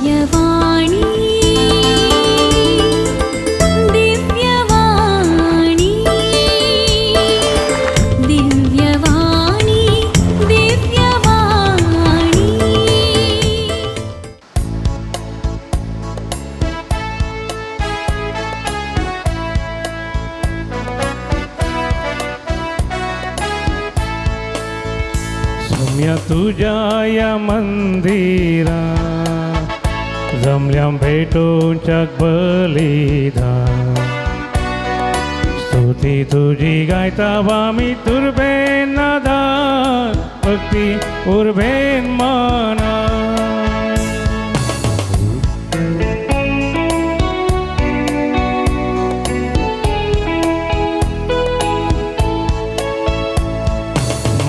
दिव्यवाणी दिव्यवाणी दिव्यवाणी दिव्यवाणी। सोम्या तुज्या या मंदिरा जमल्या भेटोवच्याक बलिदान स्तुती तुजी गायता आमी तुर्बेन नादान भक्ती उर्बेन मना।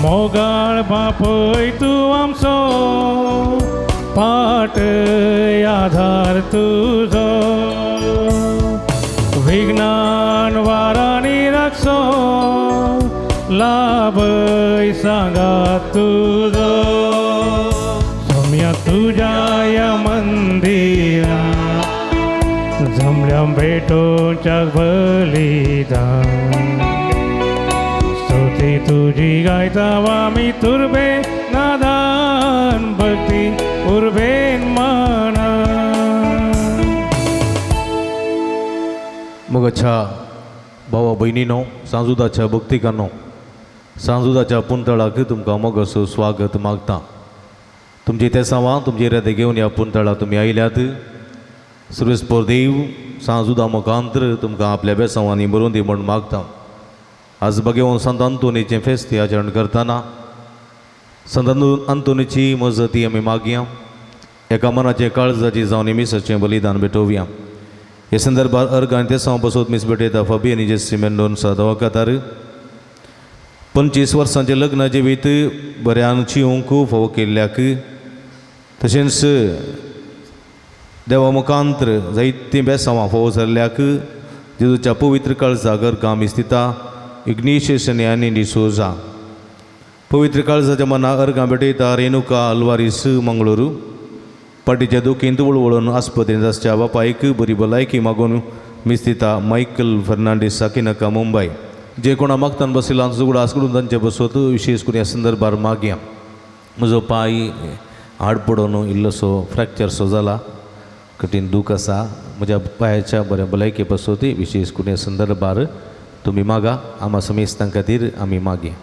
मोगाळ बापय तूं आमचो पाट आधार तुजो विज्ञान वारांनी राखचो लाभय सांगात तुजो। सोम्या तुज्या ह्या मंदिरा जमल्या भेटोवच्याक बलिदान स्तुती तुजी गायता आमी तुर्बे नादान भक्ती उर्बेन मना। मोगाच्या भावा भयणीनो, सांजुदाच्या भक्तिकांनो, सांजुदाच्या पुंतळाक तुमकां मोगाचो स्वागत मागता। तुमची तेसांवां तुमची इरादे घेवन ह्या पुंतळा तुमी आयल्यात। सुरेशपोर देव सांजुदा मुखांतर तुमकां आपल्या बेसांवांनी बरोवन दी म्हूण मागता। आज बगेवन संत अंतोनीचें फेस्त आचरण करतना संत अंतोनीची मजती आमी मागया। एका मनाचें काळजाची जावन मिसाचें बलिदान भेटोवया। हे संदर्भार अर्घ आनी तेसांव बसोत मीस भेटयता फाबी आनी जेसी मेंडोन्सा दवाखातार 25 वर्सांचें लग्न जिवीत बऱ्यान चिवंक फावो केल्ल्याक तशेंच देवा मुखांत्र जायतीं बेसांवां फावो जाल्ल्याक जेजूच्या पवित्र काळजाक अर्घां मीस दिता इग्नेशियस आनी आनी डिसोजा। पवित्र काळजाच्या मना अर्घां भेटयता रेणुका अल्वारीस मंगळुरू। पाटीच्या दुखींत वळवळून आस्पत्रेंत आसच्या बापायक बरी भलायकी मागून मीस दिता मायकल फर्नांडीस साकिनाका मुंबय। जे कोणा मागतान बशिल्लो उगडास करून तांचे बसत विशेश करून ह्या संदर्भार मागया। म्हजो पांय हाड पडून इल्लोसो फ्रॅक्चरसो जाला, कठीण दूख आसा। म्हज्या पांयाच्या बऱ्या भलायके पासत विशेश करून ह्या संदर्भार तुमी मागा। आमा समेस्तां खातीर आमी मागया।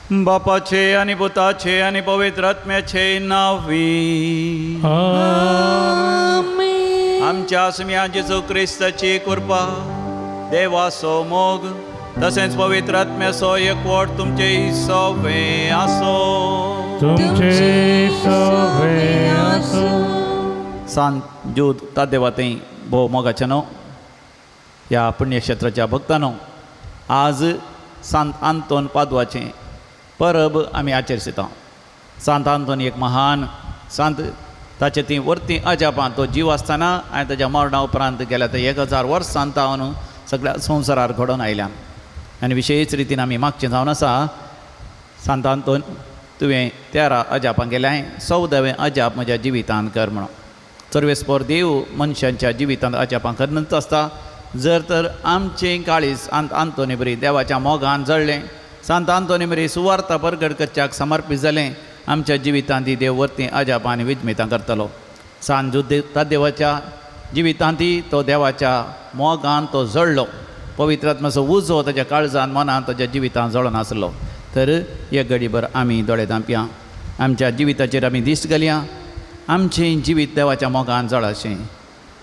बापाचे आनी पुताचे आनी पवित्र आत्म्याचे नांवी आमच्या सुम्या जेजू क्रिस्ताची कृपा, देवाचो मोग तसेंच पवित्र आत्म्याचो एकवट तुमचे सवे आसो। तुमचे सवे आसो। सांत ज्यूद तादेवातें भोव मोगाचे न्हू ह्या पुण्यक्षेत्राच्या भक्तानो, आज सांत आंतोन पादवाचें परब आमी आचरिता। सांत आंतोन एक महान सांत, ताचे तीं वर्तीं अजापां तो जीव आसतना आनी ताच्या मरणा उपरांत गेल्या ते 1000 वर्सां तावन सगळ्या संवसारार घडोवन आयल्या। आनी विशेश रितीन आमी मागचें जावन आसा, सांत आंतोन तुवें 13 अजापां गेल्याय, 14वें अजाप म्हज्या जिवितांत कर म्हणून। सर्वेस्पोर देव मनशांच्या जिवितांत अजापां करनच आसता। जर तर आमचें काळीज सांत आंतोनी बरी देवाच्या मोगान जळ्ळें, सांत आंतोनी बरी सुवार्ता परगट करच्याक समर्पीत जालें, आमच्या जिवितांत ती देव वर्तीं अजापां आनी विजमितां करतलो। सांत ज्यूद तादेवाच्या जिवितांत तो देवाच्या मोगान तो जळ्ळो, पवित्र आत्म्याचो उजो ताच्या काळजान मनान ताच्या जिवितांत जळोन आसलो। तर एक घडीभर आमी दोळे धांपया, आमच्या जिविताचेर आमी दिश्ट घालया, आमचें जिवीत देवाच्या मोगान जळाशें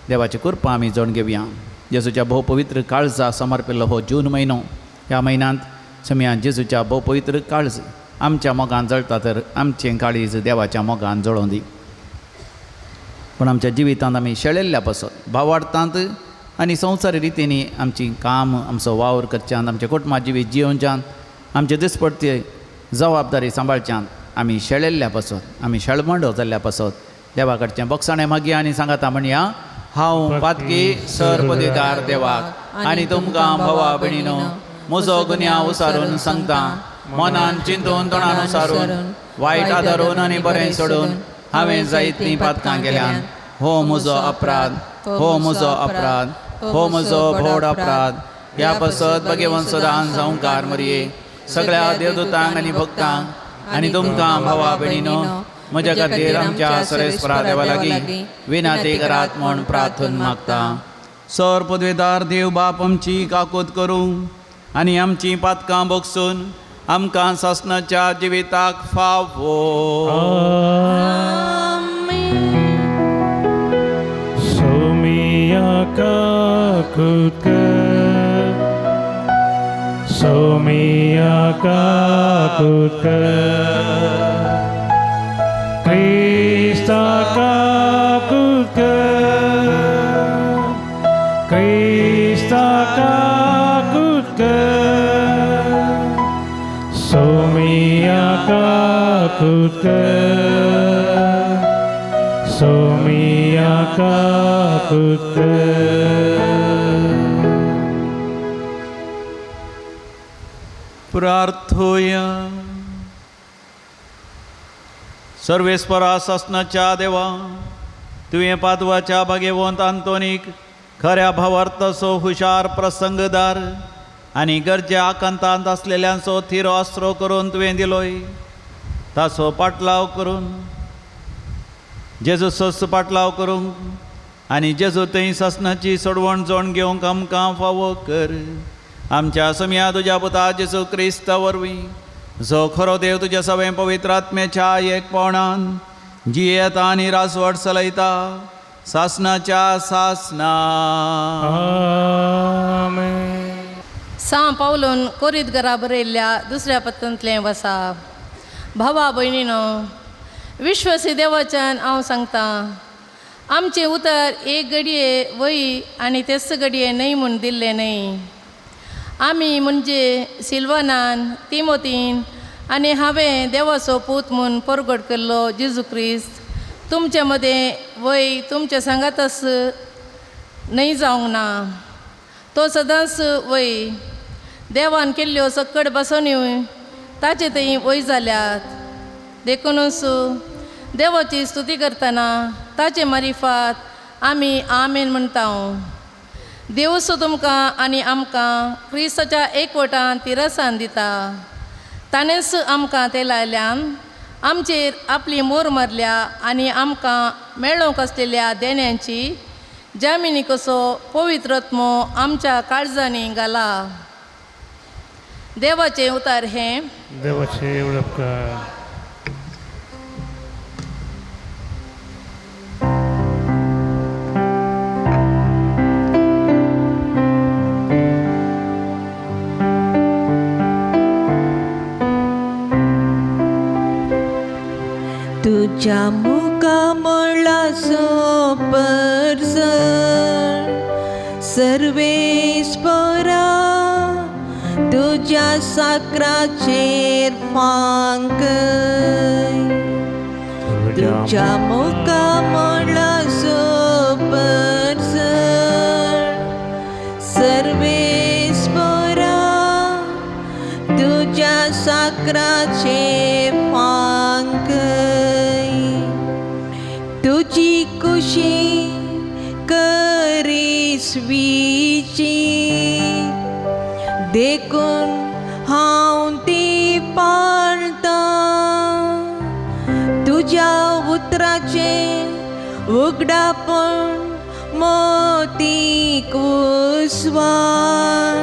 देवाची कृपा आमी जण घेवया। जेजूच्या भोव पवित्र काळजा समर्पिल्लो हो जून म्हयनो, ह्या म्हयन्यांत समया जेजूच्या भोव पवित्र काळज आमच्या मोगान जळटा तर आमचें काळीज देवाच्या मोगान जळोवन दी। पूण आमच्या जिवितांत आमी शेळेल्ल्या पासत भावार्थांत आनी संवसारी रितींनी आमची काम आमचो वावर करच्यान आमच्या कुटुंबा जिवीत जियोवच्यान आमचे दिसपडती जबाबदारी सांबाळच्यान आमी शेळेल्ल्या पासत आमी शेळमांडो जाल्ल्या पासत देवा कडचें बक्षाणें मागया आनी सांगाता म्हणया, हांव पातकी सरपदिदार देवाक आनी तुमकां भावा भयणीनो म्हजो गुन्यांव उसारून सांगता, मनान चिंतून तोंडान उसारून वायट आदारून आनी बरें सोडून हांवें जायतीं पातकां केल्यान. हो म्हजो अपराध, हो म्हजो अपराध, हो म्हजो व्हड अपराध. ह्या पासत भगेवन सदां संवकार मरये सगळ्या देवदूतांक आनी भक्तांक आनी तुमकां भावा भयणीनो म्हज्या खातीर आमच्या सरेस्परा देवा लागीं विनाती करात म्हूण प्रार्थन मागता. सर पदवेदार देव बाप आमची काकूत करूं आनी आमचीं पातकां भोगसून आमकां सासणाच्या जिविताक फावो. सोमिया काकूत कर, सोमिया काकूत कर, क्रिस्ता काकूत कर, क्रिस्ता काकूत कर, सोमिया काकूत कर, सोमिया काकूत कर. प्रार्थोया. सर्वेस्परा सासणाच्या देवा, तुवें पादवाच्या भागेवंत आंतोनीक खऱ्या भावार्थाचो हुशार प्रसंगदार आनी गरजे आकांतांत आसलेल्यांचो थिरो आसरो करून तुवें दिलोय. ताचो पाटलाव करून जेजूचो पाटलाव करूंक आनी जेजू थंय सासणाची सोडवण जोण घेवंक आमकां फावो कर. आमच्या समया तुज्या पुता जेजू क्रिस्ता वरवीं, जो खरो देव तुज्या सवें पवित्र आत्म्याच्या एकपणान जियेता आनी राजवट चलयता सासणाच्या सासना. आमेन. सां पावलून कोरीत घरा बरयल्ल्या दुसऱ्या पत्तांतलें वसा. भावा भयणीनो, विश्वसी देवाच्यान हांव सांगतां, आमचें उतर एक घडये वय आनी तेच घडये न्हय म्हूण दिल्लें न्हय. आमी म्हणजे सिल्वानान, तिमोतीन आनी हांवें देवाचो पूत म्हूण परगट केल्लो जेजू क्रिस्त तुमचे मदें वय तुमचे सांगातच न्हय जावंक ना, तो सदांच वय. देवान केल्ल्यो सक्कड बसोन्यो ताचे थंय वय जाल्यात. देखुनूच देवाची स्तुती करतना ताचे मारिफात आमी आमेन म्हणटा. देवूच तुमकां आनी आमकां क्रिस्ताच्या एकवटान तिरसान दिता. ताणेंच आमकां ते लायल्यान आमचेर आपली मोर मारल्या आनी आमकां मेळोवंक आसलेल्या देण्यांची जामिनी कसो पवित्रत्मो आमच्या काळजांनी घाला. देवाचें उतार हें. देवाचे उपकार. तुझ्या मुखामळाचो परजळ सर्वेस्परा, तुझ्या साकराचेर फांकय. तुझ्या मुखामळाचो परजळ सर्वेस्परा, तुझ्या साकराचेर फांकय. तुजी खुशी करिसवीची देखून हांव ती पाळतां. तुज्या उतराचें उगडापण मोतीक उसवाड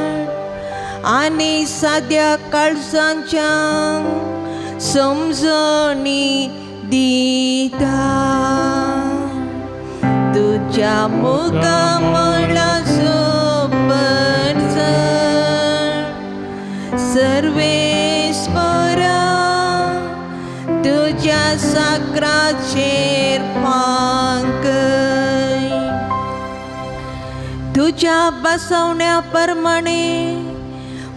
आनी साद्या काळजांच्या समजणी दिता. तुझ्या मुखामळाचो परजळ सर्वेस्परा, तुझ्या साकराचेर फांकय. तुझ्या बसवण्या प्रमाणे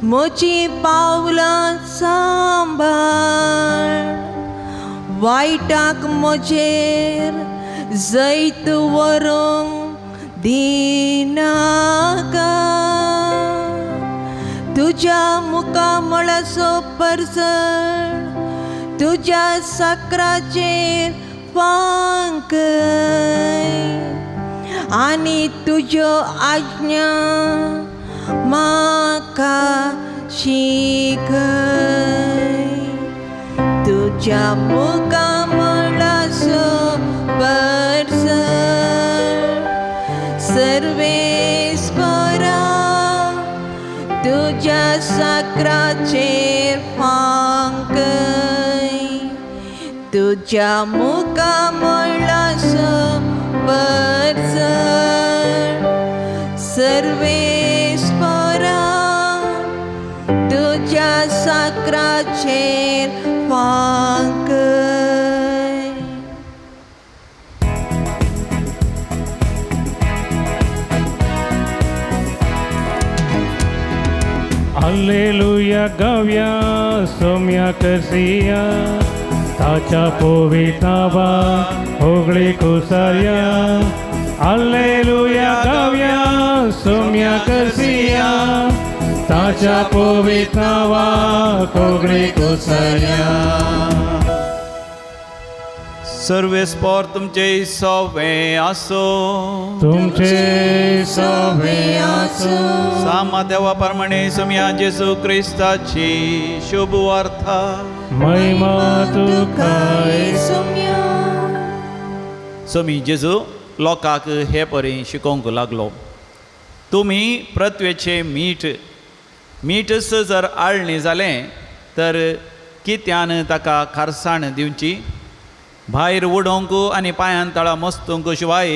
म्हजी पावलां सांबाळ. वायटाक म्हजेर जैत व्हरूंक दिनाका. तुज्या मुखामळाचो परजळ तुज्या साकराचेर फांकय आनी तुज्यो आज्ञा म्हाका शिकय. तुज्या मुखामळाचो परसर सर्वेस्परा तुज्या साकराचेर फांकय तुज्या मुखामळाचो परसर सर्वेस्परा तुज्या साकराचेर फांकय. हालेलुया गावया सोम्या करसिया ताच्या पवितावा होगळी कुसार्या. हालेलुया गावया सोम्या करसिया ताच्या पवितावा होगळी कुसार्या. सर्वेस्पोर तुमचे सोवे आसो. तुमचे सवे आसो. सामा देवा प्रमाणे सुमया जेजू क्रिस्ताची शुभ वार्ता. महिमा तुका. सुम्या. समी जेजू लोकांक हे परी शिकोवंक लागलो, तुमी पृथ्वेचें मीठ. मीठच जर आळणी जालें तर कित्यान ताका खारसाण दिवची? भायर उडोवंक आनी पांयान तळा मस्तूंक शिवाय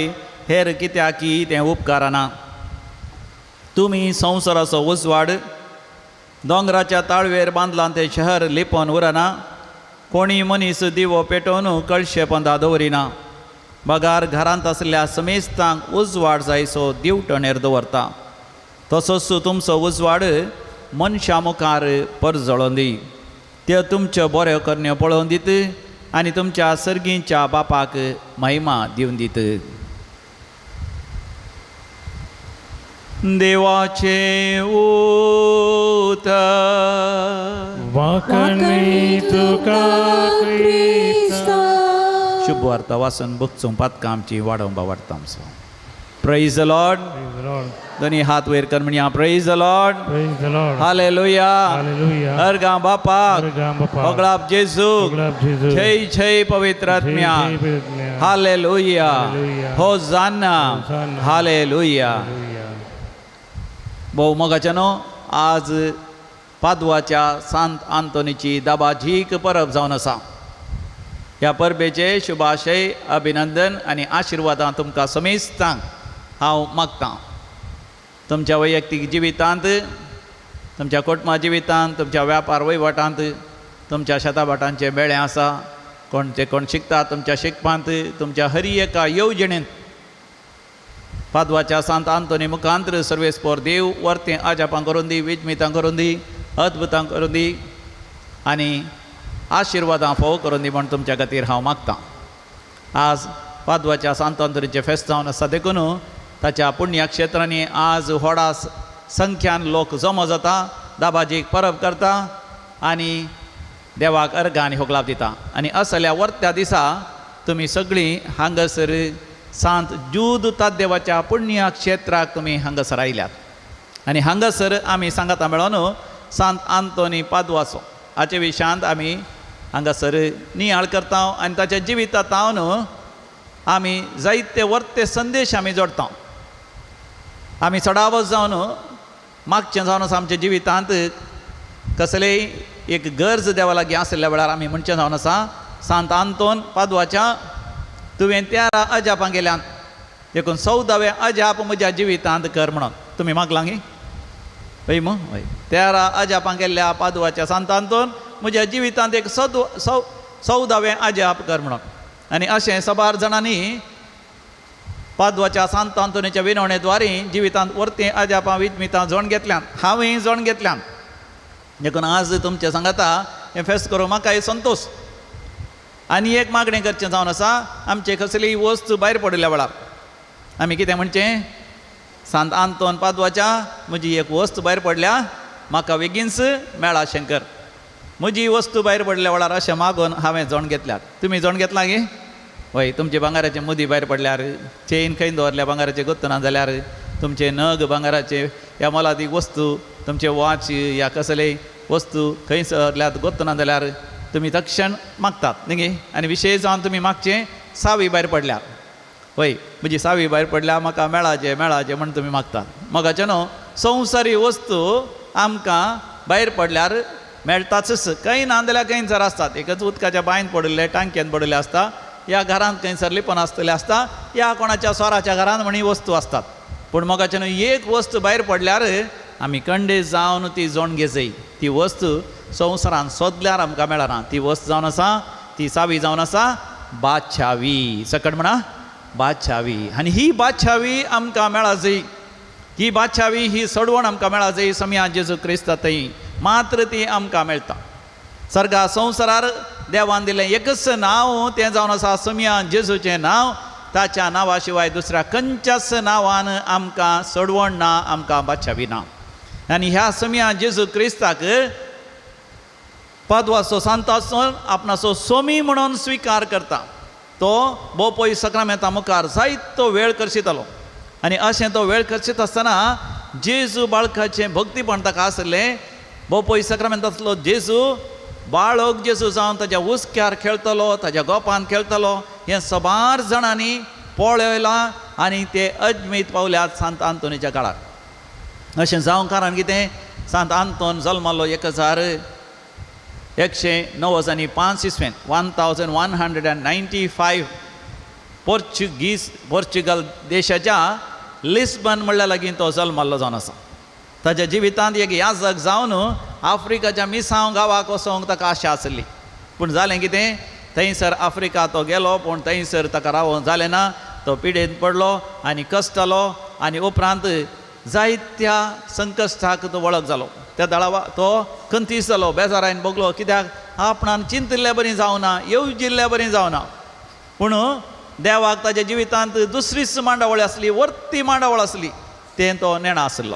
हेर कित्याकी तें उपकारना. तुमी संवसाराचो उजवाड. दोंगराच्या ताळवेर बांदलां तें शहर लिपोवन उरना. कोणी मनीस दिवो पेटोवन कळशे पोंदा दवरिना, बगार घरांत आसल्या समेस्तांक उजवाड जायसो दिवटणेर दवरता. तसोच तुमचो उजवाड मनशां मुखार परजळोन दी. त्यो तुमच्यो बऱ्यो करण्यो पळोवन दीत आनी तुमच्या सर्गींच्या बापाक महिमा दिवन दीत. देवाचें उतर. वाकणी तुका क्रिस्ता. शुभ वार्ता वाचून बगचूं पातकां आमची वाडोवंक वाडटा आमचो. Praise the Lord. Praise the Lord. दोनी हात वयर कर म्हणया praise the Lord. Praise the Lord. Hallelujah. Hallelujah. अर्गां बापाक. अर्गां बापाक. होगळाप जेजू. होगळाप जेजू. जय जय पवित्र आत्म्या. जय जय पवित्र आत्म्या. हालेलुया. हालेलुया. होजाना. होजाना. हालेलुया. हालेलुया. भोव मोगाचे न्हू आज पादवाच्या सांत आंतोनीची दाबाजीक परब जावन आसा. ह्या परबेचे शुभाशय अभिनंदन आनी आशिर्वादां तुमकां समेस्तांक हांव मागतां. तुमच्या वैयक्तीक जिवितांत, तुमच्या कुटुंबा जिवितांत, तुमच्या व्यापार वहिवटांत, तुमच्या शेताभाटांचें मेळें आसा, कोण जे कोण शिकता तुमच्या शिकपांत, तुमच्या हर एका येवजणेंत पादवाच्या सांत आंतोनी मुखांत्र सर्वेस्पोर देव वर्तें अजापां करून दी, विजमितां करून दी, अद्भुतां करून दी आनी आशिर्वादां फोव करून दी म्हण तुमच्या खातीर हांव मागतां. आज पादवाच्या सांत आंतोनीचें फेस्त जावन आसा देखून ताच्या पुण्यक्षेत्रांनी आज व्हडा संख्यान लोक जमो जाता, दाबाजीक परब करता आनी देवाक अर्घां आनी होगलाप दिता. आनी असल्या वर्त्या दिसा तुमी सगळीं हांगासर सांत जूद ताद्देवाच्या पुण्यक्षेत्राक तुमी हांगासर आयल्यात. आनी हांगासर आमी सांगाता मेळोन सांत आंतोनी पादवाचो हाचे विशयांत आमी हांगासर नियाळ करता आनी ताच्या जिवितांत आमी जायते वर्ते संदेश आमी जोडटा. आमी चडावत जावन मागचें जावन आसा आमच्या जिवितांत कसलेय एक गरज देवा लागीं आशिल्ल्या वेळार आमी म्हणचें जावन आसा सांत आंतोन पादवाच्या तुवें त्या अजापां गेल्यात देखून 14वें अजाप म्हज्या जिवितांत कर म्हणून तुमी मागलां गी हय मू हय. 13 अजापां केल्ल्या पादवाच्या सांत आंतोन म्हज्या जिवितांत एक 14वें अजाप कर म्हणून. आनी अशें सबार जाणांनी पादवाच्या सांत आंतोनीच्या विनवणेद्वारे जिवितांत वर्तें अजापां विजमितां जोण घेतल्यात, हांवें जोण घेतल्यात. देखून आज तुमचें सांगाता हें फेस्त करूं म्हाका संतोश. आनी एक मागणें करचें जावन आसा, आमचे कसलीय वस्त भायर पडिल्ल्या वेळार आमी कितें म्हणचें, सांत आंतोन पादवाच्या म्हजी एक वस्त भायर पडल्या म्हाका बेगीनच मेळा शंकर. म्हजी वस्तू भायर पडल्या वेळार अशें मागून हांवें जोण घेतल्यात. तुमी जोण घेतला गे? वय, तुमचे भांगराचे मुदी भायर पडल्यार, चेन खंय दवरल्या भांगराचे गोत्तना जाल्यार, तुमचे नग भांगराचे ह्या मोलादीक वस्तू, तुमचे वॉच या कसले वस्तू खंय सरल्यात गोत्तना जाल्यार तुमी तक्षण मागतात न्ही गे. आनी विशेश जावन तुमी मागचें सावी भायर पडल्यार. वय, म्हजी सावी भायर पडल्या म्हाका मेळाचें मेळाचें म्हण तुमी मागतात. मोगाचें न्हू, संवसारी वस्तू आमकां भायर पडल्यार मेळटाच. खंय ना जाल्यार खंयसर आसतात, एकच उदकाच्या बांयन पडिल्ले, टांकयेन पडिल्ले आसता, या घरांत खंयसर लिपून आसतले आसता, या कोणाच्या सोराच्या घरांत म्हण ही वस्तू आसतात. पूण मोगाचें न्हू, एक वस्तू भायर पडल्यार आमी कंडे जावन ती जोण घेजय. ती वस्तू संवसारान सोदल्यार आमकां मेळना. ती वस्त जावन आसा, ती सावी जावन आसा बादशावी. सकट म्हणा, बादशावी. आनी ही बादशावी आमकां मेळा जाय. ही बादशावी, ही सडवण आमकां मेळा जाय समया जेजू क्रिस्ता थंय मात्र ती आमकां मेळटा. सर्गा संवसारार देवान दिलें एकच नांव, तें जावन आसा समया जेजूचें नांव. ताच्या नांवा शिवाय दुसऱ्या खंयच्याच नांवान आमकां सडवण ना, आमकां बादशावी ना. आनी ह्या समया जेजू क्रिस्ताक पादवाचो सांताचो आपणाचो सोमी म्हणून स्विकार करता. तो बोपोय सक्रामेंता मुखार जायतो वेळ करशितालो. आनी अशें तो वेळ करशीत आसतना जेजू बाळकाचें भक्तीपण ताका आसलें. बोपोय सक्रामेंतांतलो जेजू बाळक जेजू जावन ताज्या हुस्क्यार खेळटलो, ताज्या गोपान खेळटलो, हें सबार जाणांनी पळयलां आनी ते अजमीत पावल्यात सांत आंतोनीच्या काळार. अशें जावंक कारण कितें, सांत आंतोन जल्मालो 1195 इसवेन, 1195, पोर्चुगीज पोर्चुगल देशाच्या लिस्बन म्हणल्या लागीं तो जल्माल्लो जावन आसा. ताज्या जिवितांत एक याजक जावन आफ्रिकाच्या मिसांव गांवाक वचोंक ताका आशा आसली. पूण जालें कितें, थंयसर आफ्रिका तो गेलो, पूण थंयसर ताका रावोंक जालें ना. तो पिडेन पडलो आनी कश्टलो आनी उपरांत जायत्या संकश्टाक तो वळख जालो. त्या दळावा तो खंतीस जालो, बेजारायन भोगलो, कित्याक आपणान चिंतिल्ल्या बरी जावना, येवजिल्ल्या बरी जावना. पूण देवाक ताज्या जिवितांत दुसरीच मांडावळ आसली, वर्ती मांडावळ आसली, तें तो नेणा आसलो.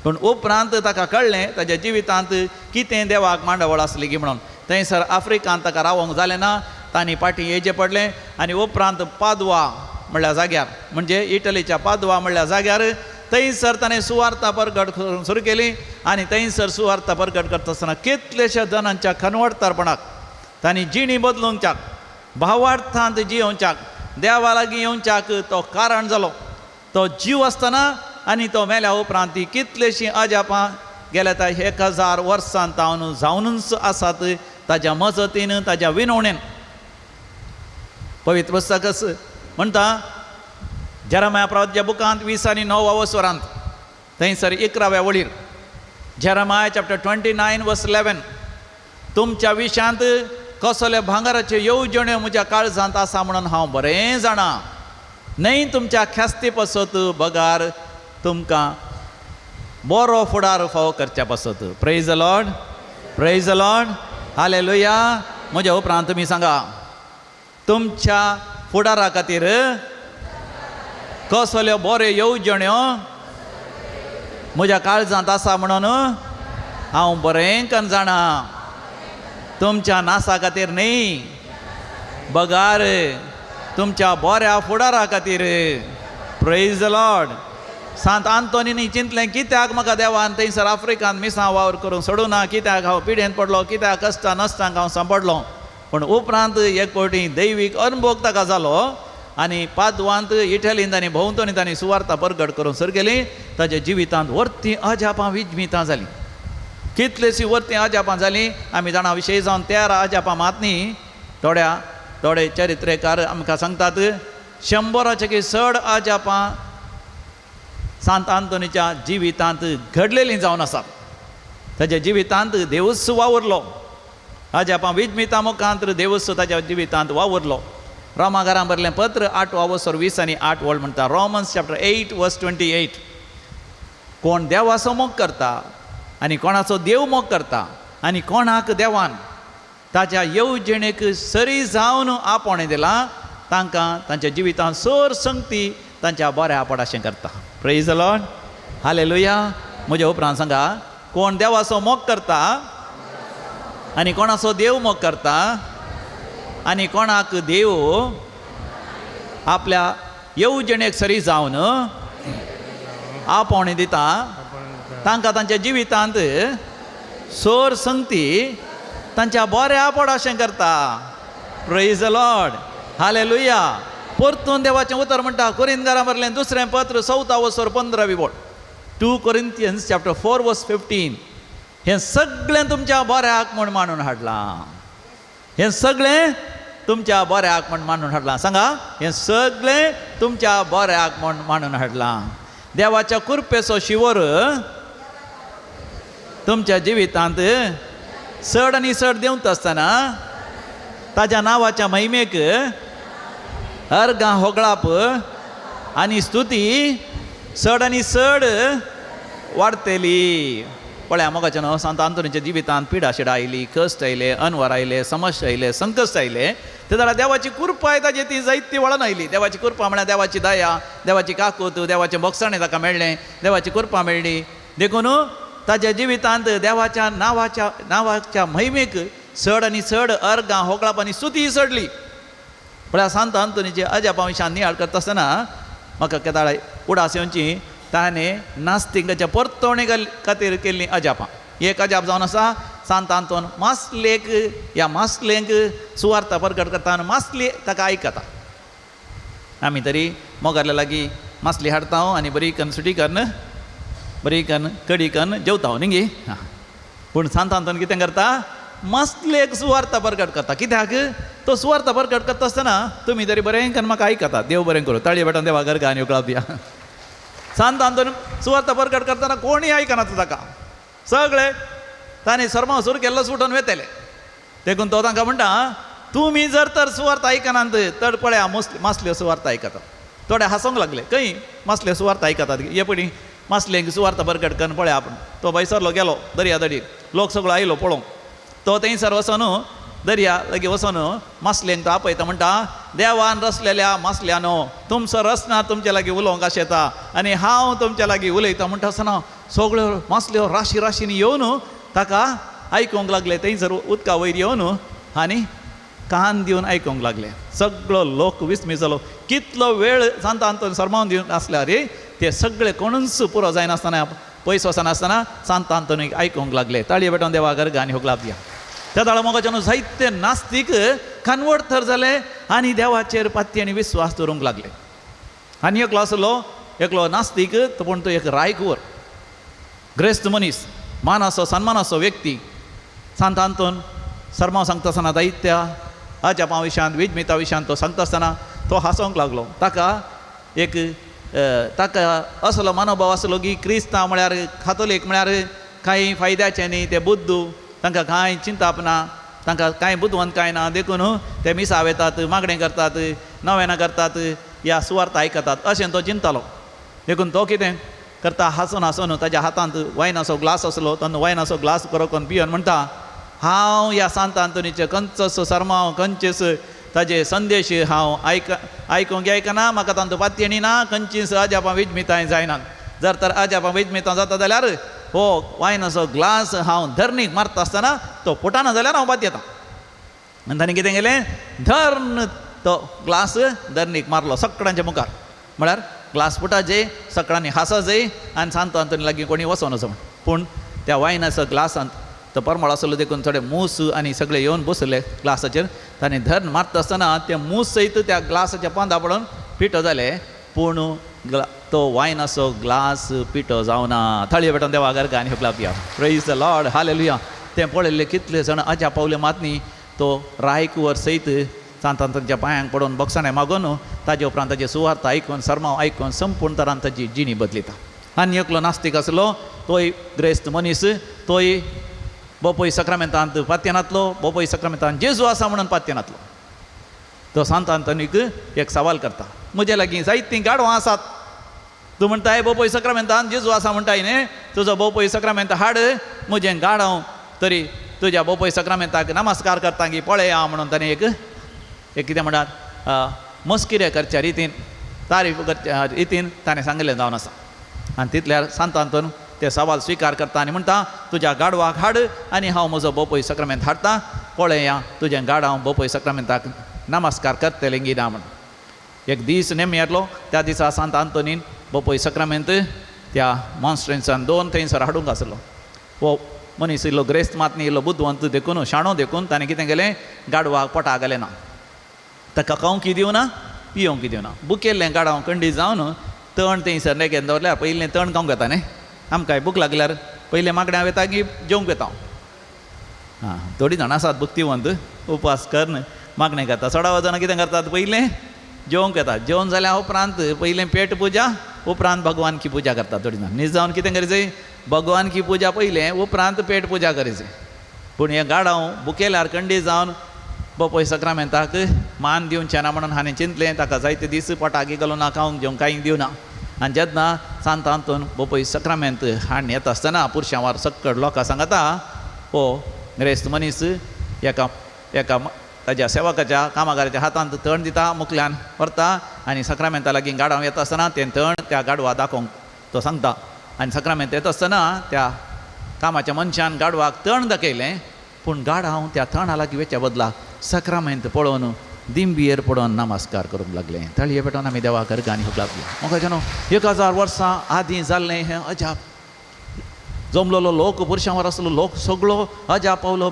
पूण उपरांत ताका कळ्ळें ताज्या जिवितांत कितें देवाक मांडावळ आसली की म्हणून. थंयसर आफ्रिकांत ताका रावोंक जालें ना, तांणी फाटीं येयचें पडलें. आनी उपरांत पादवा म्हणल्या जाग्यार, म्हणजे इटलीच्या पादवा म्हणल्या जाग्यार थंयसर ताणें सुवार्ता परगट करूंक सुरू केली. आनी थंयसर सुवार्ता परगट करता आसतना कितलेश्या जाणांच्या खनवडतारपणाक तांणी जिणी बदलूंक, भावार्थांत जियोवच्याक, देवा लागीं येवच्याक तो कारण जालो. तो जीव आसतना आनी तो मेल्या उपरांत ती कितलेशीं अजापां गेल्या त्या 1000 वर्सां तावन जावनूच आसात ताज्या मजतीन, ताज्या विनवणेन. पवित्र पुस्तकच म्हणटा जेरमाया प्रवाच्या बुकांत 20 आनी 9 वसरांत थंयसर 11व्या वळीर, जेरमाया चॅप्टर 29 वर्स 11, तुमच्या विशांत कसले भांगराच्यो येवजण्यो म्हज्या काळजांत आसा म्हणून हांव बरें जाणा, न्हय तुमच्या ख्यास्ती पासत बगार तुमकां बरो फुडार फावो करच्या पासत. Praise the Lord, praise the Lord, hallelujah. म्हज्या उपरांत तुमी सांगा, तुमच्या फुडारा खातीर कसल्यो बऱ्यो येवजण्यो म्हज्या काळजांत आसा म्हणून हांव बरें कन जाणा, तुमच्या नासा खातीर न्हय बगार तुमच्या बऱ्या फुडारा खातीर. Praise the Lord. सांत आंतोनीनी चिंतलें, कित्याक म्हाका देवान थंयसर आफ्रिकान मिसां वावर करूंक सोडूं ना, कित्याक हांव पिडेन पडलो, कित्याक कश्टां नश्टांक हांव सांपडलो. पूण उपरांत एक फावटी दैवीक अनुभव ताका जालो आनी पादवांत इटलीन तांणी भोंवतणी तांणी सुवार्ता परगट करूंक सुरू केली. ताज्या जिवितांत वर्ती अजापां विजमितां जालीं, कितलेशीं वर्ती अजापां जालीं. आमी जाणा विशय जावन 13 अजापां मात न्ही, थोड्या थोडे चरित्रेकार आमकां सांगतात 100 चड अजापां सांत आंतोनीच्या जिवितांत घडलेलीं जावन आसात. ताज्या जिवितांत देवूच वावुरलो, अजापां विजमितां मुखांत देवूच ताज्या जिवितांत वावुरलो. रोमाघरां बरलें पत्र 8 वसर 20 आनी 8 वळ म्हणटा, रोमन्स चॅप्टर 8 वर्स 28, कोण देवाचो मोग करता आनी कोणाचो देव मोग करता आनी कोणाक देवान ताच्या येवजणेक सरी जावन आपोवणें दिलां, तांकां तांच्या जिवितांत सर संगती तांच्या बऱ्या पडाशें करता. Praise the Lord, hallelujah. म्हज्या उपरांत सांगा, कोण देवाचो मोग करता आनी कोणाचो देव मोग करता आनी कोणाक देव आपल्या येवजणेक सरी जावन आपोवणें दिता तांकां तांच्या जिवितांत सोर संगती तांच्या बऱ्या पोडाशें करता. Praise the Lord, hallelujah. परतून देवाचें उतर म्हणटा कोरिंदकारां बरलें दुसरें पत्र 4 वसर 15 बोट, 2 Corinthians chapter 4 verse 15. हें सगळें तुमच्या बऱ्याक म्हूण मांडून हाडलां, हें सगळें तुमच्या बऱ्याक म्हूण मांडून हाडलां. सांगा, हें सगळें तुमच्या बऱ्याक म्हूण मांडून हाडलां. देवाच्या कृपेचो शिवर तुमच्या जिवितांत चड आनी चड देंवता आसतना ताज्या नांवाच्या महिमेक अर्गां होगळाप आनी स्तुती चड आनी चड वाडटली. पळया मोगाचें न्हू, सांत आंतोनीच्या जिवितांत पिडा शिडा आयली, कश्ट आयले, अनवर आयले, समस्या आयले, संकश्ट आयले. ते जाल्यार देवाची कृपाय ताजी ती जायती वळोन आयली. देवाची कृपा म्हळ्यार देवाची दया, देवाची काकूत, देवाचें भोगसणें ताका मेळ्ळें, देवाची कृपा मेळ्ळी. देखून ताज्या जिवितांत देवाच्या नांवाच्या नांवाच्या महिमेक चड आनी चड अर्गां होगळाप आनी स्तुती चडली. पळया सांत आंतोनीचे अजापां विशान नियाळ करता आसतना म्हाका केदाळ उडास येवची ताणें नास्तिकाच्या परतवणे खातीर केल्लीं अजापां. एक अजाप जावन आसा, सांत आंतोन मासलेक ह्या मासलेंक सुवार्ता परगट करता आनी मासली ताका आयकता. आमी तरी मोगारल्या लागीं मासली हाडता आनी बरी कन्न सुटी कन्न बरी कन्न कडी कन्न जेवता न्ही गे. पूण सांत आंतोन कितें करता, मासलेक सुवार्ता परगट करता. कित्याक तो सुवार्ता परगट करता आसतना तुमी तरी बरें कन्न म्हाका आयकता. देव बरें करूं, ताळये भेटोवन देवा घर आनी उकळाप दिया. सांत आंतोन सुवार्ता परगट करतना कोणूय आयकना ताका, सगळे ताणें सरमाव सुरू केल्लो सुटोन वेतले. देखून तो तांकां म्हणटा, तुमी जर तर सुवार्थ आयकनात तर पळया मासल्यो सुवार्थ आयकतात. थोडे हांसोंक लागले, खंय मासल्यो सुवार्थ आयकतात, हे पयलीं मासलेंक सुवार्थ परगट करून पळया आपूण. तो भायसरलो गेलो दर्या दडीर, लोक सगळो आयलो पळोवंक. तो थंयसर वचोन दर्या लागीं वचोन मासलेंक तो आपयता, म्हणटा देवान रचलेल्या मासल्यानो तुमचो रचना तुमच्या लागीं उलोवंक आशेता आनी हांव तुमच्या लागीं उलयता. म्हणटा आसतना सगळ्यो मासल्यो राशी राशींनी येवन ताका आयकूंक लागले. थंयसर उदका वयर येवन आनी कान दिवन आयकूंक लागले. सगळो लोक विस्मीत जालो. कितलो वेळ सांत आंतोन सरमावन दिवन आसल्यार ते सगळे कोणूच पुरो जायनासतना पयस वचनासतना सांत आंतोनीक आयकूंक लागले. ताळये भेटोवन देवा गर्ग आनी होगलाप दिया. त्या दाळ मोगाच्यान जायते नास्तीक कन्वर्ट तर जाले आनी देवाचेर पाती आनी विस्वास दवरूंक लागले. आनी एकलो आसलो, एकलो नास्तीक, पूण तो एक रायकुवर ग्रेस्त मनीस, मानाचो सन्मानाचो व्यक्ती. सांत आंतोन सरमाव सांगता आसतना जायत्या अजापां विशयांत विजमिता विशयांत तो सांगता आसतना तो हांसोंक लागलो. ताका एक ताका असलो मनोभाव आसलो की क्रिस्तांव म्हळ्यार कातोलीक म्हळ्यार कांय फायद्याचें न्ही, ते बुद्दू, तांकां कांय चिंताप ना, तांकां कांय बुदवंत कांय ना, देखून ते मिसाव येतात, मागणें करतात, नवेनां करतात, ह्या सुवार्थ आयकतात अशें तो चिंतालो. देखून तो कितें करता, हांसून हांसून ताज्या हातांत वायनाचो ग्लास आसलो, तो वायनाचो ग्लास करोन पिवन म्हणटा, हांव ह्या सांत आंतोनीचे खंयचोच सरमाव खंयचेच ताजे संदेश हांव आयकूंक आयकना, म्हाका तांचो पातयेणी ना, खंयचीच अजापां विजमितांय जायनात. जर तर अजापां विजमितां जाता जाल्यार हो वायनाचो ग्लास हांव धरणीक मारता आसतना तो फुटाना जाल्यार हांव पातयेता. आनी ताणें कितें केलें, धर्न तो ग्लास धरणीक मारलो सगळ्यांच्या मुखार. म्हळ्यार ग्लास फुटा जाय, सगळ्यांनी हांसा जाय आनी सांत आंतोनी लागीं कोणी वचोन वचो म्हण. पूण त्या वायनाचो ग्लासांत तो परमळ आसलो देखून थोडे मूस आनी सगळे येवन बसले ग्लासाचेर. ताणें धर्न मारता आसतना ते मूस सयत त्या ग्लासाच्या पोंदा पडून पिठो जाले, पूण तो वायनाचो ग्लास पिठो जावना. थळये भेटोवन देवा गर्गा आनी हुकलाप दिया. Praise the Lord, hallelujah. तें पळयल्लें कितले जाण अजाप पावले मात न्ही, तो रायकुवर सयत सांत आंतोनीच्या पांयांक पडून बोगसाणें मागून ताजे उपरांत ताजे सुवार्थ आयकून सरमाव आयकून संपूर्ण तरान ताजी जिणी बदलिता. आनी एकलो नास्तीक आसलो, तोय ग्रेस्त मनीस, तोय बोपय सक्रामेंतांत पातयेनातलो, बोपय सक्रामेंतांत जेजू आसा म्हणून पातयेनातलो. तो सांत आंतोनीक एक सवाल करता, म्हजे लागीं जायतीं गाडवां आसात, तूं म्हणटाय बोपय सक्रामेंतांत जेजू आसा म्हणटाय न्ही, तुजो बोपय सक्रामेंत हाड, म्हजें गाडव तरी तुज्या बोपय सक्रामेंताक नमस्कार करता की पळया म्हणून ताणें एक एक कितें म्हणटात मस्किरे करच्या रितीन, तारीफ करच्या रितीन ताणें सांगिल्लें जावन आसा. आनी तितल्यार सांत आंतोन ते सवाल स्विकार करता आनी म्हणटा तुज्या गाडवाक हाड आनी हांव म्हजो बोपय सक्रामेंत हाडटा, पळया तुजें गाड हांव बोपय सक्रामेंताक नमस्कार करतलें गी ना म्हण. एक दीस नेम येतलो त्या दिसा सांत आंतोनीन बोपय सक्रामेंत त्या मॉन्स्ट्रेन्सान दोन थंयसर हाडूंक आसलो. हो मनीस इल्लो ग्रेस्त मात न्ही, इल्लो बुदवंत देखून शाणो देखून ताणें कितें केलें, गाडवाक पोटाक घालें ना, ताका खावंक दिवना पियोंक दिवना. बुकेल्लें गाडांव कंडी जावन तण थंयसर नेगेन दवरल्यार पयलें तण खावंक येता न्ही, आमकांय भूक लागल्यार पयलें मागण्या वता की जेवंक वता. आं, थोडीं जाणां आसात भक्तिवंत उपवास करून मागणें करता, चडावत जाणां कितें करतात पयलें जेवंक येता, जेवण जाल्या उपरांत पयलें पेट पुजा उपरांत भगवान की पुजा करतात थोडीं जाणां. न्हीज जावन कितें करीत, भगवान की पुजा पयलें उपरांत पेट पुजा करीत. पूण हें गाडांव बुकेल्यार कंडी जावन बोपय सक्रामेंताक मान दिवचें ना म्हणून हांवें चिंतलें, ताका जायते दीस पोटाक घालूं ना, खावंक जेवंक कांय दिवना. आनी जेन्ना सांत आंतोन बोपय सक्रामेंत हाडून येता आसतना पुरशांवार सक्कड लोकां सांगता हो ग्रेस्त मनीस एका एका ताज्या सेवकाच्या कामागाराच्या हातांत तण दिता, मुकल्यान व्हरता आनी सक्रामेंता लागीं गाडवां येता आसतना तें तण त्या गाडवा दाखोवंक तो सांगता. आनी सक्रामेंत येता आसतना त्या कामाच्या मनशान गाडवाक तण दाखयलें, पूण गाडांव त्या तणा लागीं वचच्या बदला सक्रामेंत पळोवन दिंबियेर पडोवन नमस्कार करूंक लागलें. तळये पेटोवन आमी देवाक अर्गांनी हुक लागली. म्हाका न्हू 1000 वर्सां आदीं जाल्लें हें अजाप. जमलेलो लोक पुरशांवर आसलो लोक सगळो अजाप पावलो,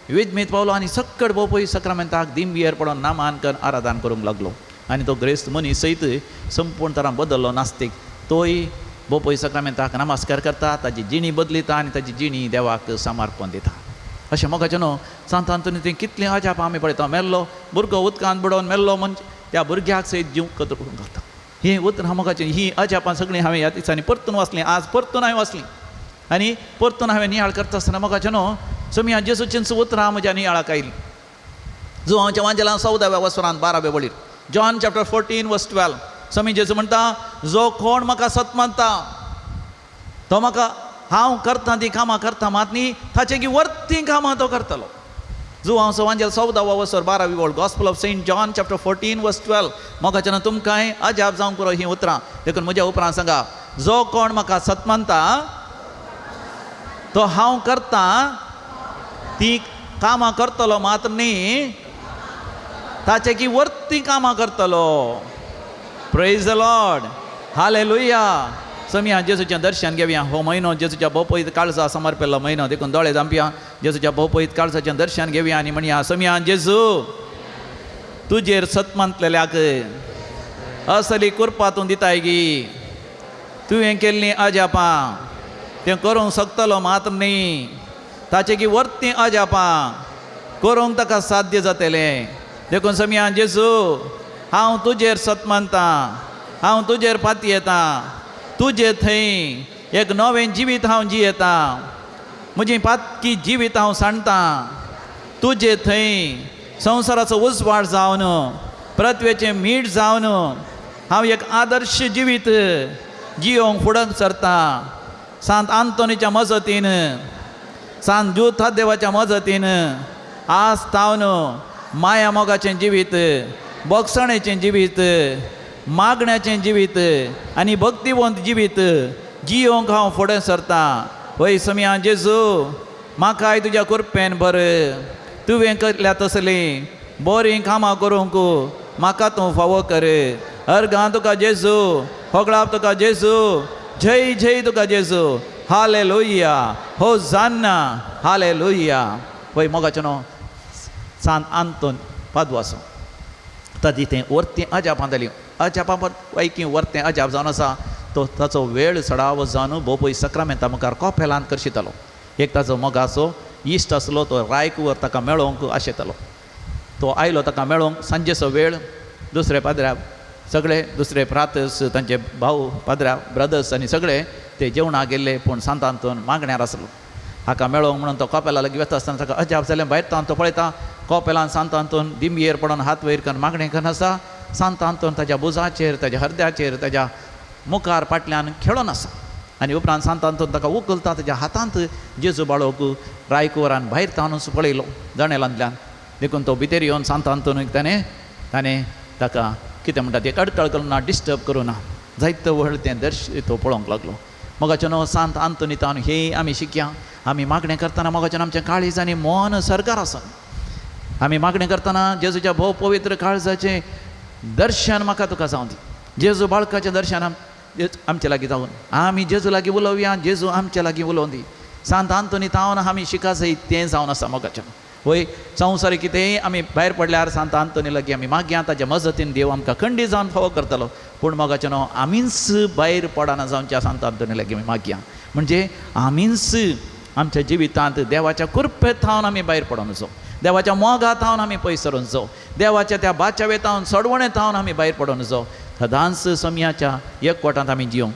विजमीत पावलो आनी सक्कड बोपय सक्रामेंताक दिंबियेर पडोवन नामान कर आराधन करूंक लागलो. आनी तो ग्रेस्त मनीस सयत संपूर्ण तरान बदल्लो नास्तीक, तोय बोपय सक्रामेंताक नमस्कार करता, ताजी जिणी बदलिता आनी ताजी जिणी देवाक समर्पण दिता. अशें मोगाचें न्हू सांत आंतोनी तें कितलें अजाप आमी पळयता. मेल्लो भुरगो उदकांत बुडोवन मेल्लो म्हणजे त्या भुरग्याक सयत जीव करून घालता. हीं उतरां मोगाचीं, हीं अजापां सगळीं हांवें ह्या दिसांनी परतून वाचलीं, आज परतून हांवें वाचलीं आनी परतून हांवें नियाळ करता आसतना मोगाचें न्हू सोमया जेजूचींच उतरां म्हज्या नियाळाक आयलीं. जुवांच्या वांजेलां 14व्या वसरांत 12व्या वळीर, जॉन चॅप्टर 14 वर्स 12, सोमी जेजू म्हणटा जो कोण म्हाका सत मानता तो म्हाका हांव करता तीं कामां करता मात न्ही ताचें की वर्तीं कामां तो करतलो. जुवांचो वांजेल 14वा वसर 12वी वळ, gospel of Saint John chapter 14 verse 12. मोगाच्यान तुमकांय अजाप जावंक पुरो हीं उतरां, देखून म्हज्या उपरांत सांगा जो कोण म्हाका सत मानता तो हांव करता तीं कामां करतलो मात न्ही ताचें की वर्तीं कामां करतलो. Praise the Lord, hallelujah. समिया जेजूचें दर्शन घेवया. हो म्हयनो जेजूच्या भोवपयत काळजा समर्पिल्लो म्हयनो, देखून दोळे धांपया, जेजूच्या भोवपयत काळजाचें दर्शन घेवया आनी म्हणया समिया जेजू तुजेर सत मानतल्याक असली कृपा तूं दिताय गी, तुवें केल्लीं अजापां तें करूंक शकतलो मात न्ही ताचें की वर्तीं अजापां करूंक ताका साध्य जातलें. देखून समिया जेजू हांव तुजेर सत मानतां, हांव तुजेर पातयेतां, तुजे थंय एक नवें जिवीत हांव जियेतां, म्हजी पातकी जिवीत हांव सांडतां, तुजे थंय संवसाराचो उजवाड जावन पृथ्वेचें मीठ जावन हांव एक आदर्श जिवीत जियोंक फुडें सरतां. सांत आंतोनीच्या मजतीन, सांत ज्यूत देवाच्या मजतीन आज तावन माया मोगाचें जिवीत, बोगसणेचें जिवीत, मागण्याचें जिवीत आनी भक्तिवंत जिवीत जियोंक हांव फुडें सरतां. वय समिया जेजू म्हाकाय तुज्या कृपेन भर, तुवें केल्या तसलीं बरीं कामां करूंक म्हाका तूं फावो कर. अर्गां तुका जेजू, होगळाप तुका जेजू, जय जय तुका जेजू, हालेलुया, होजान्ना, हालेलुया. वय मोगाचें न्हू सांत आंतोन पादवासो ताजी तें वर्तीं अजापां जालीं. अजापां पैकी वर्तें अजाप जावन आसा तो ताचो वेळ सडावो जावन बोपय सक्रामेंता मुखार कॉपेलान करशितालो. एक ताचो मोगाचो इश्ट आसलो तो रायकुवर ताका मेळोवंक आशेतालो. तो आयलो ताका मेळोवंक सांजेचो वेळ, दुसरे पाद्र्या सगळे दुसरे प्रातस तांचे भाव पाद्र्या ब्रदर्स आनी सगळे ते जेवणाक गेल्ले, पूण सांत आंतोन मागण्यार आसलो. हाका मेळोवंक म्हणून तो कॉपेला लागीं वता आसतना ताका अजाप जालें. भायर तावन तो पळयता कॉपेलान सांत आंतोन दिंबियेर पडोन हात वयर करून मागणें करून आसा. सांत आंतोन ताज्या बुजाचेर, ताज्या हरद्याचेर, ताज्या मुखार फाटल्यान खेळोन आसा. आनी उपरांत सांत आंतोन ताका उखलता, ताज्या हातांत जेजू बाळोवक रायकुवरान भायर तावनूच पळयलो जनेलांतल्यान. देखून तो भितर येवन सांत आंतोनीक ताणें ताणें ताका कितें म्हणटा तें अडकळ करूं ना, डिस्टर्ब करूं ना, जायतो व्हड तें दर्श तो पळोवंक लागलो. मोगाचें न्हू सांत आंतोनी तावन हे आमी शिकया. आमी मागणें करतना मोगाचें आमचें काळीज आनी मन सरकार आसा. आमी मागणें करतना जेजूच्या भोव पवित्र काळजाचें दर्शन म्हाका तुका जावं दी. जेजू बाळकाचें दर्शन आमचे लागीं जावन आमी जेजू लागीं उलोवया, जेजू आमचे लागीं उलोवं दी. सांत आंतोनी तावन आमी शिका सयत तें जावन आसा मोगाचें. वय संवसार कितेंय आमी भायर पडल्यार सांत आंतोनी लागीं आमी मागया, ताच्या मजतीन देव आमकां खंडीत जावन फावो करतलो. पूण मोगाचें न्हू आमीच भायर पडना जावच्या सांत आंतोनी लागीं आमी मागया, म्हणजे आमीच आमच्या जिवितांत देवाच्या कृपेत थावन आमी भायर पडोन जावं, देवाच्या मोगा थावन आमी पयस सरून जावं, देवाच्या त्या बाचावे थावन सडवणे थावन आमी भायर पडोन जावं. सदांच समयाच्या एकवटांत आमी जियों,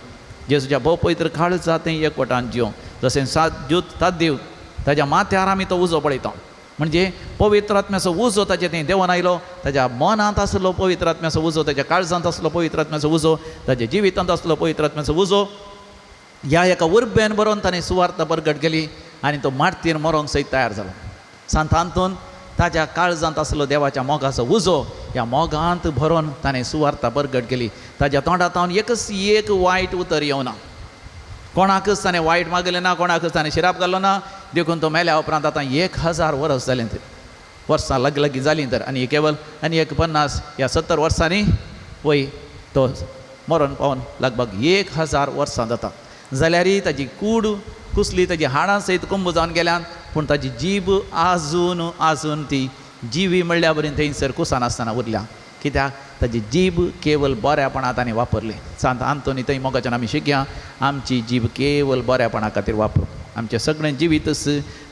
जेजूच्या भोव पवित्र काळजा तें एकवटांत जियों. जशें सात ज्योत ताद्देव ताज्या माथ्यार आमी तो उजो पळयता, म्हणजे पवित्र आत्म्याचो उजो ताजे थंय देवान आयलो, ताज्या मनांत आसलो पवित्र आत्म्याचो उजो, ताज्या काळजांत आसलो पवित्र आत्म्याचो उजो, ताज्या जिवितांत आसलो पवित्र आत्म्याचो उजो. ह्या एका उर्बेन बरोवन ताणें सुवार्थ परगट केली आनी तो मार्तीर मरोंक सयत तयार जालो. सांत आंतोन ताज्या काळजांत आसलो देवाच्या मोगाचो उजो, ह्या मोगांत भरोन ताणें सुवार्थ परगट केली. ताज्या तोंडांत एकच एक वायट उतर येवना, कोणाकच ताणें वायट मागलें ना, कोणाकच ताणें शिराप घालो ना. देखून तो मेल्या उपरांत आतां 1000 वर्स जालें, वर्सां लागीं लागीं जालीं तर, आनी केवल आनी एक 50 या 70 वर्सांनी वय तो मरण पावन लगभग 1000 वर्सां जाता. जाल्यारय ताजी कूड कुसली, ताजी हाडां सयत कुंब जावन गेल्यान, पूण ताजी जीब आजून आजून ती जिवी म्हणल्या बरी थंयसर कुसनासतना उरल्या. कित्याक ताजी जीब केवल बऱ्यापणा ताणें वापरली. सांत आंतोनी थंय मोगाच्यान आमी शिकया, आमची जीब केवल बऱ्यापणा खातीर वापरूं, आमचें सगळें जिवीतच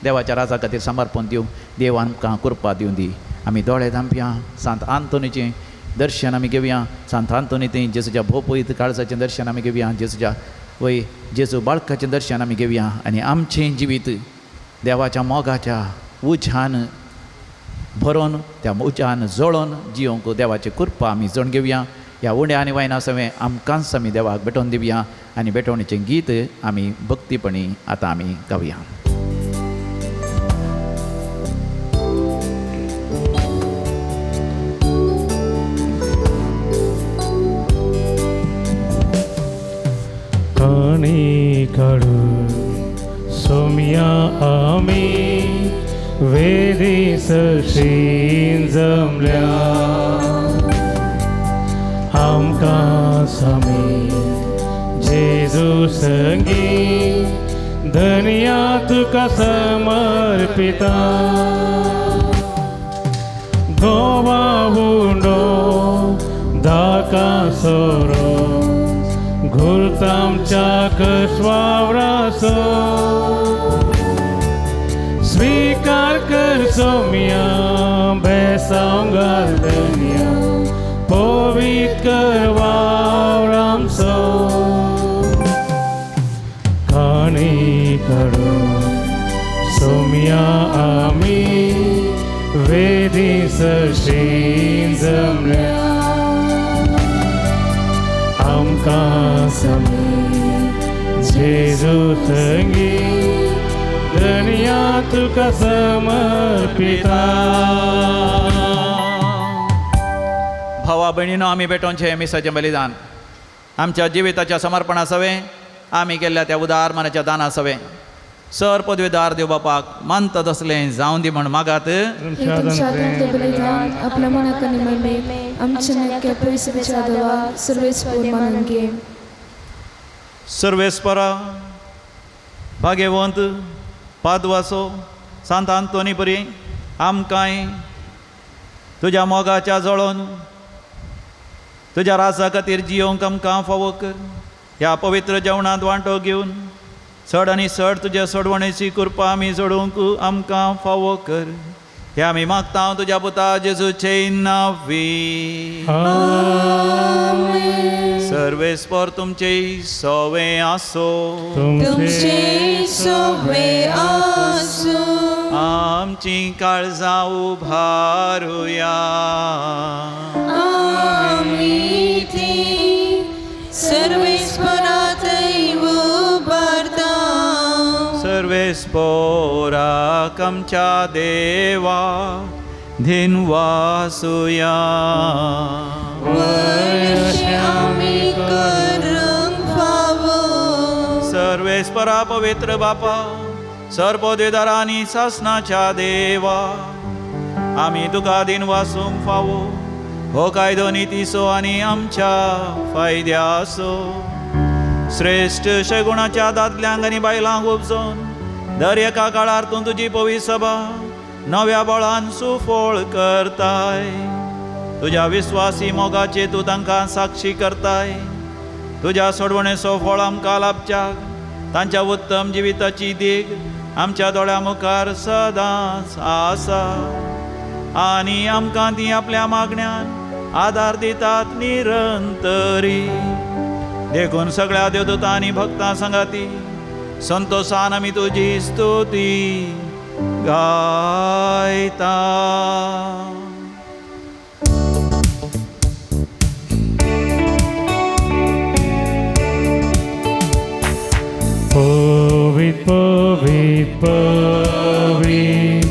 देवाच्या राजा खातीर समर्पण दिवं. देव आमकां कृपा दिवं दी. आमी दोळे धांपया, सांत आंतोनीचें दर्शन आमी घेवया. सांत आंतोनी थंय जेजूच्या भोव पवित्र काळजाचें दर्शन आमी घेवया, जेजूच्या वय जेजू बाळकाचें दर्शन आमी घेवया आनी आमचें जिवीत देवाच्या मोगाच्या उज्यान भरोन, त्या उज्यान जळोन जियोंक देवाची कृपा आमी जण घेवया. ह्या उण्या आनी वायना सवें आमकांच आमी देवाक भेटोवन दिवया आनी भेटवणीचें गीत आमी भक्तीपणी आतां आमी गावया. काणी काडू सोम्या आमी वेदी सरशी जमल्या, आमकां सामी जेजू संगी धनया तुका समर्पिता. गोवा उंडो दाका सोरो घुरतामच्या कसवावरासो, स्वीकार कर सोम्या बेसांव घाल धनया पवित्र कर वावरामसो. काणी काडून सोम्या आमी वेदी सरशी जमल्या, आमकां सामी जेजू संगी धनया तुका समर्पिता. भावा भयणीनो, आमी भेटोवचें मिसाचें बलिदान आमच्या जिविताच्या समर्पणा सवें, आमी केल्ल्या त्या उदार मनाच्या दाना सवें सर पदवीदार देव बापाक मानता तसलें जावं दी म्हण मागात. बलिदान आपल्या मनाक आनी महिमेक आमच्या नक्या पवित्रच्या देवा सर्वेस्पोर मानून घे. सर्वेस्परा भाग्यवंत पादवासो सांत आंतोनी परी आमकांय तुज्या मोगाच्या जळोन तुज्या राजा खातीर जियोंक आमकां फावो कर. ह्या पवित्र जेवणांत वांटो घेवन चड आनी चड तुज्या सोडवणेची कृपा आमी जोडूंक आमकां फावो कर. हे आमी मागता तुज्या पुता जेजूचे नांवी. सर्वेस्पर तुमचे सवे आसो, तुमचे सवे आसो. आमची काळजां उभारुया, आमी ती सर्वेस्परातय उबारता. सर्वेस्पोराक आमच्या देवा धिनवासुया. वर्ष आमी करूंक फावो. सर्वेस्परा पवित्र बापा, सर्वपदवेदारा आनी सासनाच्या देवा, आमी तुका दिन वासूंक फावो हो कायदो नितीचो आनी आमच्या फायद्याचो। श्रेश्ठ शेगुणाच्या दादल्यांक आनी बायलांक उपजोवन दर एका काळार तूं तुजी पवित्र सभा नव्या बळान सुफळ करताय। तुज्या विस्वासी मोगाचे तूं तांकां साक्षी करताय। तुज्या सोडवणेचो फळ आमकां लाभच्याक तांच्या उत्तम जिविताची देख आमच्या दोळ्या मुखार सदांच आसा आनी आमकां ती आपल्या मागण्यान आदार दितात निरंतरी। देखून सगळ्या देवदूतां आनी भक्तां सांगाती संतोषान आमी तुजी स्तुती गायता। पवित पवित पवित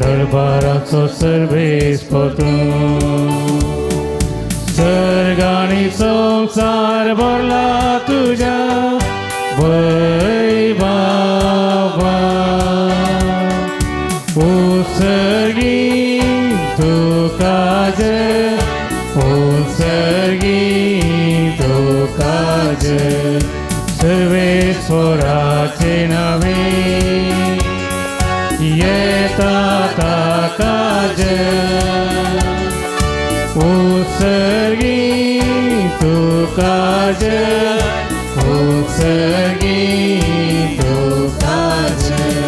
दरबाराचो सर्वेस्पर तूं, सर्ग आनी संवसार भरला तुज्या वैभवान। उत्सर्गी तुका जय, उत्सर्गी तुका जय, सर्वेश्वराचे नावे येता ताका जय। उत्सर्गी तुका जय, उत्सर्गी तुका जय।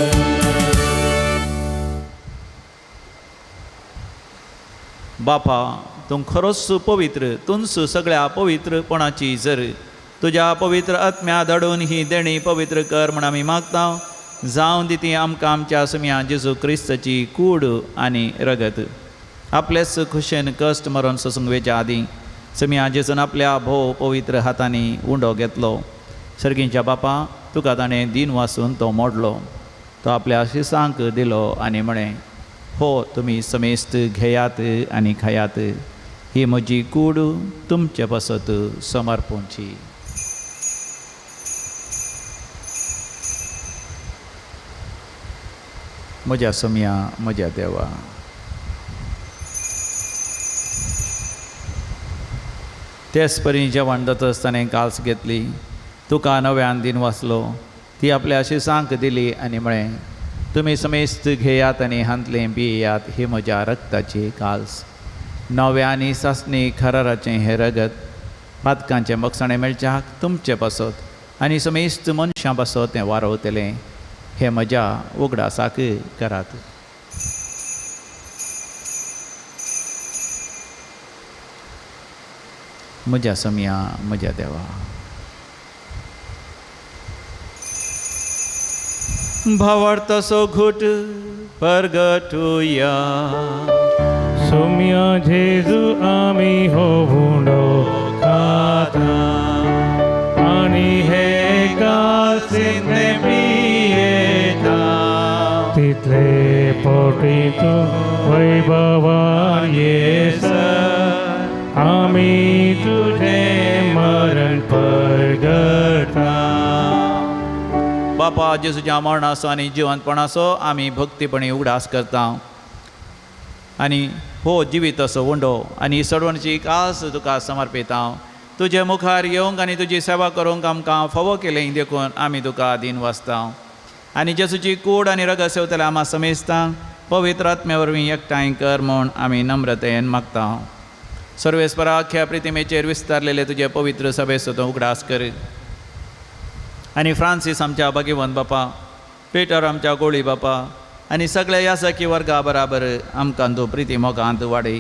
बापा, तूं खरोच पवित्र, तूंच सगळ्या पवित्रपणाची जर तुज्या पवित्र आत्म्या धाडून ही देणी पवित्र कर म्हण आमी मागता। जावं दी ती आमकां आमच्या सुम्या जेजू क्रिस्ताची कूड आनी रगत। आपलेच खुशेन कश्ट मरण सोसूंक वेच्या आदीं सुम्या जेजून आपल्या भोव पवित्र हातांनी उंडो घेतलो। सर्गींच्या बापा, तुका ताणें दीन वासून तो मोडलो, तो आपल्या शिसांक दिलो आनी म्हळें, हो तुमी समेस्त घेयात आनी खायात, ही म्हजी कूड तुमचे पासत समर्पूंची। म्हज्या सोम्या, म्हज्या देवा, तेच परी जेवण जाता आसतना काल्स घेतली, तुका नव्यान दिन वाचलो, ती आपल्या शिसांक दिली आनी म्हळें, तुमी समेस्त घेयात आनी हांतलें पियात, ही म्हज्या रक्ताची काल्स, नव्या आनी सासणी खराराचें हें रगत पातकांचें बक्षाणें मेळच्याक तुमचे पासत आनी समेस्त मनशां पासत तें वारवतलें, हें म्हज्या उगडासाक करात। म्हज्या सोम्या, म्हज्या देवा, भावार्थाचो घूट परगटुया। सोम्या जेजू आमी हो उंडो खाता आनी हे कासींतलें पियेता, तितले पोटी तूं वैभवान येसर आमी तुजें मरण परगटा। बापा, जेजूच्या मरणाचो आनी जिवंतपणाचो आमी भक्तीपणी उगडास करता आनी हो जिवीत असो उंडो आनी सडवणची कास तुका समर्पिता। तुजे मुखार येवंक आनी तुजी सेवा करूंक आमकां फावो केलें देखून आमी तुका दीन वाचता आनी जेजूची कूड आनी रगत सेवतले आमा समेस्ता पवित्र आत्म्या वरवीं एकठांय कर म्हूण आमी नम्रतेन मागता। सर्वेस्परा, अख्ख्या प्रितिमेचेर विस्तारलेले तुजे पवित्र सभेचो तूं उगडास कर आनी फ्रांसीस आमच्या भाग्यवंत बापा, पेटर आमच्या गोळी बापा आनी सगळ्या यासकी वर्गा बराबर आमकां तूं प्रिती मोगांत वाडय।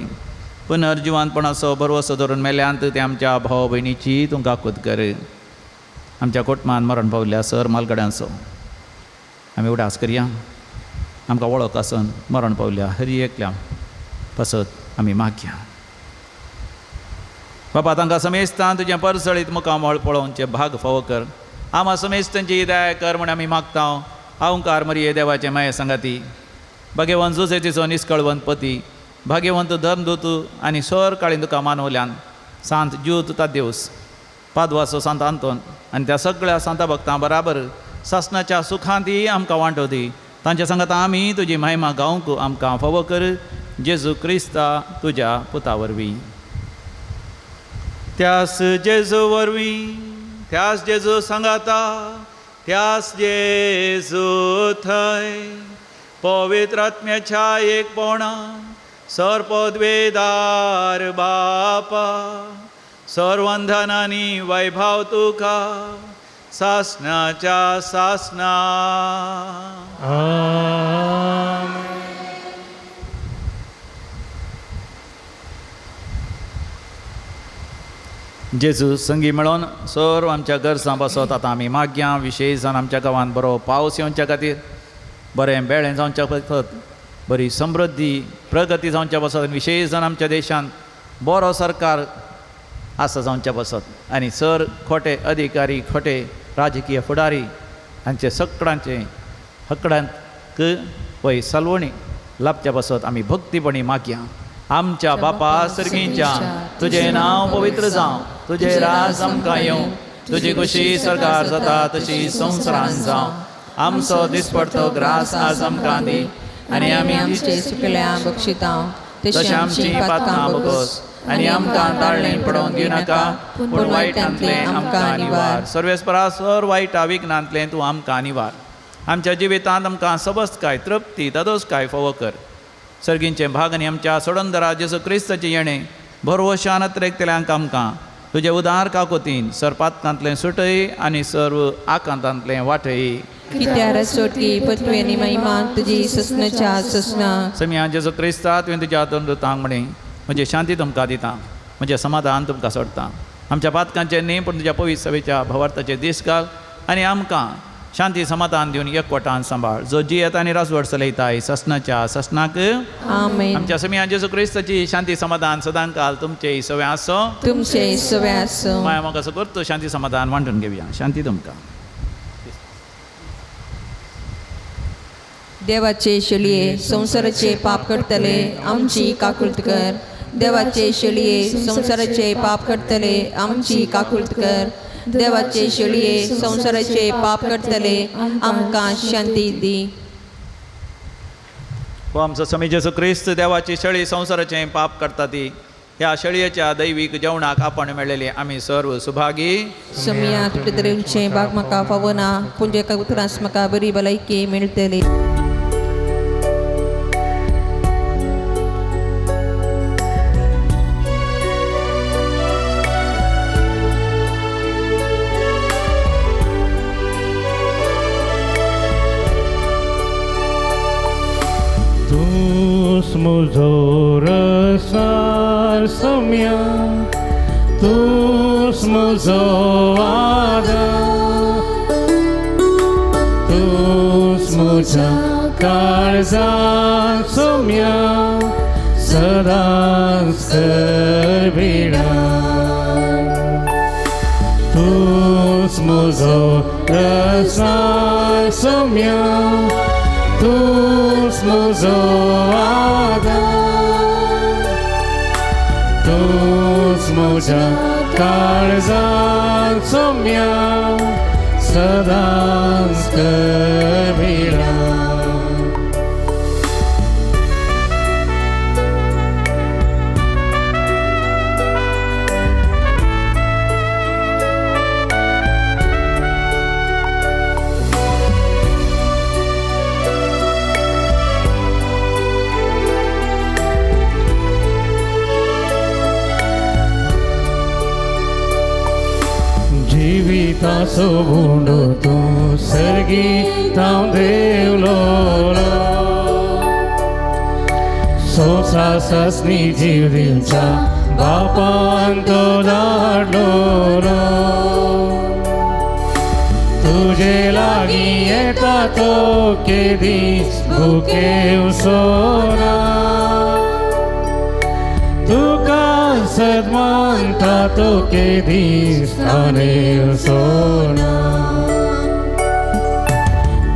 पुनर्जिवानपणाचो भरवसो धरून मेल्यांत ते आमच्या भाव भयणीची तूं काकूत कर। आमच्या कोटमान मरण पावल्या सर मालगड्यांचो आमी उडास करया। आमकां वळख आसून मरण पावल्या हरी एकल्या पासत आमी मागया। बापा, तांकां समेस्तान तुजें परसळीत मुखामळ पळोवचें भाग फावो कर। आमा समेस्तांची दया कर म्हूण आमी मागता। अहंकार मरिये देवाचें माये सांगाती, भाग्यवंत जुसेचो निस्कळवंत पती, भाग्यवंत धर्मदूत आनी सर काळी तुका मानवल्यान सांत ज्यूत तादेवस, पादवासो सांत आंतोन आनी त्या सगळ्या सांता भक्तां बराबर सासणाच्या सुखांती आमकां वांटो दी. तांच्या सांगात आमी तुजी महिमा गावंक आमकां फावो कर, जेजू क्रिस्ता तुज्या पुता वरवीं. त्यास जेजू वरवीं, त्यास जेजू सांगाता, त्यास जेजू थंय पवित्र आत्म्याच्या एकपणा सर्वपदवेदार बापा सर्वंधनानी वैभव तुका सासनाच्या सासना. आमेन. जेजू संगी मेळोन सर्व आमच्या गरजां बसत आतां आमी मागया. विशेश जावन आमच्या गांवांत बरो पावस येवच्या खातीर, बरें बेळें जावच्या पासत, बरी समृद्धी प्रगती जावच्या पासत, आनी विशेश जावन आमच्या देशांत बरो सरकार आसा जावच्या पासत, आनी सर खोटे अधिकारी खोटे राजकीय फुडारी हांचे सगळ्यांचे हकडांक वय सलवणी लाभच्या पासत आमी भक्तीपणी मागया. आमच्या बापा सर्गींच्या, तुजें नांव पवित्र जावं, तुजें राज आमकां येवं, तुजी खुशी सरकार जाता तशी संवसारान जावं. आमचो दिसपडतो ग्रास आज आमकां दी, आनी आमी आमचे चुकल्या बक्षितां तशें आमची पातकां बगस, आनी आमकां ताळणें पडोवन दिवनाका, पूण वायटांतलें आमकां निवार. सर्वेस्परा सर वायटा विघ्नांतलें तूं आमकां निवार. आमच्या जिवितांत आमकां सबसकाय तृप्ती दादोसकाय फावो कर. सर्गींचें भाग आनी आमच्या सोडंदरा जेजू क्रिस्ताचें येणें भरवशान अत्रेकतल्यांक आमकां तुजे उदार काकोतीन सरपातकांतलें सुटय आनी सर्व आकांतांतलें वाटय. कित्यार सोटी पृथ्वी आनी महिमा तुजी ससनाच्या ससना. समिया जेजू क्रिस्ता तुवें तुज्या दुतांक म्हळें, म्हजें शांती तुमकां दिता, म्हजें समाधान तुमकां सोडटा. आमच्या पातकांचें न्ही पूण तुज्या पवित्र सभेच्या भावार्थाचे दीस घाल आनी आमकां शांती समाधान दिवन एकवटान सांबाळ, जो जियेता आनी राजवट चलयताय ससनाच्या ससनाक. आमेन. आमच्या समिया जेजू क्रिस्ताची शांती समाधान सदांकाल तुमचे सगळें आसो, तुमचे सगळें आसूं. माया म्हाका असो करतो शांती समाधान वांटून घेवया. शांती तुमकां. देवाचे शेळये संवसाराचे पाप करतले आमची काकुळट कर. देवाचे शेळये संवसाराचे पाप करतले आमची काकुळट कर. देवाचे शेळये संवसाराचे पाप करतले आमकां शांती दी. हो आमचो स्वामी जेजू क्रिस्त देवाची शेळी संवसाराचें पाप करता ती ह्या शेळयेच्या दैवीक जेवणाक आपण मेळ्ळेले आमी सर्व सुभागी. समिया तुटे तरेचे बाग म्हाका फावना, पूण एका उतरांस म्हाका बरी भलायकी मेळटली. तूस मुझो रसार सम्या, तूस मुझो आदार, तूस मुझा काळजात सम्या सदांच करविणा. तूस मुझो रसार सम्या, तूस मुझो आदार, तूस मुझा काळजात सम्या सदांच करविणा. जिविताचो गुंडो तूं सर्गी तांव देवलो, संवसारासनी जीव दिवच्या बापान तो धाडलो. तुजे लागीं येता तो केदीच भुकेवसोना, तुका सदमानता तो केदीच तानेवसोना.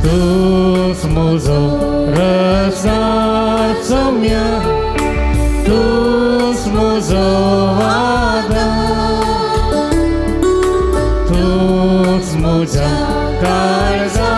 तूस मुझो रसार सम्या, तूस मुझो आदार, तूस मुझा काळजात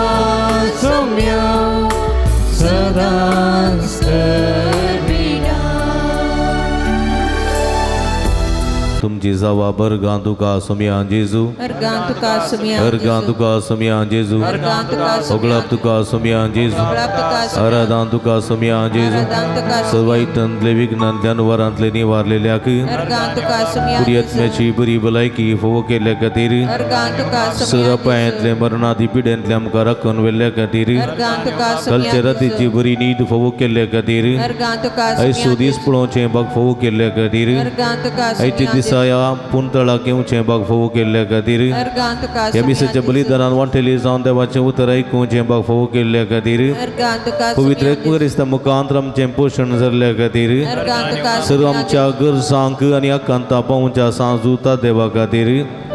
तुमची जावा बरगां तुका सोमया जेजू. अर्गां तुका सोमया अर्गां तुका सोमया जेजू. अर्गां तुका ओगळाप तुका सोमया जेजू. ओगळाप तुका आराधान तुका सोमया जेजू. आराधान तुका सर्वायतांतले विघ्नांतल्यान वरांतले निवारलेल्याक अर्गां तुका सोमया पुर्यत्म्याची बरी भलायकी फोव केल्ल्या खातीर अर्गां तुका सोमया सरापायांतले मरणादी पिड्यांतले आमकां राखून व्हेल्ल्या खातीर अर्गां तुका कालच्या सोमया रातीची बरी न्हीद फोव केल्ल्या खातीर अर्गां तुका आयसो दीस पळोवचें बाग फोव केल्ल्या खातीर अर्गां तुका आयच्या दिसा ह्या पुंतळाक येवचें बाग फोव केल्ल्या खातीर अर्गां तुका ह्या मिसाच्या बलिदानान वांटेली जावन देवाचें उतर आयकुचें बाग फोव केल्ल्या खातीर अर्गां तुका पवित्र क्रिस्ता मुखांत आमचें पोशण जाल्ल्या खातीर अर्गां तुका सर्व आमच्या गरजांक आनी आकांता पावच्या सांजुता देवा खातीर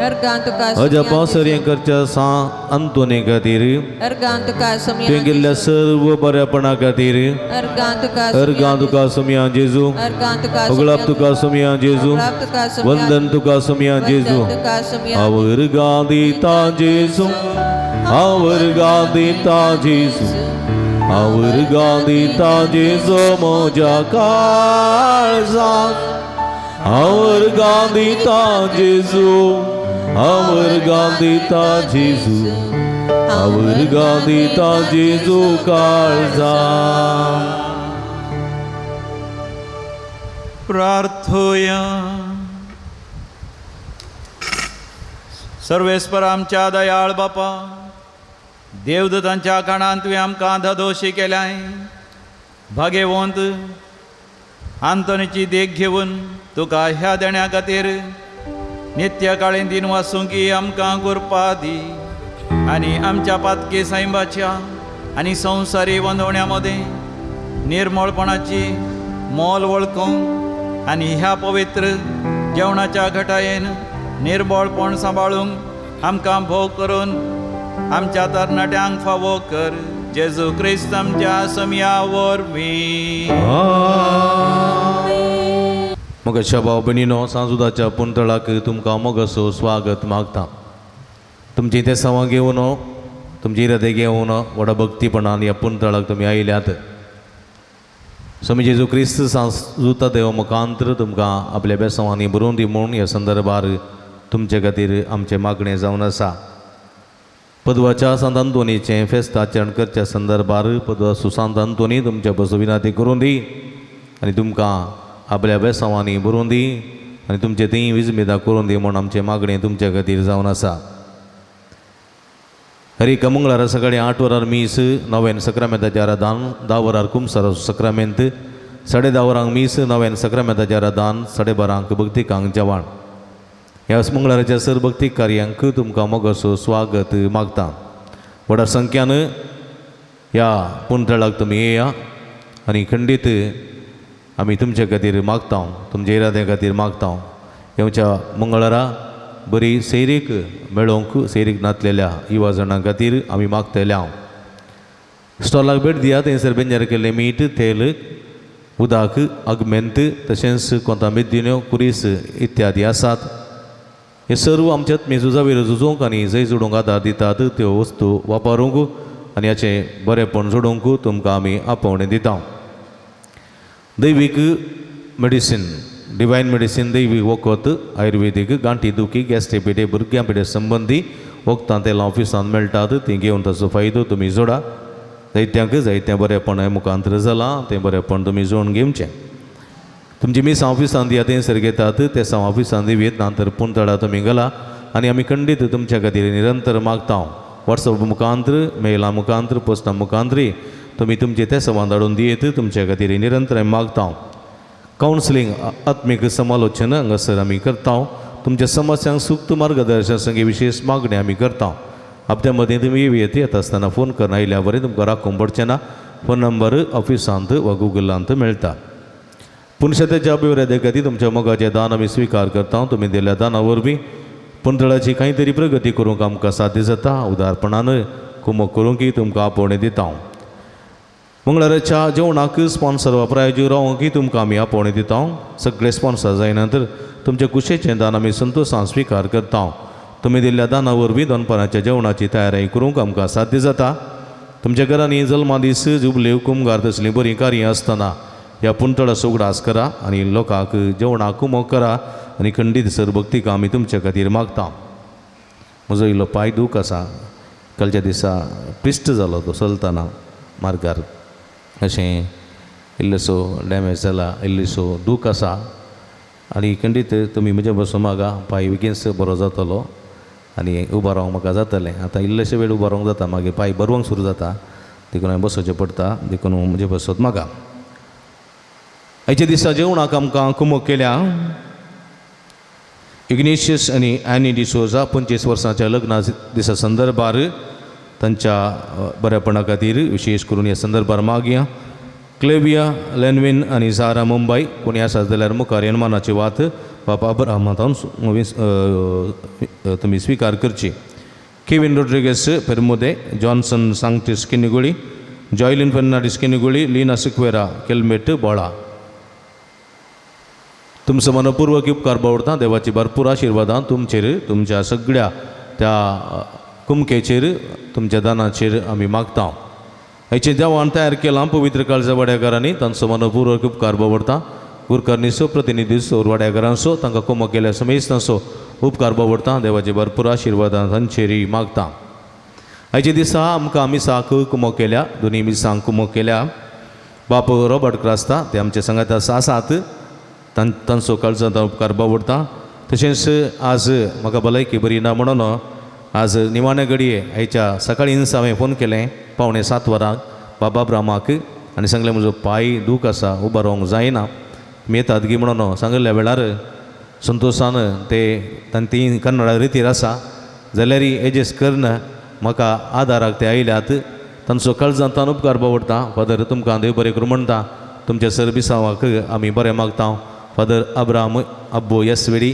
अर्गां तुका अजा पावसर्य करच्या सां अंतोनी खातीर अर्गां तुका सोमया तुवें केल्ल्या सर्व बऱ्यापणा खातीर अर्गां तुका अर्गां तुका सोमया जेजू. अर्गां तुका ओगळाप तुका सोमया जेजू. तुका सोमया वंदन तुका सोमया जेजू. तुका सोमया our दिता जेजू. Our दिता जेजू. Our दिता जेजू म्हज्या काळजाक. Our दिता जेजू. Our दिता जेजू. Our दिता जेजू काळजाक. प्रार्थोया. सर्वेस्पर आमच्या दयाळ बापा, देवदूतांच्या काणांत तुवें आमकां धदोशी केल्याय. भागेवंत आंतोनीची देख घेवन तुका ह्या देण्या खातीर नित्य काळीन दिन वासूंक आमकां कृपा दी आनी आमच्या पातकी सायबाच्या आनी संवसारी वंदवण्या मदें निर्मळपणाची मोल वळखूंक आनी ह्या पवित्र जेवणाच्या घटायेन निर्बळपण सांबाळूंक आमकां भोग करून आमच्या तरणाट्यांक फावो कर. जेजू क्रिस्त आमच्या समया वरवीं. मगाच्या भाव भयणीनो, सांजुदाच्या पुंतळाक तुमकां मोगासो स्वागत मागता. तुमची ते सवां घेवन तुमची इरादे घेवन व्हडा भक्तीपणान ह्या पुंतळाक तुमी आयल्यात. स्वामी जेजू क्रिस्त सांजुता देव मुखांतर तुमकां आपल्या बेसांवांनी बरोवन दी म्हूण ह्या संदर्भार तुमचे खातीर आमचें मागणें जावन आसा. पदवाच्या सांत अंतोनीचें फेस्त आचरण करच्या संदर्भार पदवा सुसांत अंतोनी तुमच्या बसून विनंती करून दी आनी तुमकां आपल्या बेसांवांनी बरोवन दी आनी तुमचे थंय विजमेदा करून दी म्हूण आमचें मागणें तुमच्या खातीर जावन आसा. हर एका मंगळारा सकाळी 8 वरार मीस, नव्यान सक्रामेंताच्या आराधान, 10 वरार कुमसार सक्रामेंत, 10:30 वरांक मीस, नव्यान सक्रामेंताच्या आराधान, 12:30 भक्तिकांक जेवण. ह्या मंगळाराच्या सर भक्ती कार्यांक तुमकां मोगासो स्वागत मागता. व्हडा संख्यान ह्या पुंतळाक तुमी येया आनी खंडीत आमी तुमचे खातीर मागता, तुमच्या इराद्या खातीर मागता. येवच्या मंगळारा बरी सैरीक मेळोवंक सैरीक नातलेल्या युवा जाणां खातीर आमी मागतले. हांव स्टॉलाक भेट दिया, थंयसर बेंजार केल्लें मीठ, तेल, उदक, आगमेंत तशेंच कोंता मेद्दिन्यो, कुरीस इत्यादी आसात. हे सर्व आमच्या मेजुजा वयर झुजोवंक आनी जंय जोडूंक आदार दितात त्यो वस्तू वापरूंक आनी हाचें बरेंपण जोडूंक तुमकां आमी आपोवणें दिता. दैवीक मेडिसीन, डिवायन मेडिसीन, दैवीक वखद, आयुर्वेदीक, गांठी दुखी, गॅस्ट्रिक पिडे, भुरग्यां पिडे संबंदी वखदां तेलां ऑफिसांत मेळटात, तीं घेवन ताचो फायदो तुमी जोडा. जायत्यांक जायतें बरेंपण हें मुखांतर जालां, तें बरेंपण तुमी जोडून घेवचें. तुमची मिसां ऑफिसांत दिया थंयसर घेतात, ते साव ऑफिसांत दिवयेत ना तर पुंतळा तुमी गेला आनी आमी खंडीत तुमच्या खातीर निरंतर मागता. वॉट्सअप मुखांतर, मेला मुखांतर, पोस्टा मुखांतर तुमी तुमचे ते सवां धाडून दियेत, तुमच्या खातीर निरंतर आमी मागता. कावन्सिलींग, आत्मीक समालोचन हांगासर आमी करता. तुमच्या समस्यांक सुक्त मार्गदर्शन संगे विशेष मागणी आमी करता. आपल्या मदीं तुमी येत येता आसतना फोन करून आयल्या बरें तुमकां राखूंक पडचें ना. फोन नंबर ऑफिसांत वा गुगलांत मेळटा. पुनशतेच्या अभिवृद्धी खातीर तुमच्या मोगाचें दान आमी स्विकार करता. तुमी दिल्ल्या दाना वरवीं पुंतळाची कांय तरी प्रगती करूंक आमकां साध्य जाता. उदारपणान कुमक करूंक तुमकां आपोवणें दिता. मंगळाराच्या जेवणाक स्पॉन्सर वा प्रायोजक रावंक तुमकां आमी आपोवणें दिता. सगळे स्पॉन्सर जायना तर तुमच्या कुशेचें दान आमी संतोशान स्विकार करता. तुमी दिल्ल्या दाना वरवीं दनपाराच्या जेवणाची तयारी करूंक आमकां साध्य जाता. तुमच्या घरांनी जल्मा दीस, जुबले, कुमगार तसलीं बरीं कार्यां आसतना ह्या पुंतळाचो उगडास करा आनी लोकांक जेवणाक कुमक करा आनी खंडीत सर भक्तीक आमी तुमच्या खातीर मागता. म्हजो इल्लो पांय दूख आसा, कालच्या दिसा ट्विस्ट जालो तो चलतना मार्गार, अशें इल्लोसो डॅमेज जाला, इल्लोसो दूख आसा. आनी खंडीत तुमी म्हज्या बसून मागा, पांय बेगीनच बरो जातलो आनी उबो रावंक म्हाका जातलें. आतां इल्लेशे वेळ उबो रावंक जाता, मागीर पांय बरोवंक सुरू जाता, देखून हांवें बसोवचें पडटा. देखून म्हजे बसत मागा. आयच्या दिसा जेवणाक आमकां कुमक केल्या इग्नेशियस आनी एनी डिसोजा 25 वर्सांच्या लग्ना दिसा संदर्भार तांच्या बरेपणा खातीर विशेश करून ह्या संदर्भार मागया. क्लेविया लेनविन आनी झारा मुंबय कोणी आसा जाल्यार मुखार यनमानाची वात बापा अब्राहमांतान तुमी स्विकार करची. केविन रोड्रिगस पेरमुदे, जॉन्सन सांगटीस Kinnigoli, Joylin Fernandes Kinnigoli, Leena Sequeira केलमेट बोळा. तुमचो मनपूर्वक उपकार बावडता. देवाची भरपूर आशिर्वादां तुमचेर, तुमच्या सगळ्या त्या कुमकेचेर, तुमच्या दानाचेर आमी मागता. हाचें देवान तयार केलां पवित्र काळजा वाड्याकारांनी तांचो मनपूर्वक उपकार बावडता. गुरकर्णीचो प्रतिनिधीचो वाड्याकारांचो तांकां कुमक केल्या समेस्तांचो उपकार बावडता. देवाची भरपूर आशिर्वादां तांचेर मागता. आयच्या दिसा आमकां मिसाक कुमक केल्या, दोनी मिसांक कुमक केल्या. बाप रॉबर्ट क्रास्ता ते आमचे सांगात आसात, तांचो काळजांत उपकार बावडता. तशेंच आज म्हाका भलायकी बरी ना म्हणून आज निमाणे घडये आयच्या सकाळींच हांवें फोन केलें 6:45 वरांक बाबा ब्रामाक आनी सांगलें म्हजो पांय दूख आसा, उबो रावंक जायना, तुमी येतात गी म्हणून सांगिल्ल्या वेळार संतोशान ते ती कन्नडा रितीर आसा जाल्यार एडजस्ट करून म्हाका आदाराक ते आयल्यात. तांचो काळजांतान उपकार बावडता. फादर तुमकां देव बरें करूं म्हणटा. तुमच्या सर्विसांवाक आमी बरें मागता. फादर अब्राम अब्बो एस वेडी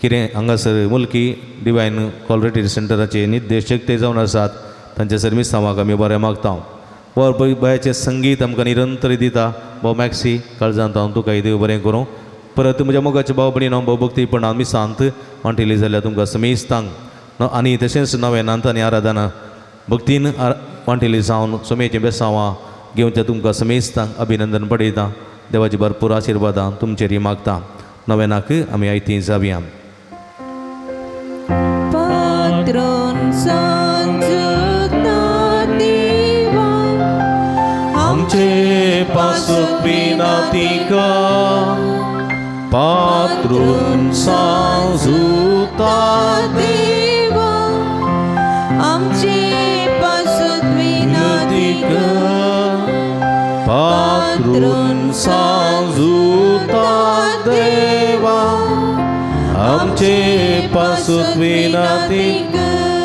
कितें हांगासर मुल्की डिवायन कॉलरेटी सेंटराचे निर्देशक ते जावन आसात, तांच्या सर्विसांवाक आमी बरें मागता. वर बयाचें संगीत आमकां निरंतर दिता भाव मॅक्सी, काळजांत हांव तुका देव बरें करूं. परत म्हज्या मोगाच्या भाव भयणीनो, भाव भक्तीपणान मिसांत वांटिली जाल्यार तुमकां समेस्तांक आनी तशेंच नवेनांत आनी आराधना भक्तीन वांटिली जावन सोमेचें बेसांवां घेवच्या तुमकां समेस्तांक अभिनंदन पडयता. देवाची भरपूर आशिर्वादां तुमचेर मागता. नवेनाक आमी आयती जावया. आमचे पासत विनंती पात्रून सांजुता देवा, आमचे पासत विनंती पात्रून सांजुता देवा, आमचे पासत विनंती.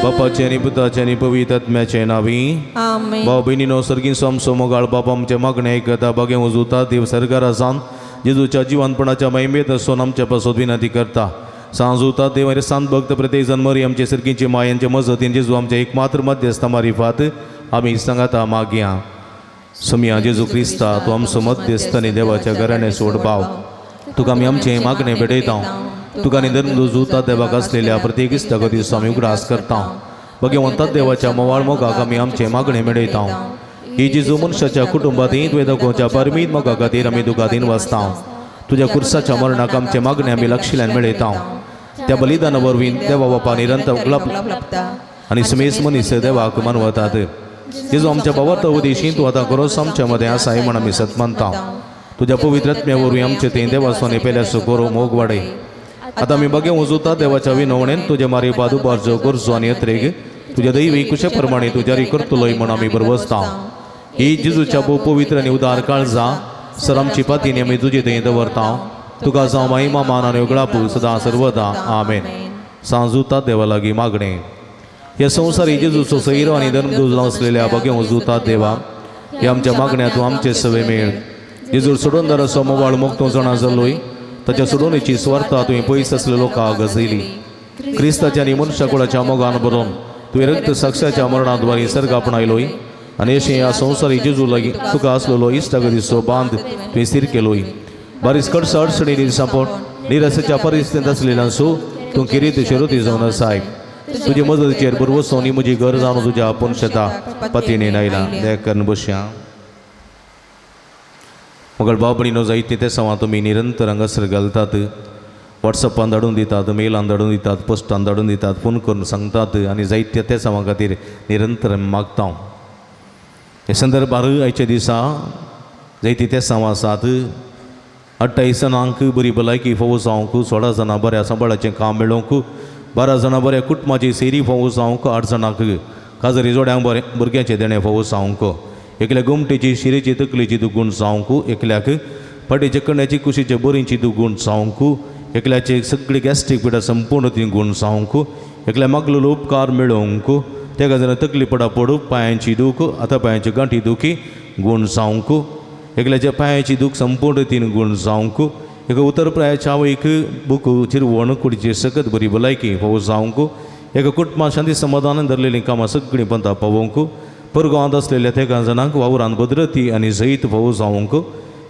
बापाचे आनी पुताचे आनी पवित्र आत्म्याचे नांवी. आमेन. भाव भयणीनो, सर्गीन सोमसो मोगाळ बाप आमचे मागणे आयकता. बागे वजुता देव सरकारा जावन जेजूच्या जिवनपणाच्या महिमेत आसून आमच्या पासत विनंती करता. सांजुता देव आनी सांत भक्त प्रत्येक जण मरी आमचे सर्गींची मायांचे मजतीन जेजू आमच्या एकमात्र मध्यस्थ मारिफात आमी सांगाता मागया. समिया जेजू क्रिस्ता, तूं आमचो मध्यस्थ आनी देवाच्या घराणे सोड भाव, तुका आमी आमचें मागणें भेटयता. तुका आनी धर्म जुता देवाक आसलेल्या प्रत्येक इश्टागो दिसो आमी उगडास करता. भगवंतात देवाच्या मोवाळ मोगाक आमी आमचें मागणें मेळयता. ही जेजू मनशाच्या कुटुंबात तुवें दाखोवच्या परमीत मोगा खातीर आमी तुका दिन वाचता. तुज्या कुर्साच्या मरणाक आमचें मागणें आमी लक्षिल्यान मेळयता. त्या बलिदाना वरवीं देवा बापा निरंतर उगलाप आनी समेस मनीस देवाक मानवतात. जेजू आमच्या बाबा उदेशी तूं आतां गरोस आमच्या मदें आसा म्हण आमी सत मानता. तुज्या पवित्र आत्म्या वरवीं आमचे थंय देवासोनी पेल्याचो गोरो मोग वाडय. आतां आमी बगे वजुता देवाच्या विनवणेन तुज्या मारी बादुबारचो गरजो आनी यत्रेक तुज्या दैवी कुशे प्रमाणे तूं जारी करतलोय म्हण आमी बरवसता. ही जेजूच्या भोव पवित्र आनी उदार काळजा सर आमची पातीन आमी तुजे थंय दवरता. तुका जावं महिमा मान आनी उगडापू सदां सर्वदा. आमेन. सांजुता देवा लागीं मागणें. ह्या संवसारी जेजूचो सैरो आनी धर्मदूत आसलेल्या बगे वजुता देवा, ह्या आमच्या मागण्या तूं आमचे सवे मेळ. जेजूर सोडून दाराचो मोवाळ मोग तूं जाणा जालोय, ताच्या सोडोवणेची स्वार्था तुवें पयस आसले लोकांक गजयली. क्रिस्ताच्या आनी मनशाकुळाच्या मोगान बरोवन तुवें रक्त साक्षाच्या मरणाद्वारे सर्ग आपणायलोय आनी अशें ह्या संवसारी जेजू लागीं तुका आसलेलो इश्टागतीचो बांद तुवें स्थीर केलोय. बारीस कडसा अडचणींनी सांपोट निराशेच्या परिस्थितींत आसलेल्यांचो तूं किरीत शिरोती जावन आसाय. तुजे मजतीचेर बरवसोन ही म्हजी घर जावन तुज्या आपूण शेता पतीणेन आयला. दया बसया. मगळ भाव भयणीनो, जायते ते सवां तुमी निरंतर हांगासर घालतात. वॉट्सॅपान धाडून दितात, मेलान धाडून दितात, पोस्टान धाडून दितात, फोन करून सांगतात आनी जायत्या त्या समा खातीर निरंतर मागता. हे संदर्भार आयच्या दिसा जायती ते समा आसात. 28 जाणांक बरी भलायकी फावो जावंक, 16 जाणां बऱ्या सांबाळाचें काम मेळोवंक, 12 जाणां बऱ्या कुटुंबाची सेरी फावो जावंक, 8 जाणांक काजरी जोड्यांक बरें भुरग्यांचें देणें फावो जावंक, एकल्या गोमटेची शिरेची तकलेची दुगूण जावंक, एकल्याक फाटीचे कण्याची कुशीचे बोरींची दुगूण जावंक, एकल्याचे सगळी गॅस्ट्रीक पिडा संपूर्ण ती गूण जावंक, एकल्या मागलेलो उपकार मेळोवंक, तेका जाणां तकली पडा पडू पांयांची दूख आतां पांयांची गांठी दुखी गूण जावंक, एकल्याच्या पांयाची दूख संपूर्ण रितीन गूण जावंक, एका उतर प्रायाच्या आवयक बुक चिरवण कुडीची सकत बरी भलायकी फावो जावंक, एका कुटुंबान शांती समाधानान धरलेलीं कामां सगळीं पंथा पावोवंक, परगांवांत आसलेल्या तेगां जाणांक वावरान भद्रती आनी जैत फावो जावंक,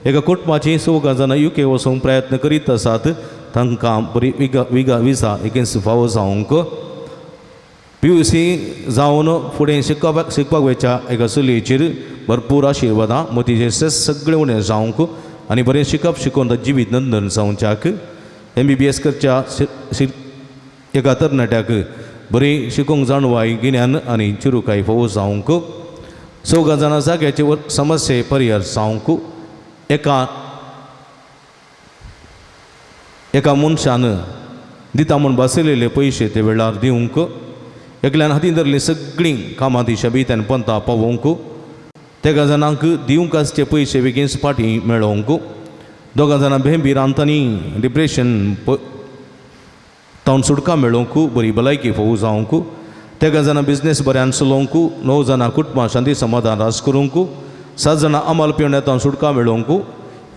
एका कुटुंबाची चवगां जाणां युके वचूंक प्रयत्न करीत आसात तांकां बरी विगा विगा विजा एकेन्स फावो जावंक, PUC जावन फुडें शिकपाक वयच्या एका चलयेचेर भरपूर आशिर्वादां मोतीचे सगळें उणें जावंक आनी बरें शिकप शिकोवन जिवीत नंदन जावच्याक, MBBS करच्या एका तरणाट्याक बरी शिकूंक जाणवाय गिन्यान आनी चिरुकाय फावो जावंक, चवगां जाणां जाग्याचे समस्ये परिहार जावंक, एका मनशान दिता म्हूण बसयलेले पयशे ते वेळार दिवंक, एकल्यान हातीन धरलीं सगळीं कामां ती शबीत आनी पंथा पावोवंक, तेगा जाणांक दिवंक आसचे पयशे बेगीन फाटीं मेळोवंक, दोगां जाणां भेंबीर आनी डिप्रेशन तावन सुटका मेळोवंक, बरी भलायकी फावो जावंक, तेगा जाणां बिजनेस बऱ्यान चलोवंक, 9 जाणां कुटुंबां शांती समाधान रास करूंक, 7 जाणां अमल पिवण्यातावन सुटका मेळोवंक,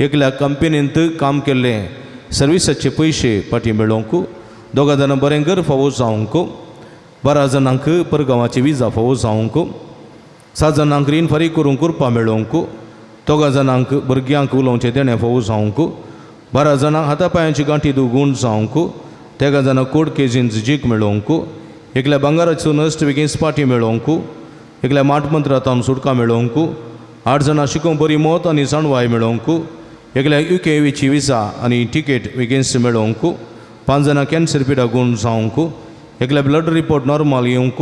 एकल्या कंपनींत काम केल्लें सर्विसाचे पयशे फाटीं मेळोवंक, 2 जाणां बरें घर फावो जावंक, 12 जाणांक परगांवाची विजा फावो जावंक, 7 जाणांक रीण फारीक करूंक कृपा मेळोवंक, 2 जाणांक भुरग्यांक उलोवचें देणें फावो जावंक, 12 जाणांक हाता पांयांची गांठी दुगूण जावंक, 13 जाणां कोर्ट केजींत जीक मेळोवंक, एकल्या भांगाराचो नश्ट बेगीन फाटीं मेळोवंक, एकल्या माटमंत्रांत सुटका मेळोवंक, 8 जाणां शिकोवंक बरी मत आनी जाणवाय मेळोवंक, एकल्या UKची विजा आनी टिकेट बेगीन मेळोवंक, 5 जाणां कॅन्सर पिडा गूण जावंक, एकल्या ब्लड रिपोर्ट नॉर्मल येवंक,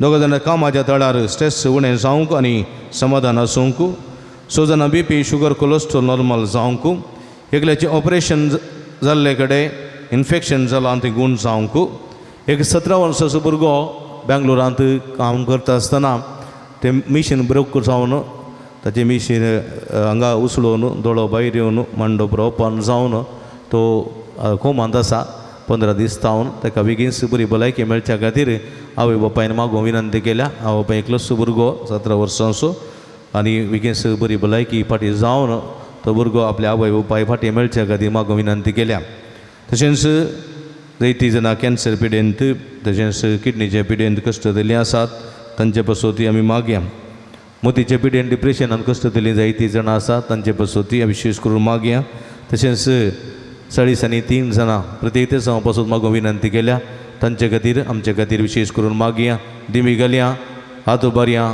2 जाणां कामाच्या तळार स्ट्रेस उणें जावंक आनी समाधान आसूंक, 6 जाणां BP sugar cholesterol normal जावंक, एकल्याचें ऑपरेशन जाल्ले कडेन इन्फेक्शन जालां तें गूण जावंक, एक 17 वर्साचो भुरगो बेंगलोरांत काम करता आसतना तें मिशीन ब्रोक जावन ताचें मिशीन हांगा उसळून दोळो भायर येवन मांडो ओपन जावन तो कोमांत आसा 15 दीस जावन ताका बेगीन बरी भलायकी मेळच्या खातीर आवय बापायन मागूंक विनंती केल्या. आवय बापाय एकलोच भुरगो 17 वर्सांचो आनी बेगीन बरी भलायकी फाटीं जावन तो भुरगो आपल्या आवय बापाय फाटीं मेळच्या खातीर मागूंक विनंती केल्या. तशेंच जायतीं जाणां कॅन्सर पिडेंत तशेंच किडनीच्या पिडेंत कश्ट दिल्लीं आसात तांचे पासत आमी मागया. मोतीच्या पिडेन डिप्रेशनान कश्ट दिल्लीं जायतीं जाणां आसात तांचे पासत विशेश करून मागया. तशेंच 40 आनी 3 जाणां प्रत्येक दिसा पासून मागूंक विनंती केल्या तांचे खातीर आमचे खातीर विशेश करून मागया. दिमी घालया, हात उबारया,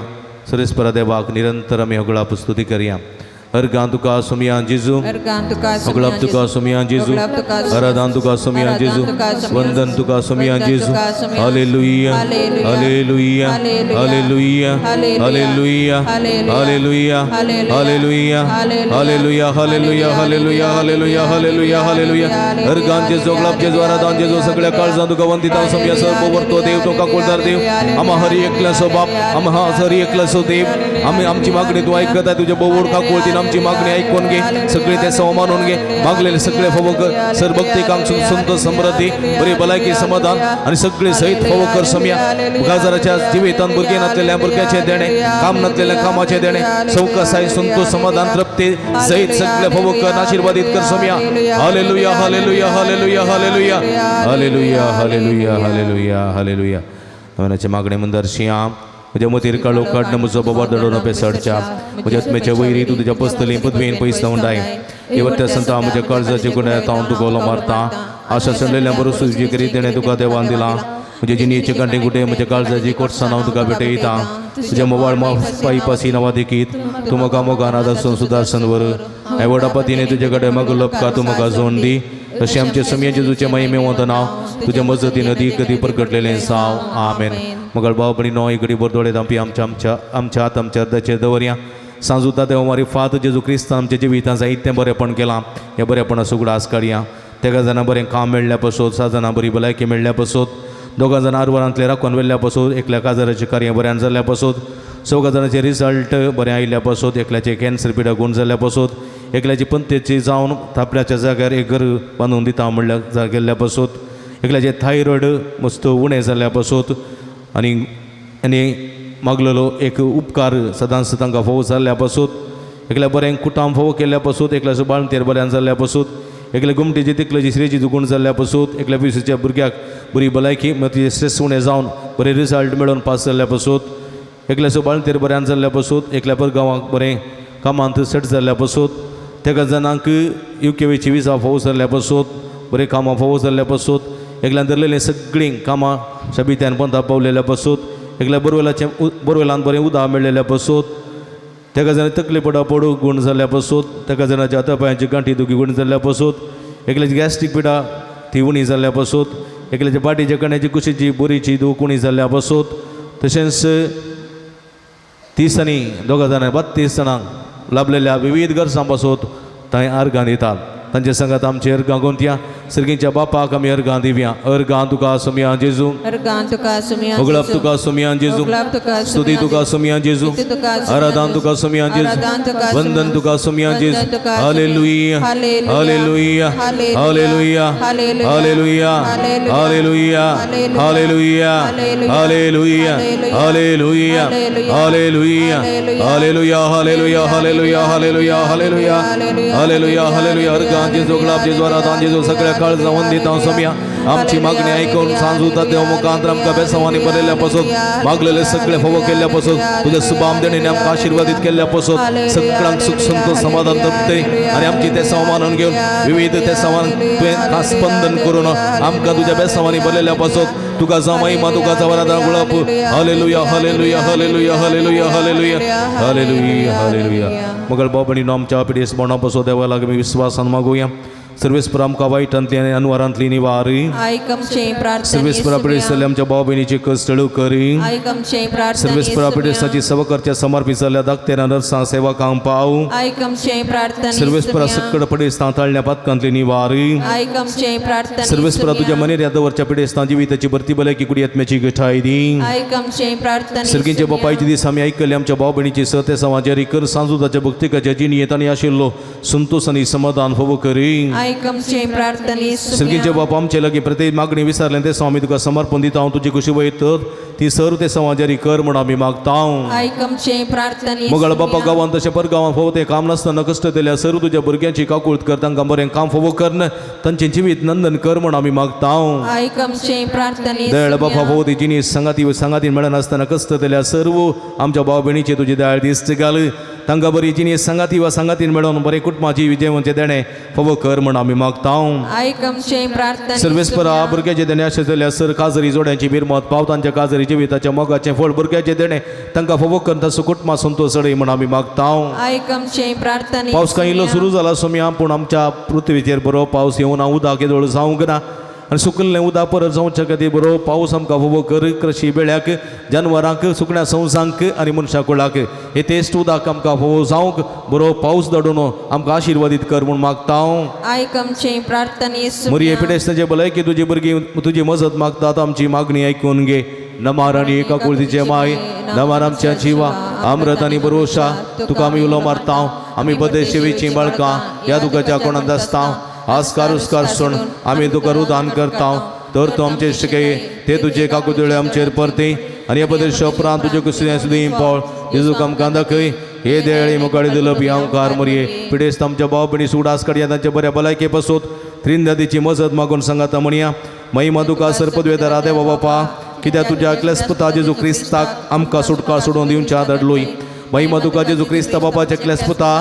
सरेस्परा देवाक निरंतर आमी होगळा स्तुती करया. अर्गां तुका सुमया जेजू, होगळाप तुका सुमया जेजू, आराधन तुका सुमया जेजू, वंदन तुका सुमया जेजू. Hallelujah, hallelujah, hallelujah, hallelujah, hallelujah, hallelujah, hallelujah, hallelujah, hallelujah, hallelujah, hallelujah, hallelujah. अर्गां जेजू, होगळाप जेजू, आराधन जेजू, सगळ्या काळजान तुका वंदिता सुमया. सर्व देव तुका कुळदार देव, आमा हरी एकल्याचो बाप, आमा हरी एकल्याचो देव, आमी आमची मागणी तूं ऐकता. तुझ्या बोवड काकुळतीन आमची मागणी ऐकून घे, सगळे ते सव मानून घे, मागलेले सगळे फावो कर. सर भक्ती कांग संत समृद्धी बरी भलायकी समाधान आणि सगळे सहित फावो कर समया. गाजराच्या जिवितान भुरगे नासलेल्या भुरग्याचे देणे, काम नासलेल्या कामाचे देणे, सवकासाय संतोष समाधान तृप्ती सहित सगळे फावो कर, आशीर्वादित कर समया. Hallelujah, hallelujah, hallelujah, hallelujah, hallelujah, hallelujah, hallelujah, hallelujah. नव्याचे मागणे मंदर शियाम म्हज्या मतीर काळो काडणं म्हजो बाबा दडोन पेसडच्या म्हज्या आत्म्याच्या वैरी तूं तुज्या पसतली पदवेन पयस धांवडाय. देवत्या संता म्हज्या काळजाचे गुण्यात हांव तुका उलो मारता. आशा सडलेल्या बरो सुजी करीत देणें तुका देवान दिलां. म्हज्या जिणेचे कांटे गुटे म्हज्या काळजाची कोटसाण हांव तुका भेटयता. तुज्या मोवाळ माफ पासी नांवा देखीत तूं म्हाका मोगान आदासून सुदारसन वर. आई वडापातीने तुजे कडेन मागलो उपकार तूं म्हाका जोड दी. तशें आमचे सुमया जेजूचें महिमेवंत नांव तुज्या मजतीन अदीक कधी परगटलेलें जावं. आमेन. मगळ भाव भयणीनो इगडी बोरदोळे दामपी आमच्या आमच्या आमच्या हात आमच्या अर्दाचेर दवरया. सांजुता देवा मारी फात जेजू क्रिस्तान आमच्या जिवितांत जायतें बरेंपण केलां. ह्या बरेपणा उगडास काडया. तेगा जाणां बरें काम मेळ्ळ्या पसत, 7 जाणां बरी भलायकी मेळ्ळ्या पसत, 2 जाणां आरवरांतले राखून व्हेल्ल्या पसत, एकल्या काजाराचें कार्य बऱ्यान जाल्ल्या पसत, 4 जाणांचे रिजल्ट बरें आयिल्ल्या पसत, एकल्याचे कॅन्सर पिडा गूण जाल्ल्या पसत, एकल्याची पंतेची जावन थापल्याच्या जाग्यार एक घर बांदून दिता म्हणल्यार गेल्ल्या पसत, एकल्याचे थायरॉयड मस्त उणें जाल्ल्या पसत आनी आनी मागलेलो एक उपकार सदांच तांकां फोव जाल्ल्या पसत, एकल्या बरें कुटाम फोव केल्ल्या पसत, एकल्याचो बाळंतेर बऱ्यान जाल्ल्या पसत, एकल्या गुमटेची तिकलेची श्रेची दुगूण जाल्ल्या पसत, एकल्या पिवसेच्या भुरग्याक बरी भलायकी मागीर स्ट्रेस उणें जावन बरें रिजल्ट मेळोवन पास जाल्ल्या पसत, एकल्याचो बाळंतेर बऱ्यान जाल्ल्या पसत, एकल्या पर गांवाक बरें कामांत सेट जाल्ल्या पसत, तेका जाणांक युकेवेची विजा फोव जाल्ल्या पसत, बरें कामां फोव जाल्ल्या पसत, एकल्यान धरलेलीं सगळीं कामां शबित्यान पंथा पावलेल्या पसत, एकल्या बोरवेलाचें बोरवेलान बरें उदक मेळ्ळेल्या पसत, तेका जाणां तकली पडा पडू गूण जाल्ल्या पसत, तेका जाणांच्या हाता पांयाची गांठी दुखी गूण जाल्ल्या पसत, एकल्याची गॅस्ट्रीक पिडा ती उणी जाल्ल्या पसत, एकल्याच्या पाटीच्या कण्याची कुशीची बोरीची दूख उणी जाल्ल्या पसत, तशेंच 30 आनी 2 जाणां 32 जाणांक लाभलेल्या विविध गरजां पासत थंय अर्गां दितात. तांचे संगात आमचे अर्गां गोंतया. सर्गीच्या बापाक आमी अर्गां दिवया. अर्गां तुका सुमया जेजू, अर्गां तुका सुमया उगळप तुका सुमया जेजू, स्तुती तुका सुमया जेजू, आराधन तुका सुमया जेजू, वंदन तुका सुमया जेजू. Hallelujah, hallelujah, hallelujah, hallelujah, hallelujah, hallelujah, hallelujah, hallelujah, hallelujah, hallelujah, hallelujah, hallelujah, hallelujah, hallelujah, hallelujah, hallelujah. अर्गां जेजू, गुलाब जेजू, आराधन जेजू, सगळ्या काळ जावन दिता सुमया. आमची मागणी ऐकून सांजूता देव मुखांत आमकां बेसांवांनी बरयल्ल्या पासून मागलेले सगळे फोवो केल्ल्या पासून तुज्या सुबाम देणेने आमकां आशिर्वादीत केल्ल्या पासून सगळ्यांक सुख संतोष समाधान तृप्ती आनी आमची ते मानून घेवन विविध ते समान तुवें खास स्पंदन करून आमकां तुज्या बेसांवांनी बरयल्ल्या पासून तुका जावं महिमा, तुका जावं आराधना गुलाब. Hallelujah, hallelujah, hallelujah, hallelujah, hallelujah, hallelujah, hallelujah. मगळ भाव भयणीनो आमच्या पिडेस बोंडा पासून देवा लागीं विस्वासान मागुया. सर्वेस्पर आमकां वायटांतली आनी अनवारांतली निवारी. आयक आमचें प्रार्थना सर्वेस्परा पिडेस्तांतले आमच्या भाव भयणीचे कश्ट करी. आयक आमचें प्रार्थना सर्वेस्परा पिडेस्ताची सेवा करच्या समर्पित जाल्ल्या दाक्तेरां नर्सां सेवकांक पाव. आयक आमचें प्रार्थना सर्वेस्परा सक्कड पिडेस्तां ताळल्या पातकांतली निवारी. आयक आमचें प्रार्थना सर्वेस्परा तुज्या मनेर दवरच्या पिडेस्तां जिविताची भरती भलायकी कुडी आत्म्याची गठाय दी. आयक आमचें प्रार्थना सर्गींच्या बापायचे दीस आमी आयकल्ले आमच्या भाव भयणीची सते समाजारी कर सांजुताच्या भक्तिकाच्या जिणयेत आनी आशिल्लो संतोष आनी समाधान फोव करी. आयक आमचें प्रार्थना सर्गींचे बाप आमचे लागीं प्रत्येक मागणी विचारलें ते आमी तुका समर्पण दिता. तुजी खुशी वयत ती सर्व ते समाजारी कर म्हूण आमी मागता. आयक आमचें प्रार्थना मगळ बापा गांवांत तशें पर गांवांत फोव तें काम नासतना कश्ट दिल्या सर्व तुज्या भुरग्यांची काकूळत कर. तांकां बरें काम फोवो कर, तांचें जिवीत नंदन कर म्हूण आमी मागता. आयक आमचें प्रार्थना दयाळ बापा फोव ती जिनीस सांगाती सांगाती मेळनासतना कश्ट दिल्या सर्व आमच्या भाव भयणीचे तुजी दयाळ दिश्ट घाल. तांकां बरी जिनीस सांगाती वा सांगातीन मेळोवन बरें कुटुंबाची विजयवंचे देणें फोवो कर म्हूण आमी मागता. आयक आमचें प्रार्थना सर्वेस्परा भुरग्याचे देणे आशे जाल्यार सर काजरी जोड्यांची बिरमत पाव तांच्या काजरी जिविताच्या मोगाचें फळ भुरग्याचे देणे तांकां फोवो कर तसो कुटुंबा संतोष चडय म्हूण आमी मागता. आयक आमचें प्रार्थना पावस कांय इल्लो सुरू जाला सोम्या, पूण आमच्या पृथ्वीचेर बरो पावस येवना. उदक येदोळ जावंक ना आनी सुकल्लें उदक परत जावच्या खातीर बरो पावस आमकां फोवो कर. कृशी बेळ्याक, जानवरांक, सुकण्या संवसांक आनी मनशा कुळाक हे तेस्ट उदक आमकां फोवो जावंक बरो पावस धाडून आमकां आशिर्वादीत कर म्हूण मागता. आयक आमचें प्रार्थना मोरये पिडेस्तांचे भलायकी तुजी भुरगीं तुजी मजत मागतात. आमची मागणी आयकून घे. नमार आनी एका कुळतीचे माय, नमार आमच्या जिवा अमृत आनी बरोशा तुका आमी उलो मारता. आमी बदेशेवीची बाळकां ह्या दुखाच्या कोणांत आसता. आस्कार उस्कार सोण आमी तुका रुदान करता. तर तूं आमचे शिकय ते तुजे काकुदळे आमचेर परते आनी ह्या बदेश उपरांत तुजे कुसुद्या सुद्दां पावळ जेजूक आमकां दाखय. हे देळी मुखाडी दिलप ह्या मोरये पिडेस्त आमच्या भाव भयणी सुडास काडया तांच्या बऱ्या भलायके पासून त्रिंदादीची मजत मागून सांगाता म्हणया. महिमा तुका सर्पद्वेदरा देवा बापा, कित्याक तुज्या एकल्याच पुता जेजू क्रिस्ताक आमकां सुटका सोडून दिवच्या धाडलोय. महिमा तुका जेजू क्रिस्ता बापाच्या एकल्याच पुता,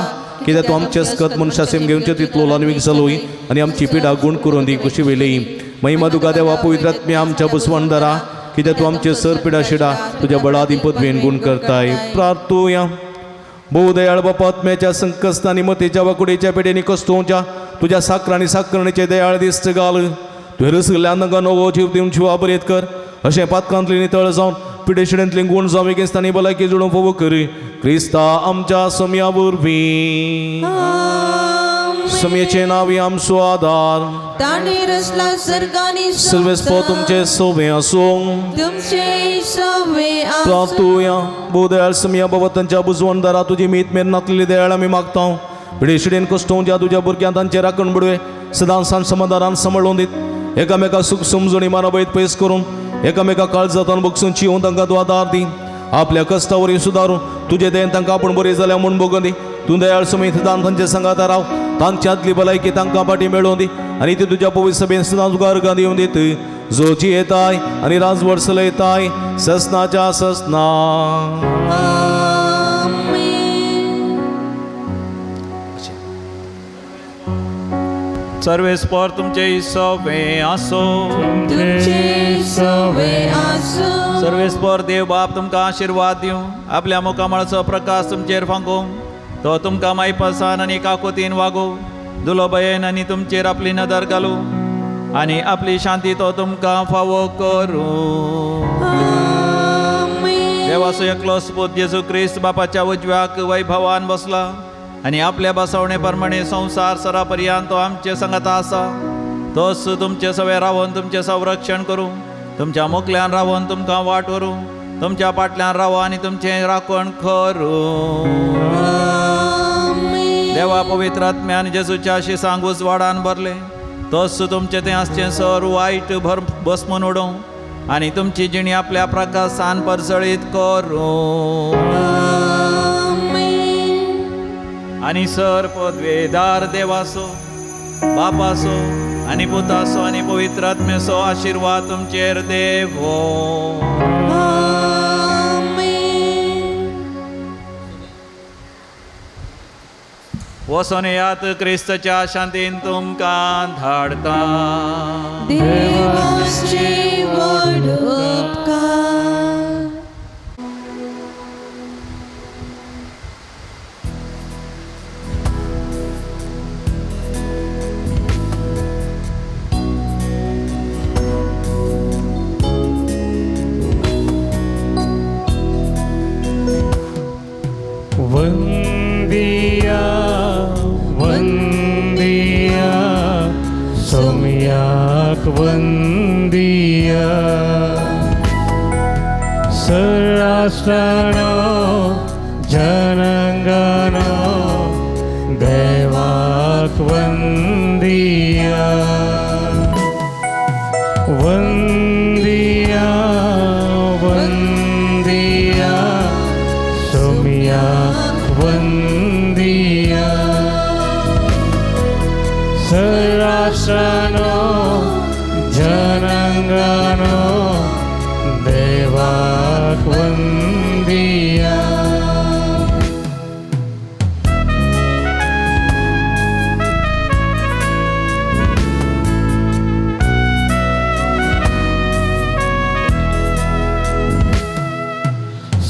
कित्याक तूं आमचे स्कत मनशा सेम घेवचे तितलो लानवीक जालोय आनी आमची पिडा गुण करून दी कुशी वेली. महिमा तुका देवा पवित्रात्म्या आमच्या बसवणदारा, कित्याक तूं आमचे सर पिडा शिडा तुज्या बळादी पदवेन गुण करताय. प्रार्थुया. भोवदयाळ बापा, आत्म्याच्या संकश्ट आनी मतेच्या वाकुडेच्या पेडेनी कस्तोवच्या तुज्या साकर आनी साकरणीचे दयाळ दिस्त घाल. तुवें रसगल्ल्या तांकां नवो जीव दिवन जिवा बरेत कर. अशें पातकांतली नितळ जावन पिडेशिडेंतली गूण जावं एकेस्तांनी भलायकी जुळून फोव करी क्रिस्ता आमच्या सम्या वरवीं. सम्येचें नांव आमचो आदार. ताणें रचला सर्गानी सर्वेस्पो तुमचे सोवे आसूं. तुमचे सवे आसूं. प्रार्थुया. भोव सम्या बाबा तांच्या बुजवणदारा तुजी मीत मेर नातलेली दयाळ आमी मागता. पिडेशिडेन कश्टोवन ज्या तुज्या भुरग्यां तांचे राखण बुडवे सदां सांज समाधानान सांबाळून दीत. एकामेका सुख समजणी मानाबयत पयस करून एकामेका काळजातान बगसून चिवून तांकां तूं आदार दी. आपल्या कश्टावरी सुदारून तुजे दयेन तांकां आपूण बरी जाल्या म्हूण भोगून दी. तूं दयाळ समेत सदां तांचे सांगाता राव. तांच्यांतली भलायकी तांकां फाटी मेळोवन दी आनी ती तुज्या पवित्र सभेन सदां तुका अर्गां दिवन दीत. जो जियेताय आनी राजवट चलयताय ससनाच्या ससना. सर्वेस्पर तुमचे सवे आसो. तुमचे सवे आसूं. सर्वेस्पर देव बाप तुमकां आशिर्वाद दिवं. आपल्या मुखामळाचो प्रकाश तुमचेर फांकूं. तो तुमकां मायपासान आनी काकुतीन वागूं. दुलोबयेन आनी तुमचेर आपली नदर घालूं आनी आपली शांती तो तुमकां फावो करूं. देवाचो एकलो सुपूत जेजू क्रिस्त बापाच्या उजव्याक वैभवान बसला आनी आपल्या बसवणे प्रमाणे संवसार सरा पर्यंत तो आमचे संगता आसा. तोच तुमचे सवे रावन तुमचें संरक्षण करूं. तुमच्या मुखल्यान रावन तुमकां वाट व्हरूं. तुमच्या फाटल्यान रावो आनी तुमचें राखण करूं. देवा पवित्र आत्म्यान जेजूच्या शिसांक उजवाडान भरलें. तोच तुमचें तें आसचें सर वायट भर बसमून उडोवं आनी तुमची जिणी आपल्या प्रकाशान परजळीत करूं. आनी सर पदवेदार देवाचो बापाचो आनी पुताचो आनी पवित्र आत्म्याचो आशिर्वाद तुमचेर देवो. वचोन येयात क्रिस्तच्या शांतीन तुमकां धाडता. देवाचे व्हड उपकार. वंदिया वंदिया सोम्याक वंदिया. सराष्ट्रानो जनंगनो देवाक वंदिया. वंदिया वंदिया सोम्याक वंदिया. सराष्ट्रानो जनंगनो देवाक वंदिया.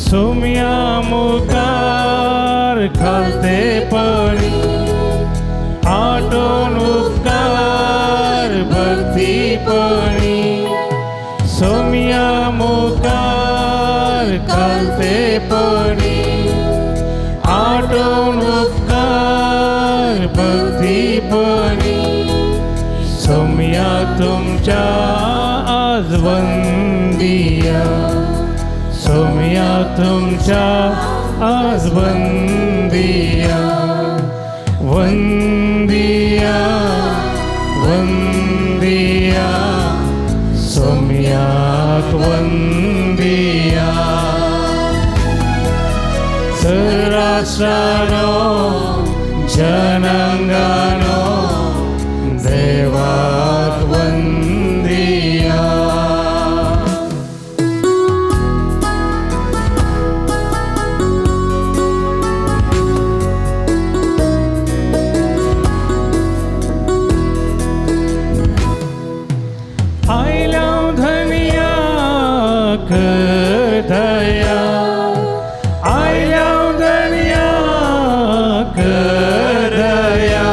सोम्या मुखार खालतेपणी आटोन उपकार भक्तीपणी. सोम्या मुखार खालतेपणी आटोन उपकार भक्तीपणी. सोम्या तुमच्या आज वंदिया. सोम्या तुमच्या आज वंदिया. वंदिया वंदिया सोम्याक वंदिया. सराष्ट्रानो जनंगनो देवाक वंदिया. आयल्या धनियाक दया. आयल्या धनियाक दया.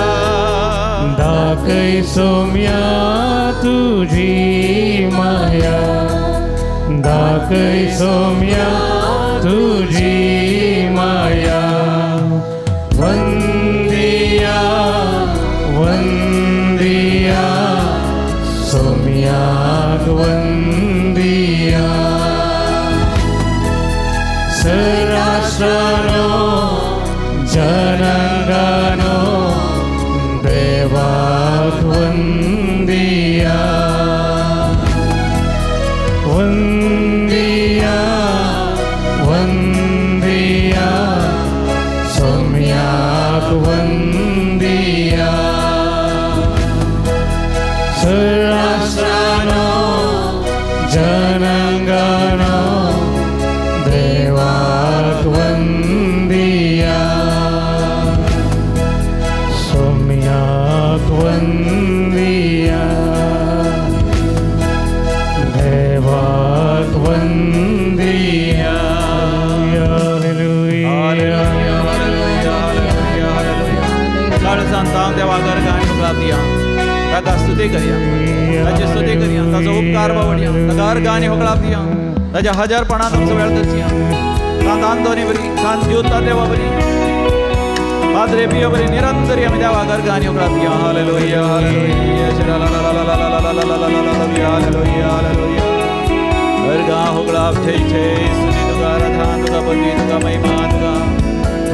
दाखय सोम्या तुजी माया. वंदिया वंदिया सोम्याक वंदिया. सराष्ट्रानो जनांगानो देवाक वंदिया. वंदिया वंदिया सोम्याक वंदिया. सराष्ट्रानो जनांगानो देवाक वंदिया. सोम्याक वंदिया देवाक वंदिया. काळजान देवा गर्गान होगळाप दिया, ताका स्तुती करया, ताची स्तुती करया, ताचो उपकार बावडया, ताका अर्गांनी होगळाप दिया, ताच्या हजारपणान आमचो वेळ करया. सांत आंतोनी बरी, सांत ज्योता देवा बरी, पाद्रे पियो बरी निरंतर आमी देवा गर्गांनी होगळाप दिया. Hallelujah hallelujah hallelujah hallelujah. अर्गां होगळाप जय जय स्तुती तुका आराधना तुका पदवी तुका महिमा तुका.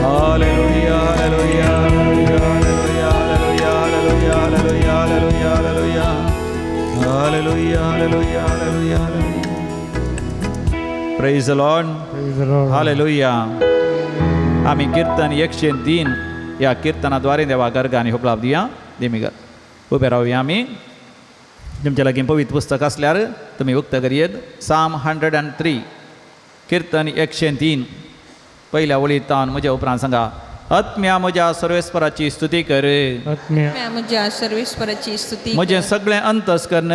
Hallelujah hallelujah hallelujah hallelujah hallelujah hallelujah hallelujah hallelujah hallelujah hallelujah hallelujah. Praise the Lord. Hallelujah. आमी कीर्तन 103 ह्या कीर्तनाद्वारे देवा गर्गांनी होगळाप दिया. देमीगर उबे रावया आमी. तुमच्या लागीं पवित्र पुस्तक आसल्यार तुमी उक्त करयेत. साम 103 कीर्तन 103 पहिल्या वळींत म्हज्या उपरांत सांगा. आत्म्या म्हज्या सर्वेस्पराची स्तुती कर. आत्म्या म्हज्या सर्वेस्पराची स्तुती. म्हजें सगळें अंतस्कर्ण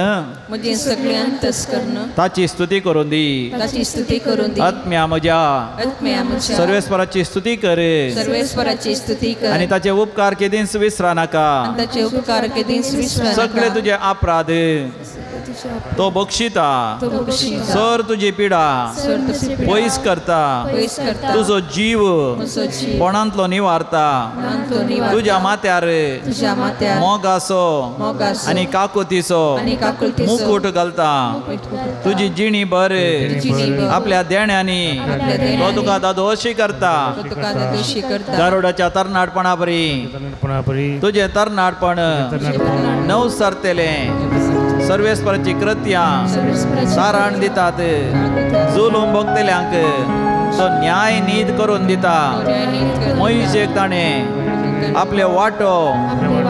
म्हजें सगळें अंतस्कर्ण ताची स्तुती करून दी. ताची स्तुती करून दी. आत्म्या म्हज्या आत्म्या म्हज्या सर्वेस्पराची स्तुती कर. सर्वेस्पराची स्तुती कर. आनी ताचे उपकार केदींच विसरा नाका. ताचे उपकार केदींच विसरा नाका. सगळे तुजे अपराध तो बक्षिता. सर तुजी पिडा पयस करता. तुजो जीव कोणांतलो निवारता. तुज्या माथ्यार मोगासो आनी काकुतीचो मुकूट घालता. तुजी जिणी बर आपल्या देण्यांनी तो तुका दादोशी करता. गारुडाच्या तरणाटपणा बरी तुजें तरणाटपण नव सरतेलें. सर्वेस्पराची कृत्यां साराण दितात. जुलूम भोगतल्यांक तो न्याय नीत करून दिता. मोहिशेक ताणें आपल्यो वाटो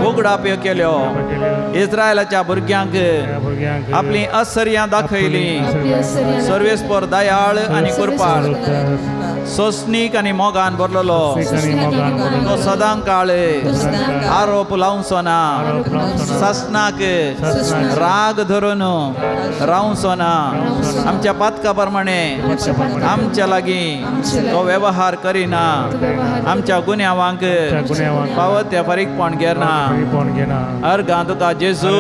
उगडाप्यो केल्यो. इस्रायलाच्या भुरग्यांक आपली असर्यां दाखयली. सर्वेस्पर दयाळ आनी कृपाळ, सोसणीक आनी मोगान भरलेलो. तो सदां काळ आरोप लावचो ना. सासणाक राग धरून रावचो ना. आमच्या पातका प्रमाणे आमच्या लागीं तो वेव्हार करिना. आमच्या गुन्यांवांक फावो तें फारीकपण घेना. अर्गां तुका जेजू,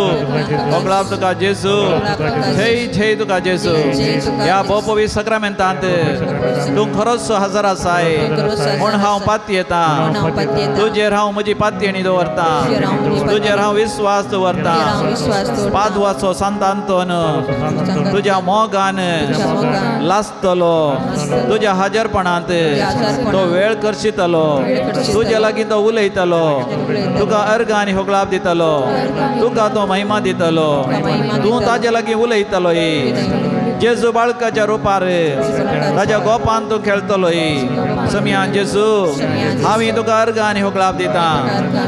होगळाप तुका जेजू, जय जय तुका जेजू. ह्या भोवपवी सक्रामेंतांत तूं खरोच हजर आसाय म्हूण हांव पातयेतां. तुजेर हांव म्हजी पातयेणी दवरतां. तुजेर हांव विस्वास दवरतां. पादवाचो सांत आंतोन तुज्या मोगान लासतलो. तुज्या हाजरपणांत तो वेळ करशितलो. तुज्या लागीं तो उलयतलो. तुका अर्गां आनी होगळाप दितलो. तुका तो महिमा दितलो. तूं ताजे लागीं उलयतलो. जेजू बाळकाच्या रुपार ताज्या गोपान तूं खेळतलो. सम्या जेजू, हांव तुका अर्गां आनी होगळाप दितां.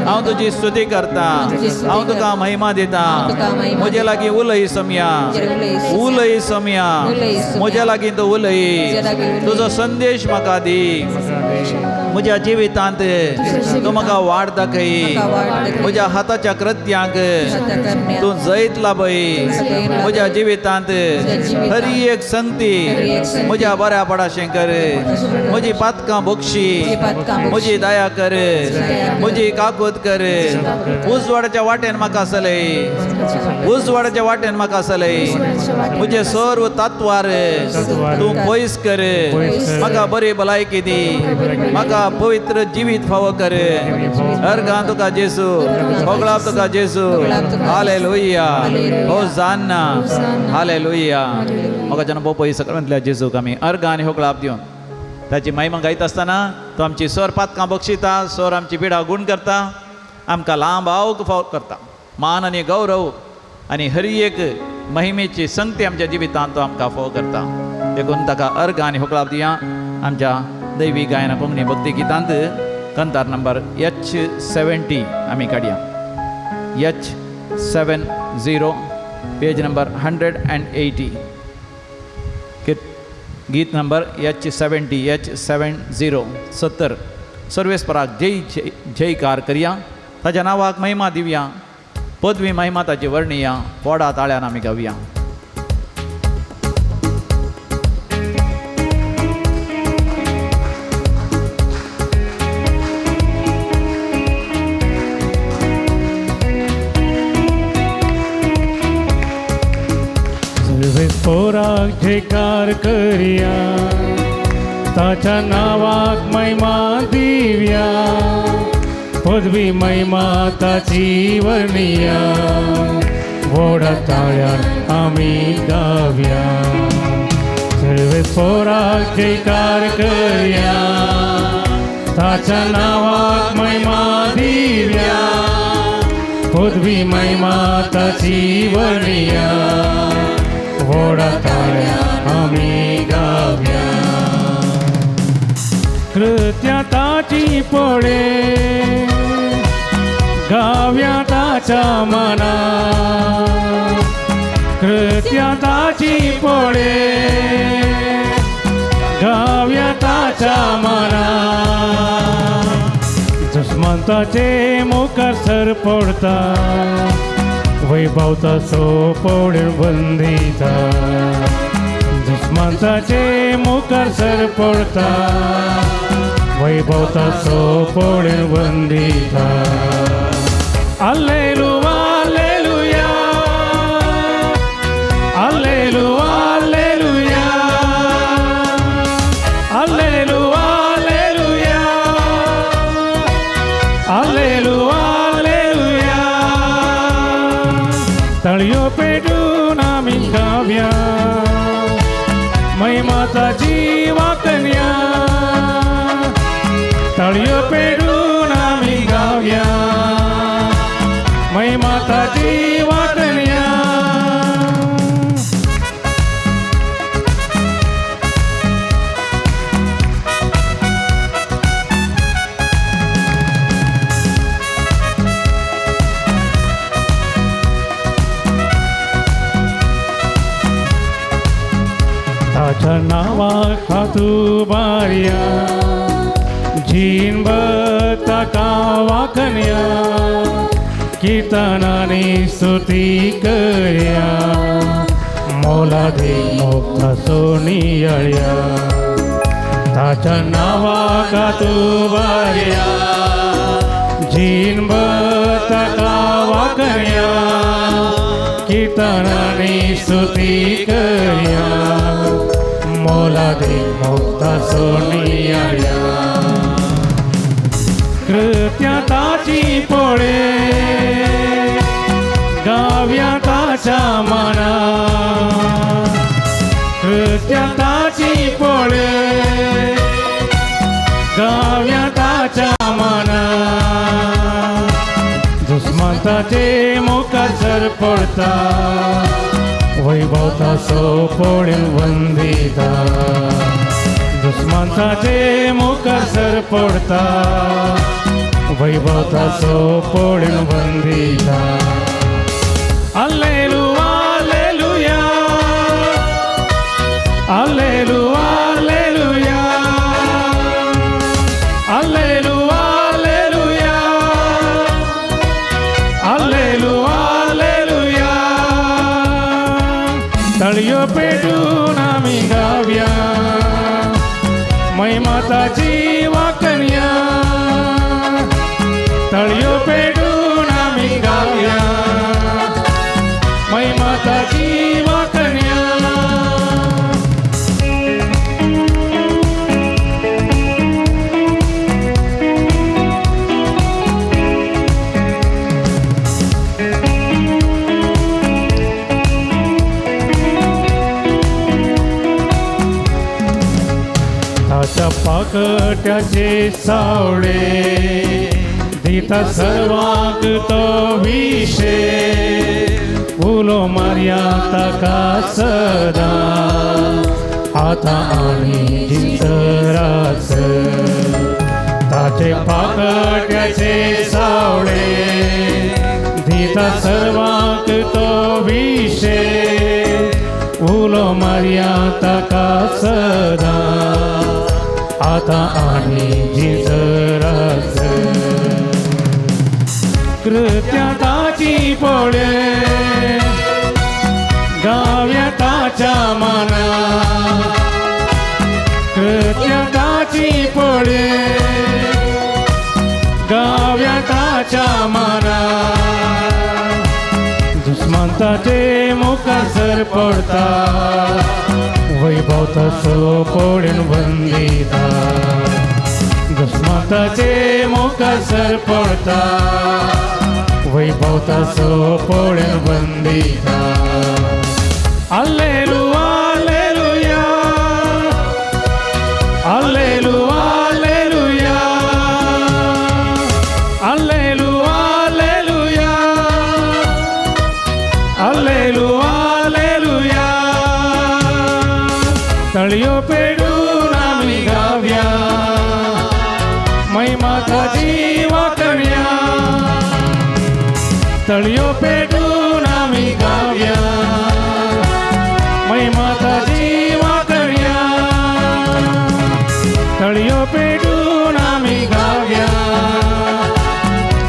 हांव तुजी स्तुती करतां. हांव तुका महिमा दितां. म्हजे लागीं उलय सम्या, उलय सम्या, म्हज्या लागीं तूं उलय. तुजो संदेश म्हाका दी. म्हज्या जिवितांत तूं म्हाका वाट दाखय. म्हज्या हाताच्या कृत्यांक तूं जैत लाभय. म्हज्या जिवितांत हरी एक संगती म्हज्या बऱ्या पडाशें कर. म्हजी पातकां बक्षी, म्हजी दया कर, म्हजी काकूत कर. उजवाडाच्या वाटेन म्हाका चलय, उजवाडाच्या वाटेन म्हाका चलय. म्हजे सर्व तत्वार तूं पयस कर. म्हाका बरी भलायकी दी, म्हाका पवित्र जिवीत फावो कर. अर्गां तुका जेसू, होगळाप तुका जेसू. Hallelujah, होजान्ना, hallelujah. म्हाका जेन्ना भोव पयस सगळ्यांतल्या जेजूक आमी अर्गां आनी होगळाप दिवन ताची महिमा गायता आसतना तो आमची स्वर पातकां बक्षिता, स्वर आमची पिडा गूण करता, आमकां लांब आवक फाव करता. मान आनी गौरव आनी हर एक महिमेची संगती आमच्या जिवितांत तो आमकां फाव करता. देखून ताका अर्गां आनी होगळाप दिया. आमच्या दैवी गायना कोंकणी भक्ती गितांत कंतार नंबर H70 आमी काडया. H70, page number 180. गीत नंबर H70, H70, 70. सर्वेस्पराक जय जय जयकार करया, ताच्या नांवाक महिमा दिवया, पदवी महिमा ताची वर्णिया, पोडा ताळ्यान आमी गावया. पोराक जयकार करया, ताच्या नांवाक महिमा दिवया, पदवी महिमा ताची वर्णिया, व्हडा ताळ्यान आमी गावया. सर्वे पोराक जयकार करया, ताच्या नांवाक महिमा दिवया, पदवी महिमा ताची वर्णिया, व्हडा ताळ्यान आमी गावया. कृत्या ताची पळे गावया ताच्या मना, कृत्या ताची पळे गावया ताच्या मना. दुस्मनाचे मुखार सर पडता, वैभवता सो पौडेर बंदिता. दुस्मनाचे मुखार सर पडता, वैभवता सो पौडेर बंदिता. Alleluia, alleluia, alleluia, alleluia, alleluia, alleluia, alleluia, alleluia. तळयो पेटून आमी गावया, महिमा ताची वाकन्या. तळयो पेटून आमी गावया, महिमा ताची वाकन्या. ताच्या नांवाक हातू बारया, जीणभर ताका वाकन्या, कीर्तनांनी स्तुती करया, मोलादीक मोगता सोनियळ्या. ताच्या नांवाक हातू बारया, जीणभर ताका वाकन्या, कीर्तनांनी स्तुती करया, मोलादीक मोगता सोनियळ्या. कृत्या ताची पळे गावया ताच्या मना, कृत्या ताची पळे गावया ताच्या मना. दुस्मनाचे मुखार सर पडता, वैभवता सो पौडेर वंदिता. दुस्मनाचे मुखार सर पडता, वैभवता सो पौडेर वंदिता. Alleluia, alleluia, alleluia, alleluia, पेटून आमी गावया महिमा ताची वाकणया तळयो पेटून आमी गावया महिमा ताची वाकणया. ताच्या पाकट्याचे सावळे दिता सर्वांक तो विशे उलो मारया ताका सदां आतां आनी जिंतरास. ताचे पाकट्याचे सावळे दिता सर्वांक तो विशे उलो मारया ताका सदां आतां आनी जिंतरास. कृत्या ताची पळे गाव्या ताच्या मना कृत्या ताची पळे गाव्या ताच्या मना दुस्मान ताचे मुखार सर पडता वैभव तसो पळून वंदिता दुस्मान ताचे मुखार सर पडता वैभव तसो पळून Vandita. Alleluia alleluia alleluia alleluia alleluia alleluia alleluia alleluia. तळयो पेडून आमी गावया महिमा ताची वाकणया तळयो पेटून आमी गावया महिमा ताची वाकणया तळयो पेटून आमी गावया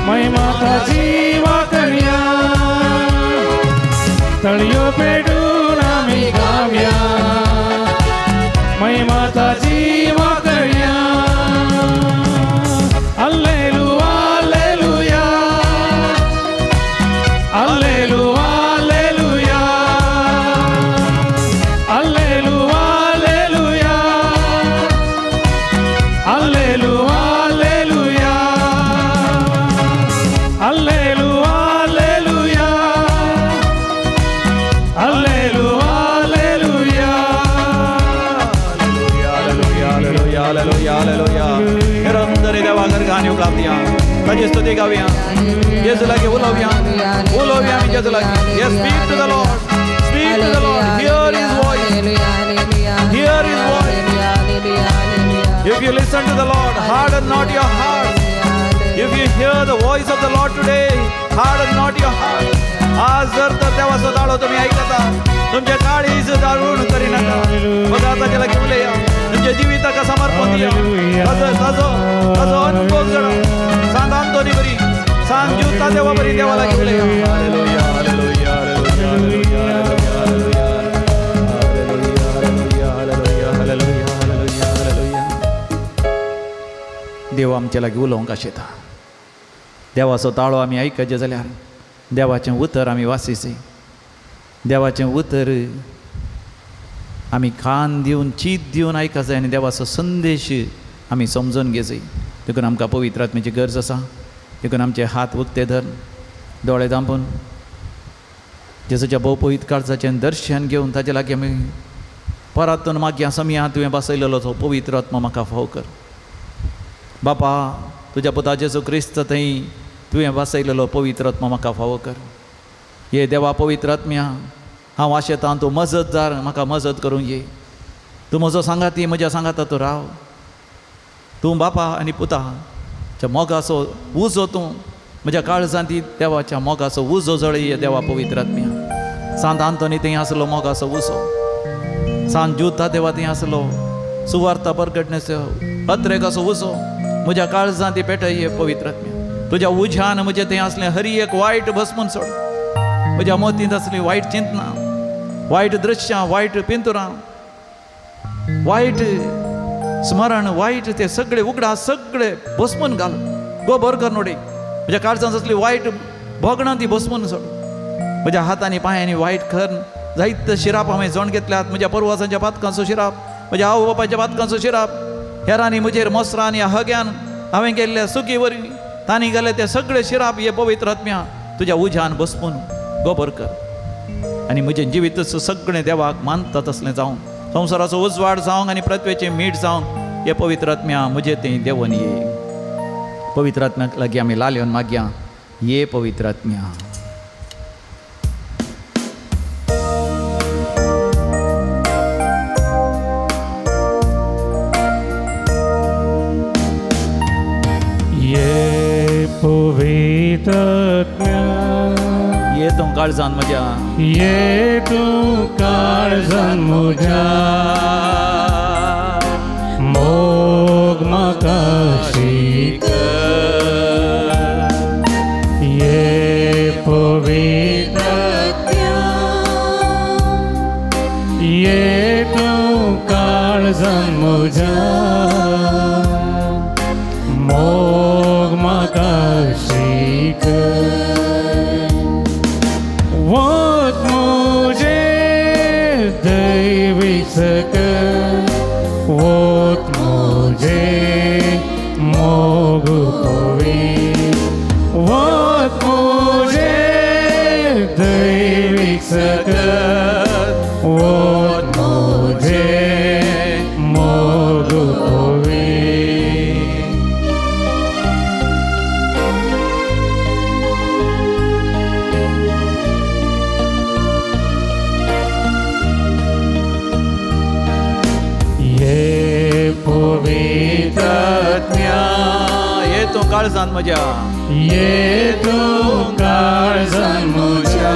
महिमा ताची वाकणया तळयो पेटून आमी गावया महिमा ताची वाकणया. Alleluia alleluia alleluia alleluia alleluia alleluia alleluia alleluia alleluia alleluia alleluia alleluia. Hallelujah hallelujah hallelujah. निरंतर देवाघर गाणी उगलावया ताजी स्तुती गावया जेजू लागीं उलोवया उलोवया आमी जेजू लागीं. Yes, speak to the Lord, speak to the Lord. Hear his voice, hear his voice. If you listen to the Lord, harden not your heart. If you hear the voice of the Lord today, harden not your heart. आज जर तर देवाचो ताळो तुमी आयकता तुमच्या काळीज दाळून करिनाका बघा ताच्या लागीं उलया तुमच्या जिविताक समर्पण दिया ताजो ताजो ताजो अनुभव जणा सांत आंतोनी बरी सांत ज्युता देवा बरी देवा लागीं उलया. Hallelujah hallelujah hallelujah hallelujah hallelujah hallelujah hallelujah hallelujah. देव आमच्या लागीं उलोवंक आशेता. देवाचो ताळो आमी आयकचे जाल्यार देवाचें उतर आमी वासीचें देवाचें उतर आमी कान दिवन चीत दिवन आयकचें आनी देवाचो संदेश आमी समजून घेवचें. देखून आमकां पवित्र आत्म्याची गरज आसा. देखून आमचे हात उक्ते धर दोळे धांपून जेजूच्या भोवपवित्र काळजाचें दर्शन घेवन ताजे लागीं आमी परातून मागया समया तुवें बसयलेलो तो पवित्र आत्मा म्हाका फाव कर. बापा तुज्या पुता जेजू क्रिस्त थंय तुवें बसयलेलो पवित्र आत्मा म्हाका फावो कर. ये देवा पवित्र आत्म्या हांव आशेतां तूं मजतदार म्हाका मजत करूंक ये. तूं म्हजो सांगाती म्हज्या सांगाता तूं राव. तूं बापा आनी पुता च्या मोगाचो उजो तूं म्हज्या काळजांत देवाच्या मोगाचो उजो जळय देवा पवित्र आत्म्या. सांत आंतोनी थंय आसलो मोगाचो उजो सांत ज्युता देवा थंय आसलो सुवार्ता परगटण्याचो अत्रेकाचो उजो म्हज्या काळजांत पेटय पवित्र आत्म्या. तुज्या उज्यान म्हजें थंय आसलें हरी एक वायट भस्मून सोड. म्हज्या मतींत आसली वायट चिंतना वायट दृश्यां, वायट पिंतुरां, वायट स्मरण, वायट ते सगळे उगडास सगळे बसमून घाल, गोबर करून उडय. म्हज्या काळजांत असली वायट भोगणां ती बसमून सोड. म्हज्या हातांनी पांयांनी वायट खर जायते शिराप हांवें जोण घेतल्यात. म्हज्या परवासांच्या पातकांचो शिराप, म्हज्या आवय बापायच्या पातकांचो शिराप, हेरांनी म्हजेर मोसरांनी हग्यान हांवें केल्ल्या सुकी वरवीं तांणी घाले ते सगळे शिराप हे पवित्र आत्म्या तुज्या उज्यान बसपून गोबर कर. आनी म्हजें जिवीतच सगळें देवाक मानता तसलें जावं, संवसाराचो उजवाड जावंक आनी पृथ्वेचें मीठ जावंक हे पवित्र आत्म्या म्हजें तें देवन ये. पवित्र आत्म्याक लागीं आमी लाल येवन मागया, ये पवित्र आत्म्या. ये पवित्र आत्म्या, ये तूं काळजान म्हज्या, ये तूं काळजान म्हज्या, मोग म्हाका शिकय. ये पवित्र आत्म्या, ये तूं काळजान म्हज्या, मोग म्हाका शिकय. वत मुझे दैवी सकल, वत मुझे मोग होवे, वत मुझे दैवी सकल, वत मुझे मोग होवे. ये पवित्र आत्म्या, ये तूं काळजान म्हज्या, ये तूं काळजान म्हज्या,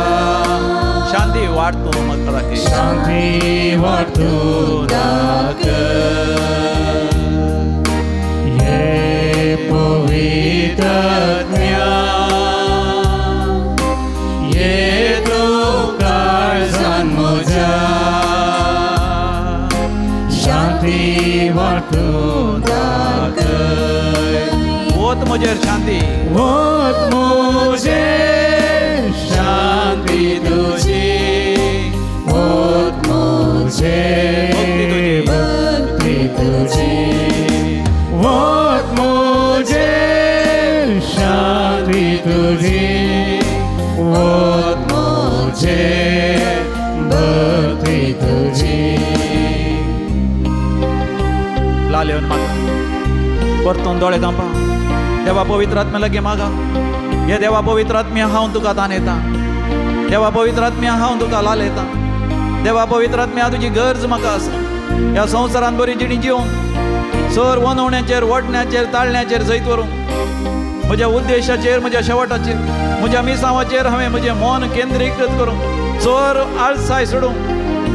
शांती वाट तूं म्हाका दाखय, शांती वाट तूं दाखय. ये पवित्र आत्म्या, ये तूं काळजान म्हज्या, शांती वाट तूं दाखय. वत म्हजेर शांती, वत म्हजेर शांती तुजी, वत म्हजेर भक्ती तुजी, वत म्हजेर शांती तुजी, वत म्हजेर भक्ती तुजी. लाल येवन मागा, परतून दोळे धांपा. देवा पवित्र आत्म्या लागीं मागा. हे देवा पवित्र आत्म्या हांव तुका दान येता, देवा पवित्र आत्म्या हांव तुका लाल येता, देवा पवित्र आत्म्या तुजी गरज म्हाका आसा. ह्या संवसारान बरी जिणी जिवंक, सर वनवण्याचेर, वडण्याचेर, ताळण्याचेर जैत व्हरूंक, म्हज्या उद्देशाचेर, म्हज्या शेवटाचेर, म्हज्या मिसांवाचेर हांवें म्हजें मन केंद्रीकृत करूंक, चोर आळसाय सोडूंक,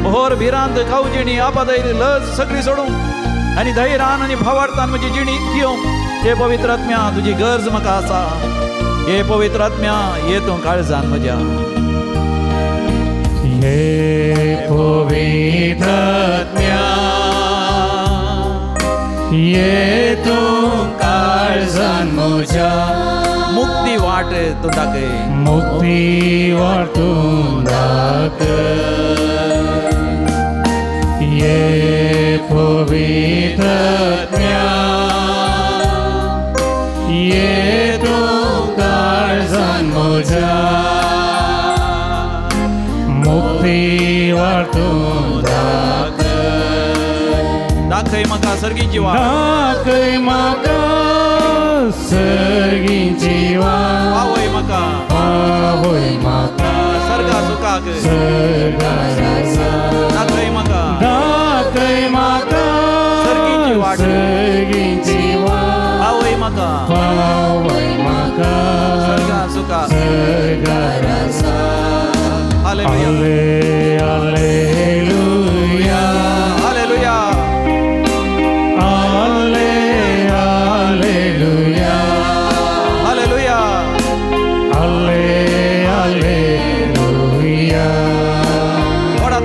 भोर भिरांत कावजिणी आपादैर लज सगळी सोडूंक आनी धैर्यान आनी भावार्थान म्हजी जिणी जिवंक. हे पवित्र आत्म्या तुजी गरज म्हाका आसा. हे पवित्र आत्म्या ये तूं काळजान म्हज्या. ये पवित्र आत्म्या, ये तूं काळजान म्हज्या, मुक्ती वाट तूं दाखय, मुक्ती वाट तूं दाखय. ये पवित्र आत्म्या, ये तूं काळजान म्हज्या, मुक्ती वाट तूं दाखय. दाखय म्हाका सर्गीची वाट, दाखय म्हाका सर्गीची वाट, पावय म्हाका, पावय म्हाका सर्गा सुखाक, सर्गा सुखाक. दाखय म्हाका, दाखय म्हाका सर्गीची वाट, सर्गीची वाट, पावय म्हाका, पावय म्हाका सर्गा सुखाक, सर्गा सुखाक. Hallelujah, hallelujah, hallelujah, hallelujah, hallelujah, hallelujah. व्हडा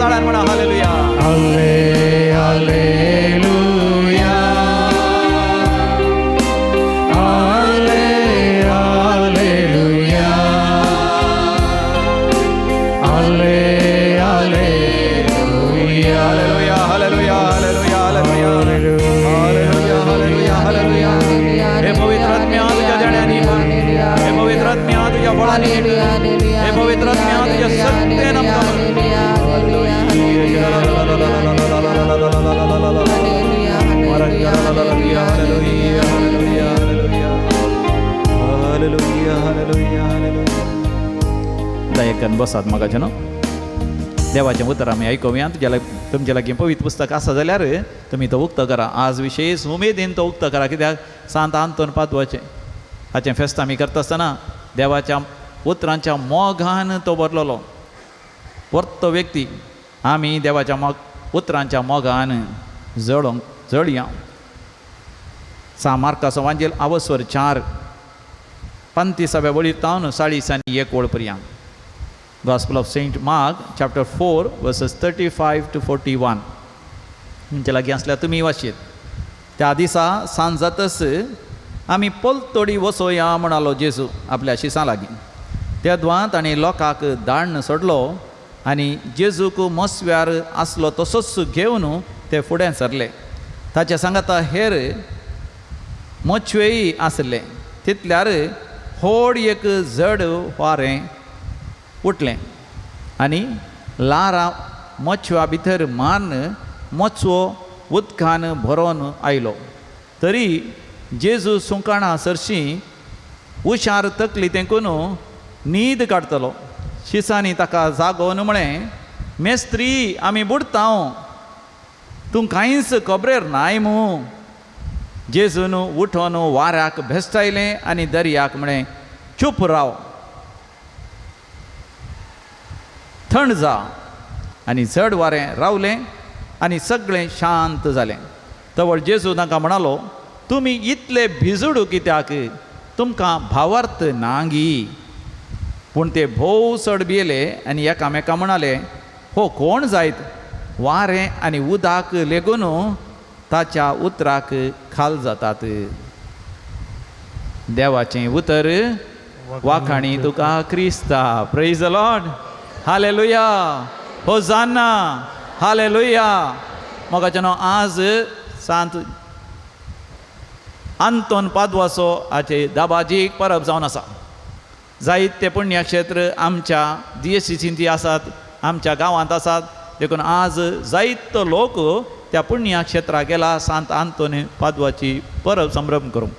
Hallelujah, hallelujah, hallelujah, hallelujah, hallelujah, hallelujah. हे पवित्र आत्म्या तुझ्या देण्यांनी भर, हे पवित्र आत्म्या तुझ्या बळांनी, हे पवित्र आत्म्या तुझ्या सत्तेन आमकां भर. Hallelujah, hallelujah, hallelujah, hallelujah, hallelujah, hallelujah. दयेकन बसात मोगाचे न्हू, देवाचें उतर आमी आयकुया. तुज्या तुमच्या लागीं पवित्र पुस्तक आसा जाल्यार तुमी तो उक्तो करा. आज विशेश उमेदीन तो उक्तो करा, कित्याक सांत आंतोन पादवाचें हाचें फेस्त आमी करता आसतना देवाच्या उतरांच्या मोगान तो भरलेलो परतो व्यक्ती. आमी देवाच्या मोग उतरांच्या मोगान जळोंक जळया. सा मार्काचो वांजेल आवस्वर 4 35व्या वळीर तावन 41 वळ पर्यंत. Gospel of Saint Mark chapter 4 verses 35 to 41. तुमच्या लागीं आसल्यार तुमी वाचयत. त्या दिसा सांज जातच आमी पलतोडी वसोया म्हणालो जेजू आपल्या शिसां लागीं. त्या द्वां ताणें लोकांक दाण्ण सोडलो आनी जेजूक मस्व्यार आसलो तसोच घेवन ते फुडें सरले. ताच्या सांगाता हेर मचवेय आसले. तितल्यार होड एक जड वारें उठलें आनी लारां मचव्या भितर मारून मचवो उदकान भरोन आयलो. तरी जेजू सुंकाणा सरशीं उशार तकली तेंकून न्हीद काडटलो. शिसांनी ताका जागोवन म्हळें, मेस्त्री आमी बुडटा, तूं कांयच खबरेर नाय मू. जेजून उठोन वाऱ्याक भेस्टायलें आनी दर्याक म्हळें, चूप राव, थंड जा. आनी चड वारें रावलें आनी सगळें शांत जालें. तवळ जेजू तांकां म्हणालो, तुमी इतले भिजूड कित्याक? तुमकां भावार्थ नांगी. पूण ते भोव चड भियेले आनी एकामेका म्हणाले, हो कोण जायत? वारें आनी उदक लेगून ताच्या उतराक खाल जातात. देवाचें उतर वाखाणी तुका क्रिस्ता. Praise the Lord, hallelujah, hosanna, hallelujah. मोगाचें न्हू, आज सांत आंतोन पादवाचो हाचे दाबाजीक परब जावन आसा. जायते पुण्यक्षेत्र आमच्या दियसींत आसात, आमच्या गांवांत आसात. देखून आज जायतो लोक त्या पुण्यक्षेत्राक गेला सांत आंतोन पादवाची परब संभ्रम करूंक.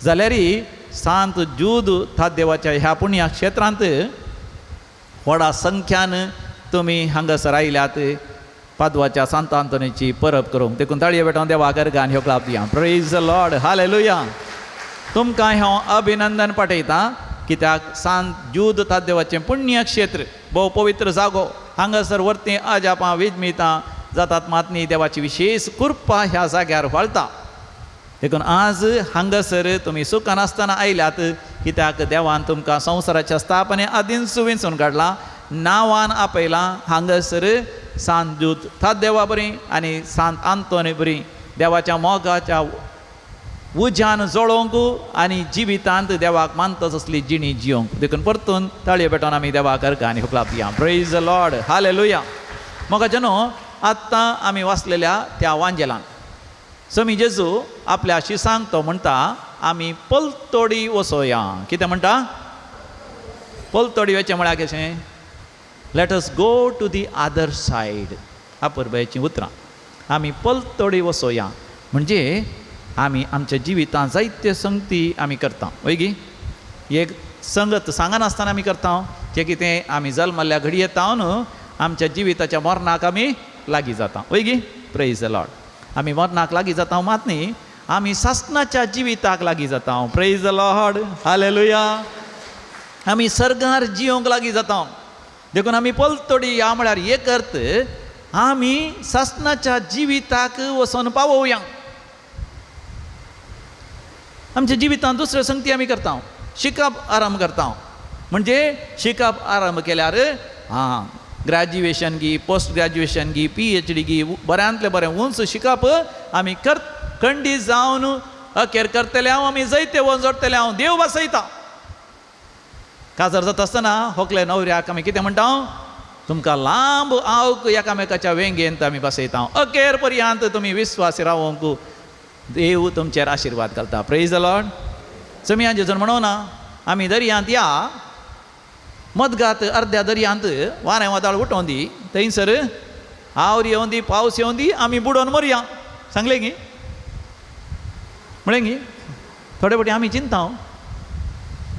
जाल्यारय सांत जूद थादेवाच्या ह्या पुण्यक्षेत्रांत व्हडा संख्यान तुमी हांगासर आयल्यात पादवाच्या सांत आंतोनीची परब करूंक. देखून ताळये भेटोवन देवाक अर्गान ह्यो क्लाप दिया. Praise the Lord, hallelujah. तुमकां हांव अभिनंदन पाठयतां, कित्याक सांत जूद तादेवाचें पुण्यक्षेत्र भोव पवित्र जागो. हांगासर वरतीं अजापां विजमितां जातात मात न्ही, देवाची विशेश कृपा ह्या जाग्यार व्हाळटा. देखून आज हांगासर तुमी सुखान आसतना आयल्यात, कित्याक देवान तुमकां संवसाराच्या स्थापने आदींच विंचून काडलां, नांवान आपयलां. हांगासर सांत जूद थादेवा बरी आनी सांत आंतोनी बरी देवाच्या मोगाच्या उज्यान जळोवंक आनी जिवितांत देवाक मानता तसली जिणी जियोंक. देखून परतून ताळयो पेटोवन आमी देवाक अर्गां आनी हुकलाप दिया. प्रेज the Lord, hallelujah. मोगाचें न्हू, आत्तां आमी वाचलेल्या त्या वांजेलान समी जेजू आपल्या शिसांक तो म्हणटा, आमी पलतोडी वसोया. कितें म्हणटा? पलतोडी वचें म्हळ्यार कशें? Let us go to the other side. अपुरबायेचीं उतरां. आमी पलतोडी वसोया म्हणजे आमी आमच्या जिवितांत जायते संगती आमी करता, वय गी? एक संगत सांगनासतना आमी करता जें कितें आमी जल्मल्ल्या घडये तावन आमच्या जिविताच्या मरणाक आमी लागीं जाता, वय गी? Praise the Lord. आमी मरणाक लागीं जाता मात न्ही, आमी सासणाच्या जिविताक लागीं जाता. प्रेज the Lord, hallelujah. आमी सर्गार जियोंक लागीं जाता. देखून आमी पलतोडी ह्या म्हळ्यार एक अर्थ आमी सासणाच्या जिविताक वचोन पावोवया. आमच्या जिवितांत दुसऱ्यो संगती आमी करता, शिकप आरंभ करता. म्हणजे शिकप आरंभ केल्यार आं ग्रॅज्युएशन गी, पोस्ट ग्रॅज्युएशन गी, PhD गी, बऱ्यांतलें बरें उंच शिकप आमी कर खंडीत जावन अखेर करतले हांव, आमी जैते वच जोडटले हांव, देव वासयता. काजार जाता आसतना होकले न्हवऱ्याक आमी कितें म्हणटा? तुमकां लांब आवक एकामेकाच्या वेंगेंत आमी बसयता. अखेर पर्यंत तुमी विस्वासी रावंक देव तुमचेर आशिर्वाद घालता. Praise the Lord. समिया जेजून म्हणो ना आमी दर्यांत या मदगात अर्द्या दर्यांत वारें वादळ उठोवन दी, थंयसर आवर येवन दी, पावस येवन दी, आमी बुडोवन मरया. सांगलें गी म्हळें गी. थोडे फावटी आमी चिंता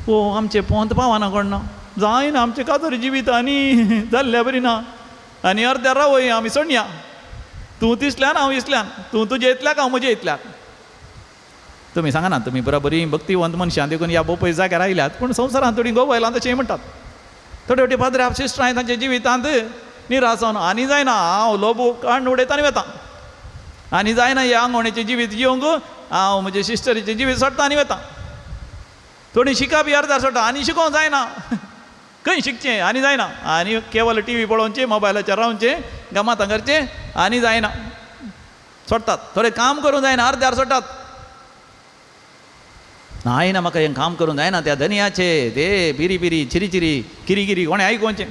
ओ आमचें पोंत पावना कोण ना जायना, आमचें काजर जिवीत आनी जाल्ल्या बरी ना, आनी अर्द्या रावय आमी सोडया, तूं तिसल्यान हांव इसल्यान, तूं तुजे इतल्याक हांव म्हजे इतल्याक. तुमी सांगा ना, तुमी बरोबरी भक्तिवंत मनशां देखून ह्या बोपय जाग्यार आयल्यात, पूण संवसारांत थोडीं गोवयलां तशें म्हणटात. थोडे फावटी पाद्रे सिस्टरां तांच्या जिवितांत निराश जावन आनी जायना हांव लोबू काडून उडयता आनी वता, आनी जायना ह्या आंगवणेचें जिवीत जिवंक हांव म्हजे सिस्टरीचें जिवीत सोडटा आनी वता. थोडीं शिकप बी अर्दार सोडटा आनी शिकोवंक जायना, खंय शिकचें आनी जायना, आनी केवल टी व्ही पळोवचें, मोबायलाचेर रावचें, गमातां करचें आनी जायना सोडटात. थोडें काम करूंक जायना अर्द्यार सोडटात. नाय ना म्हाका हें काम करूंक जायना, त्या धनयाचे ते बिरी बिरी चिरी चिरी किरी किरी कोणें आयकोवचें,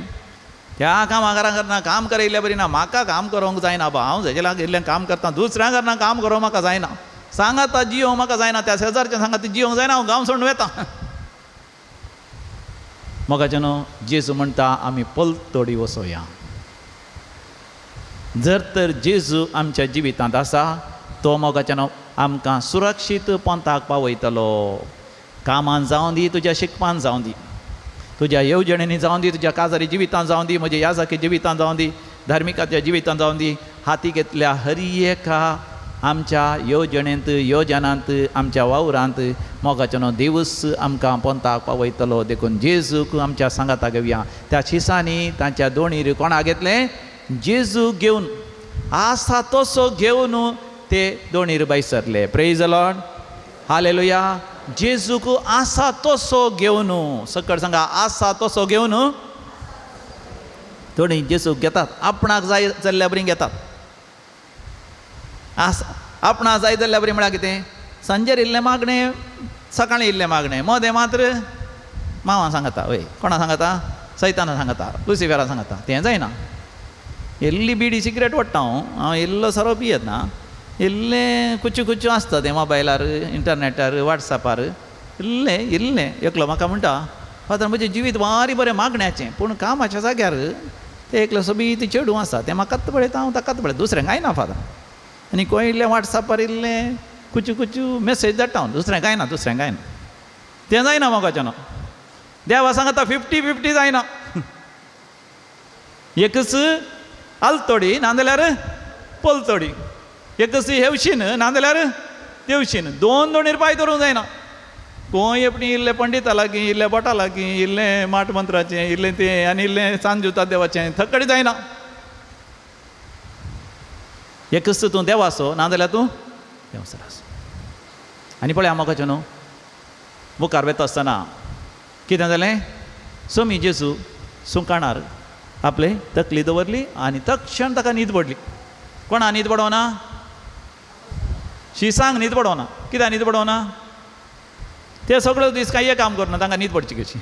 त्या कामाकारां करना काम करयल्ल्या बरी ना, म्हाका काम करूंक जायना बा, हांव जेजे लागीं इल्लें काम करता, दुसऱ्या करना काम करूंक म्हाका जायना, सांगाता जियोंक म्हाका जायना, त्या शेजारच्या सांगाता जियोंक जायना, हांव गांव सोडून वता. मोगाचें न्हू जेजू म्हणटा आमी पलतोडी वसोया. जर तर जेजू आमच्या जिवितांत आसा तो मोगाचें न्हू आमकां सुरक्षीत पंथाक पावयतलो. कामान जावं दी, तुज्या शिकपान जावं दी, तुज्या येवजणेंनी जावं दी, तुज्या काजारी जिवितान जावं दी, म्हज्या याजाकी जिवितान जावं दी, धार्मिकाच्या जिवितान जावं दी, हाती घेतल्या हर एका आमच्या येवजणेंत योजनांत आमच्या वावरांत मोगाचें न्हू देवूच आमकां पंथाक पावयतलो. देखून जेजूक आमच्या सांगाता घेवया. त्या शिसांनी तांच्या दोणीर कोणाक घेतलें? जेजू घेवन आसा तसो घेवन ते दोणीर भायर सरले. Praise the Lord, hallelujah. जेजूक आसा तसो घेवन, सकळ सांगा आसा तसो घेवन. थोडीं जेजूक घेतात आपणाक जाय जाल्ल्या बरी घेतात. आसा आपणाक जाय जाल्ल्या बरी म्हळ्यार कितें? सांजेर इल्लें मागणें, सकाळीं इल्लें मागणें, मदें मात्र मावा सांगता, वय कोणा सांगता? सैताना सांगता, लुसिफेरा सांगता. तें जायना. इल्ली बिडी सिगरेट ओडटा हांव, हांव इल्लो सोरो पियेत ना, इल्लें कुच्चू कुच्चू आसता तें मोबायलार, इंटरनेटार, वॉट्सॅपार, इल्लें इल्लें. एकलो म्हाका म्हणटा, फादर म्हजें जिवीत वारी बरें मागण्याचें, पूण कामाच्या जाग्यार तें एकलो सोबीत चेडूं आसा, तें म्हाकाच पळयता, हांव ताकाच पळयता, दुसरें कांय ना फादर. आनी खंय इल्लें वॉट्सॅपार इल्लें कुच्चू कुच्चू मॅसेज धाडटा हांव, दुसरें कांय ना, दुसरें कांय ना. तें जायना मोगाचें न्हू. देवा सांगता 50-50 जायना. एकच आलतोडी नाजाल्यार पलतोडी, एकच हेवशीन नाजाल्यार तेवशीन, दोन दोणीर पांय दवरूंक जायना. खंय आपणी इल्लें पंडिता लागीं, इल्लें बोटा लागीं, इल्लें माट मंत्राचें, इल्लें तें आनी इल्लें सांजुता देवाचें, थकडी जायना. एकच तूं देवाचो नाजाल्यार तूं देवसराचो. आनी पळय मोगाचें न्हू मुखार वता आसतना कितें जालें? सोमी जेजू सुंकाणार आपले तकली दवरली आनी तक्षण ताका न्हीद पडली. कोणा न्हीद पडोना? शिसांक न्हीद पडोना. कित्याक न्हीद पडोना? ते सगळो दीस कांय काम करना, तांकां न्हीद पडची कशी?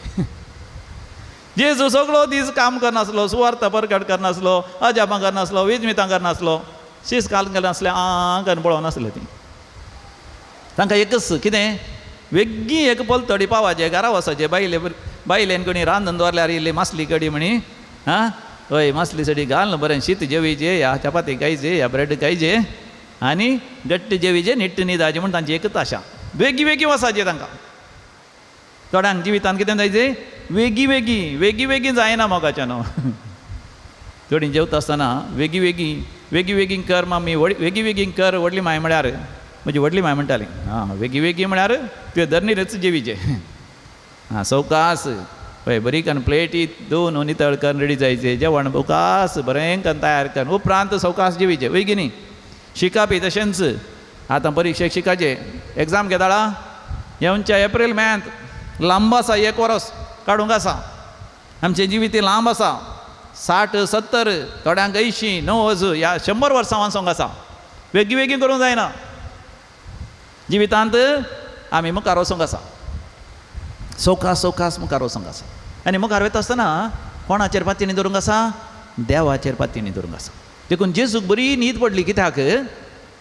जेजू सगळो दीस काम करनासलो, सुवार्थ परगट करनासलो, अजापां करनासलो, विजमितां करनासलो, शीस काल करनासले, आं करून पळोवनासले ती. तांकां एकच कितें वेगळी एक पलतडी पावाचें, घरा वचपाचें, बायले बायलेन कोणी रांदून दवरल्यार इल्ली मासली कडी म्हणी, आं हय मासली सडी घाल बरें शीत जेवीचे, ह्या चपाती खायचे, ह्या ब्रेड खायचे आनी घट्ट जेवीचे, निट्ट न्हिदाचें म्हूण तांची एकच आशा. वेगळी वेगळी वचाचें तांकां. थोड्यांक जिवितांत कितें जायचें? वेगळी वेगळी वेगळी वेगळी जायना मोगाचें न्हू. थोडीं जेवता आसतना वेगळी वेगळी वेगळी वेगळी कर मामी, वेगळी वेगळी कर व्हडली माय म्हळ्यार म्हजी व्हडली माय म्हणटाली, आं वेगळी वेगळी म्हळ्यार तुवें धरणीरच जेवीचें, आं सवकास हय बरी कन्न प्लेटी धुवन नितळ कन्न रेडी जायचें, जेवण उकास बरें कन्न तयार कन्न उपरांत सवकास जेवीचें. वय न्ही? शिकपी तशेंच आतां परिक्षेक शिकाचें एग्जाम घेताळा येवच्या एप्रील म्हयन्यांत, लांब आसा, एक वरस काडूंक आसा. आमचें जिवीत लांब आसा, 60, 70, थोड्यांक 80, 90 ह्या 100 वर्सां वाचोंक आसा. वेगळी वेगळी करूंक जायना. जिवितांत आमी मुखार वचूंक आसा, सवकास सवकास मुखार वचूंक आसा. आनी मुखार वता आसतना कोणाचेर पातयेणी दवरूंक आसा? देवाचेर पातयेणी दवरूंक आसा. देखून जेजूक बरी न्हीद पडली. कित्याक?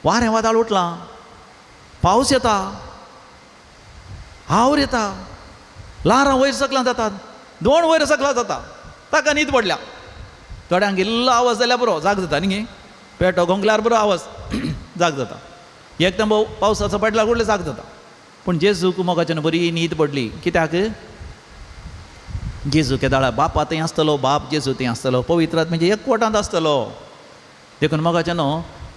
वारें वादळ उठलां, पावस येता, हावर येता, ल्हारां वयर सकलां जातात, दोण वयर सकलां जाता, ताका न्हीद पडल्या. थोड्यांक इल्लो आवाज जाल्यार बरो जाग जाता न्ही, पेटो घोंकल्यार बरो आवाज जाग जाता, एकदम पावसाचो पडल्यार कुडले जाग जाता. पूण जेजूक मोगाच्यान बरी न्हीद पडली. कित्याक? जेजू केदाळा बापा थंय आसतलो, बाप जेजू थंय आसतलो, पवित्र आत्म्याच्या एकवटांत आसतलो. देखून मोगाच्यान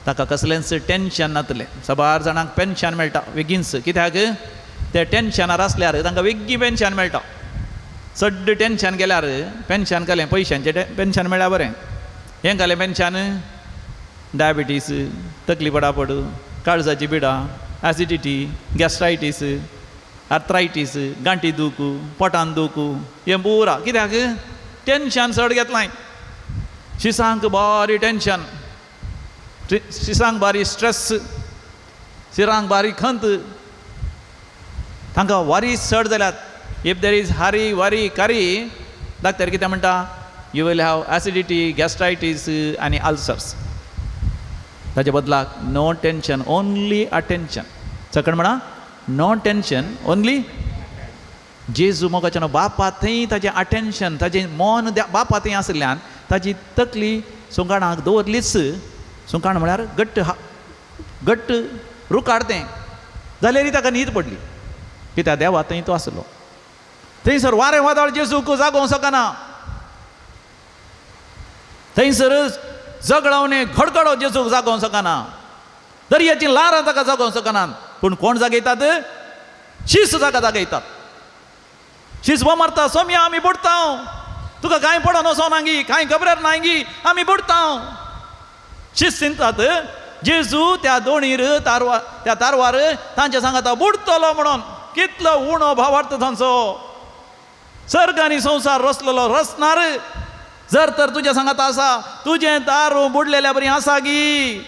ताका कसलेंच टेंशन नातलें. साबार जाणांक पेन्शन मेळटा बेगीनच. कित्याक? ते टेंशनार आसल्यार तांकां बेगी पेन्शन मेळटा. चड टेंशन गेल्यार पेन्शन घालें, पयशांचें पेन्शन मेळ्ळ्यार बरें. हें घालें पेन्शन, डायबिटीस, तकली पडापड, काळजाची पिडा, एसिडिटी, गॅस्ट्रायटीस, आर्थरायटीस, गांठी दूख, पोटान दूख, हें पुरा कित्याक? टेंशन चड घेतलां. शिसांक बारी टेंशन, शिसांक बारी स्ट्रेस, शिरांक बारी खंत, तांकां वारी चड जाल्यात. If there is hurry worry curry, doctor कितें म्हणटा? You will have acidity, gastritis आनी अल्सर्स. ताचे बदलाक नो टेंशन, ओन्ली अटेंशन. सकण म्हणा, नो टेंशन ओन्ली. जेजू मोगाच्यान बापा थंय ताजें अटेंशन, ताजें मन बापा थंय आशिल्ल्यान ताजी तकली सुंकाणाक दवरलीच. सुंकाण म्हळ्यार घट्ट घट्ट रुखार तें जाल्यारय ताका न्हीद पडली. कित्याक? देवा थंय तो आसलो. थंयसर वारें वादळ जेजूक जागोवंक शकना. थंयसर झगडावणे घडघडो जेजूक जागोवंक शकना. दर्याची ल्हारां ताका जागोवंक शकनात. पूण कोण जागयतात? शीस जागा जागयतात. शीस मारता, सोम्या आमी बुडटा, तुका कांय पडोन वचोना गी, कांय खबरेर ना गी, आमी बुडटा. शीस चिंतात जेजू त्या दोणीर तारवार, त्या तारवार तांच्या सांगाता बुडटलो म्हणून. कितलो उणो भावार्थ तांचो. सर्ग आनी संवसार रचलेलो रचणार जर तर तुज्या सांगाता आसा, तुजें तारू बुडलेल्या बरी आसा गी,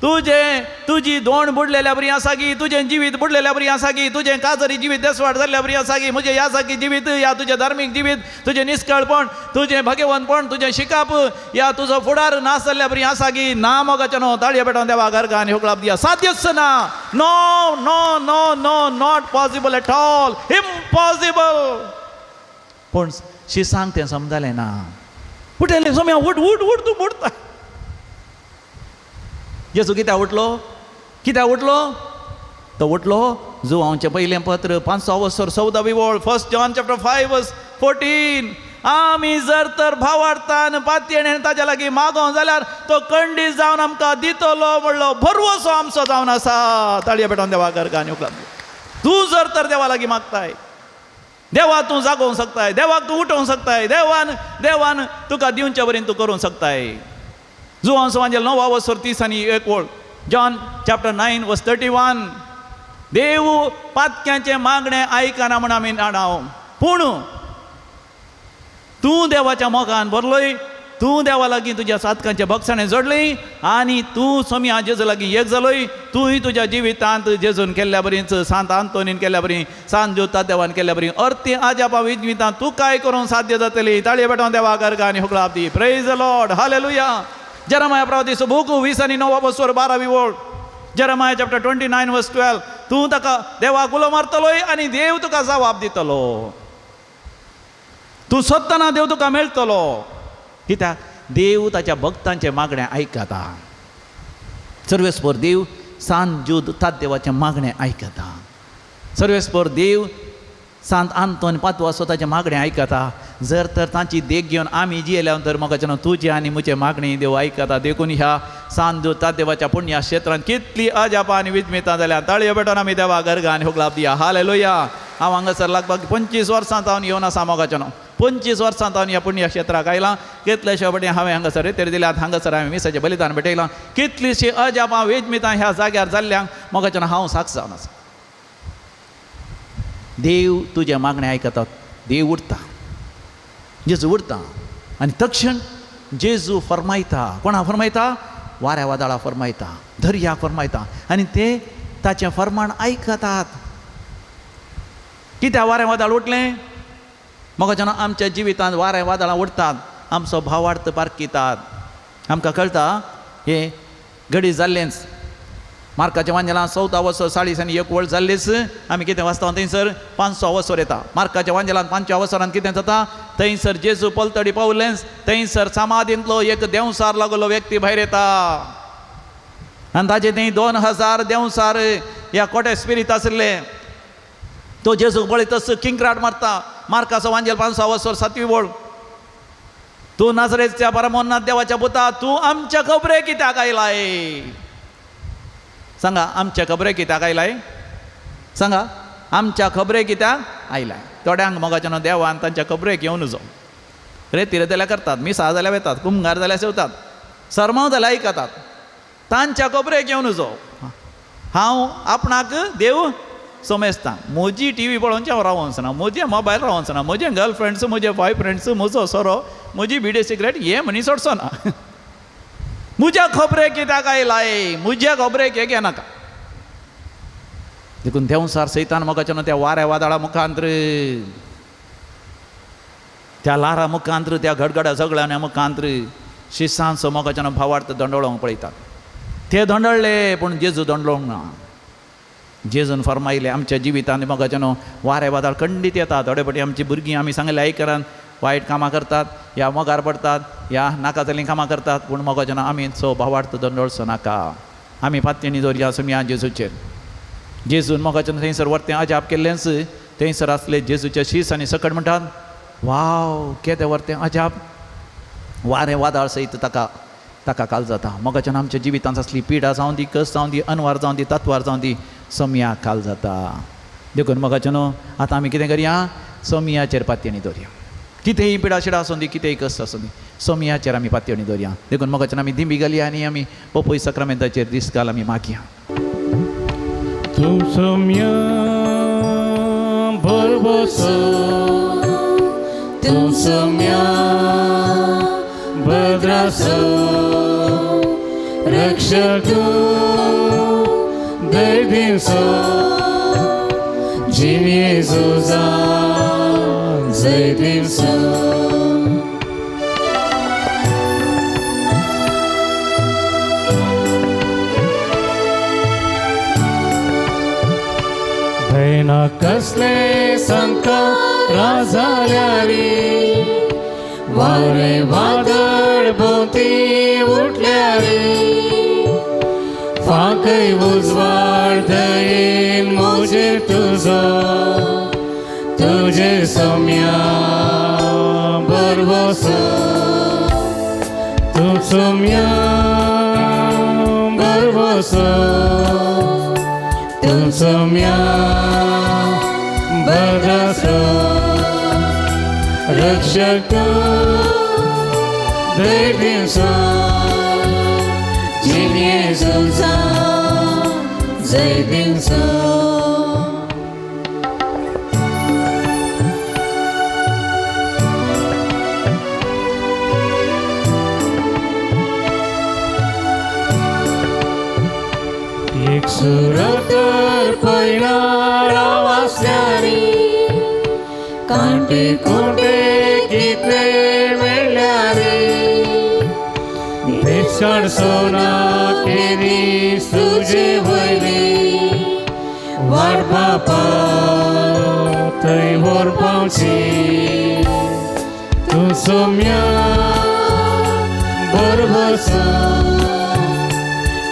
तुजें तुजी दोण बुडलेल्या बरी आसा गी, तुजें जिवीत बुडलेल्या बरी आसा गी, तुजें काजरी जिवीत देसवाट जाल्ल्या बरी आसा गी, म्हजें ह्या सारकी जिवीत, ह्या तुजें धार्मीक जिवीत, तुजें निस्कळपण, तुजें भगवंतपण, तुजें शिकाप, ह्या तुजो फुडार नास जाल्ल्या बरी आसा गी. ना मोगाचें न्हू ताळये पेटोवन देवा गर्गा आनी हुकळाप दिया. साध्यच ना. No no no no, not possible at all, impossible. पूण शिसांक तें समजलें ना. उठयलें, सोम्या उठ उठ उठ, तूं बुडटा. जेजू कित्याक उठलो? कित्याक उठलो? तो उठलो जुवांचें पयलें पत्र 5 14 वळ, 1 John chapter 5 14. आमी जर तर भावार्थान पातयेन ताज्या लागीं मागों जाल्यार तो कंडीस जावन आमकां दितलो म्हणलो भरवसो आमचो जावन आसा. ताळये पेटोवन देवा गर्गा आनी उपलब्ध. तूं जर तर देवा लागीं मागताय, देवा तूं जागोवंक शकताय, देवाक तूं उठोवंक शकताय, देवान देवान तुका दिवचे बरें तूं करूंक शकताय. जुवान समाजेल 9 30 1 वळ, John chapter 9 verse 31. देव पातक्यांचें मागणें आयकना म्हण आमी जाणाव, पूण तूं देवाच्या मोगान भरलोय, तूं देवा लागीं तुज्या सातकांच्या भक्षणें जोडली आनी तूं सोम्या जेजू लागीं एक जालोय. तूंय तुज्या जिवितांत जेजून केल्ल्या बरीच, सांत आंतोनीन केल्ल्या बरी, सांत जोता देवान केल्ल्या बरी अर्ती आजापा जिवितांत तूं काय करूंक साध्य जातली. ताळये पेटोवन देवा गर्गा आनी हुकळाप दी. Praise the Lord, hallelujah. Jeremiah प्रवादी बुक 29 12 वळ, Jeremiah chapter 29 verse 12. तूं ताका देवाक उलो मारतलोय आनी देव तुका जवाब दितलो. तूं सोदतना देव तुका मेळटलो. कित्याक? देव ताच्या भक्तांचें मागणें आयकता. सर्वेस्पर देव सांत जूद देवाचें मागणें आयकता. सर्वेस्पर देव सांत आंतोन पादवासो ताचें मागणें आयकता. जर तर तांची देख घेवन आमी जियेल्या तर म्हाका तुजें आनी म्हजें मागणें देव आयकता. देखून ह्या सांत ज्योता देवाच्या पुण्य क्षेत्रांत कितली अजापां आनी विस्मितां जाल्या. ताळयो पेटोवन आमी देवा गर्गा आनी हुकलाप दिया. हालेलुया. हांव हांगासर लगभग 25 वर्सां जावन येवन आसा मोगाचें. 25 वर्सां जावन ह्या पुण्य क्षेत्राक आयलां. कितलेशे फावटी हांवें हांगासर रेतेर दिल्यात, हांगासर हांवें मिसाचें बलिदान भेटयलां. कितलीशीं अजापां विस्मितां ह्या जाग्यार जाल्ल्यांक मोगाचें हांव साक्ष जावन आसा. देव तुजें मागणें आयकता. देव उरता, जेजू उरता आनी तक्षण जेजू फरमायता. कोणा फरमायता? वाऱ्या वादळा फरमायता, दर्या फरमायता आनी ते ताचें फरमाण आयकतात. कित्याक वारें वादळ उठलें? म्हाका जेन्ना आमच्या जिवितांत वारें वादळां उठतात, आमचो भावार्थ पारखितात. आमकां कळटा हें घडी जाल्लेंच. मार्काच्या वांजेलान 14 वसर 40 आनी 1 वळ जाल्लीच आमी कितें वाचता थंयसर 500 वसर येता. मार्काच्या वांजेलान 5 वसरान कितें जाता थंयसर जेजू पलतडी पावलेंच थंयसर समाधींतलो एक देंवसार लागलो व्यक्ती भायर येता आनी ताजे थंय 2000 देंवसार ह्या कोटे स्पिरीत आशिल्ले. तो जेजूक पळयतच किंक्राट मारता. मार्काचो वांजेल 500 वसर 7वी वळ, तूं नाजरेच्या परमोन्नाथ देवाच्या पुता, तूं आमच्या खबरे कित्याक आयलाय? सांगा, आमच्या खबरे कित्याक आयलाय? सांगा, आमच्या खबरे कित्याक आयलाय? थोड्यांक मोगाच्यान देवान तांच्या खबरेक येवन जो रेती जाल्यार करतात, मिसां जाल्यार वेतात, कुमगार जाल्यार सेवतात, सरमांव जाल्यार आयकतात, तांच्या खबरेक येवन जो. हांव आपणाक देव समजता. म्हजी टी व्ही पळोवची हांव रावोंचना, म्हजें मोबायल रावोंचना, म्हजें गर्लफ्रेंड्स, म्हजे बॉयफ्रेंड्स, म्हजो सोरो, म्हजी बिडी सिगरेट हें म्हणी सोडचो ना. म्हज्या खबरेक कित्याक आयलाय? म्हज्या खबरेक हें घेनाका. देखून देंवसार सैतान मोगाच्यान त्या वाऱ्या वादळा मुखांत्र, त्या ल्हारा मुखांत्र, त्या गडगडा झगड्या मुखांत्र शिसांचो मोगाच्यान भावार्थ दंडोळोंक पळयतात. ते दंडळ्ळे पूण जेजू दंडोळोंक ना. जेजून फर्मायले आमच्या जिवितांत मोगाच्यान वारे वादळ खंडीत येता. थोडे फावटी आमची भुरगीं आमी सांगले आयकरान वायट कामां करतात, ह्या मोगार पडतात, ह्या नाका जाल्लीं कामां करतात, पूण मोगाच्यान आमी सो भावार्थ दंडोळचो नाका. आमी पातयेनी दवरया सुमया जेजूचेर. जेजून मोगाच्यान थंयसर वरतें अजाप केल्लेंच. थंयसर आसले जेजूचे शीस आनी सकट म्हणटात, वाव केदें वरतें अजाप, वारें वादळ सयत ताका ताका काल जाता. मोगाच्यान आमच्या जिवितांत आसली पिडा जावं दी, कस जावं दी, अनवार जावं दी, तत्वार जावं दी, सोमया काल जाता. देखून मोगाच्यान आतां आमी कितें करया? सोमयाचेर पातयेनी दवरया. कितेंय पिडा शिडा आसूं दी, कितेंय कश्ट आसूं दी, सोमयाचेर आमी पातयेनी दवरया. देखून मोगाच्यान आमी दिंबी घालया आनी आमी पोपोय साक्रामेंताचेर दीस घाल आमी मागया. तूं सोम्या भरवसो, तूं सोम्या भद्रासो, रक्षक दैदिसो, जिन्येजुजा जयदिसो. भयना कसले संकट जाल्यारी, वारे वादळ भोंवती उठल्यारी, फांकय उजवाड दयेन म्हजेर तुजो, तुजे सोम्या भरवसो, तूं सोम्या भरवसो, तूं सोम्या भरवसो, रक्षक दैदिसो, जिन्येजुजा जयदिसो. एक सुरतर पयणार वासल्यारी, कांटे कुंटे कितले मेळ्ळ्यारी, देशाड सोना केरी तुजे वयली, वाट बापा थंय व्हर पावची, तूं सोम्या भरवसो,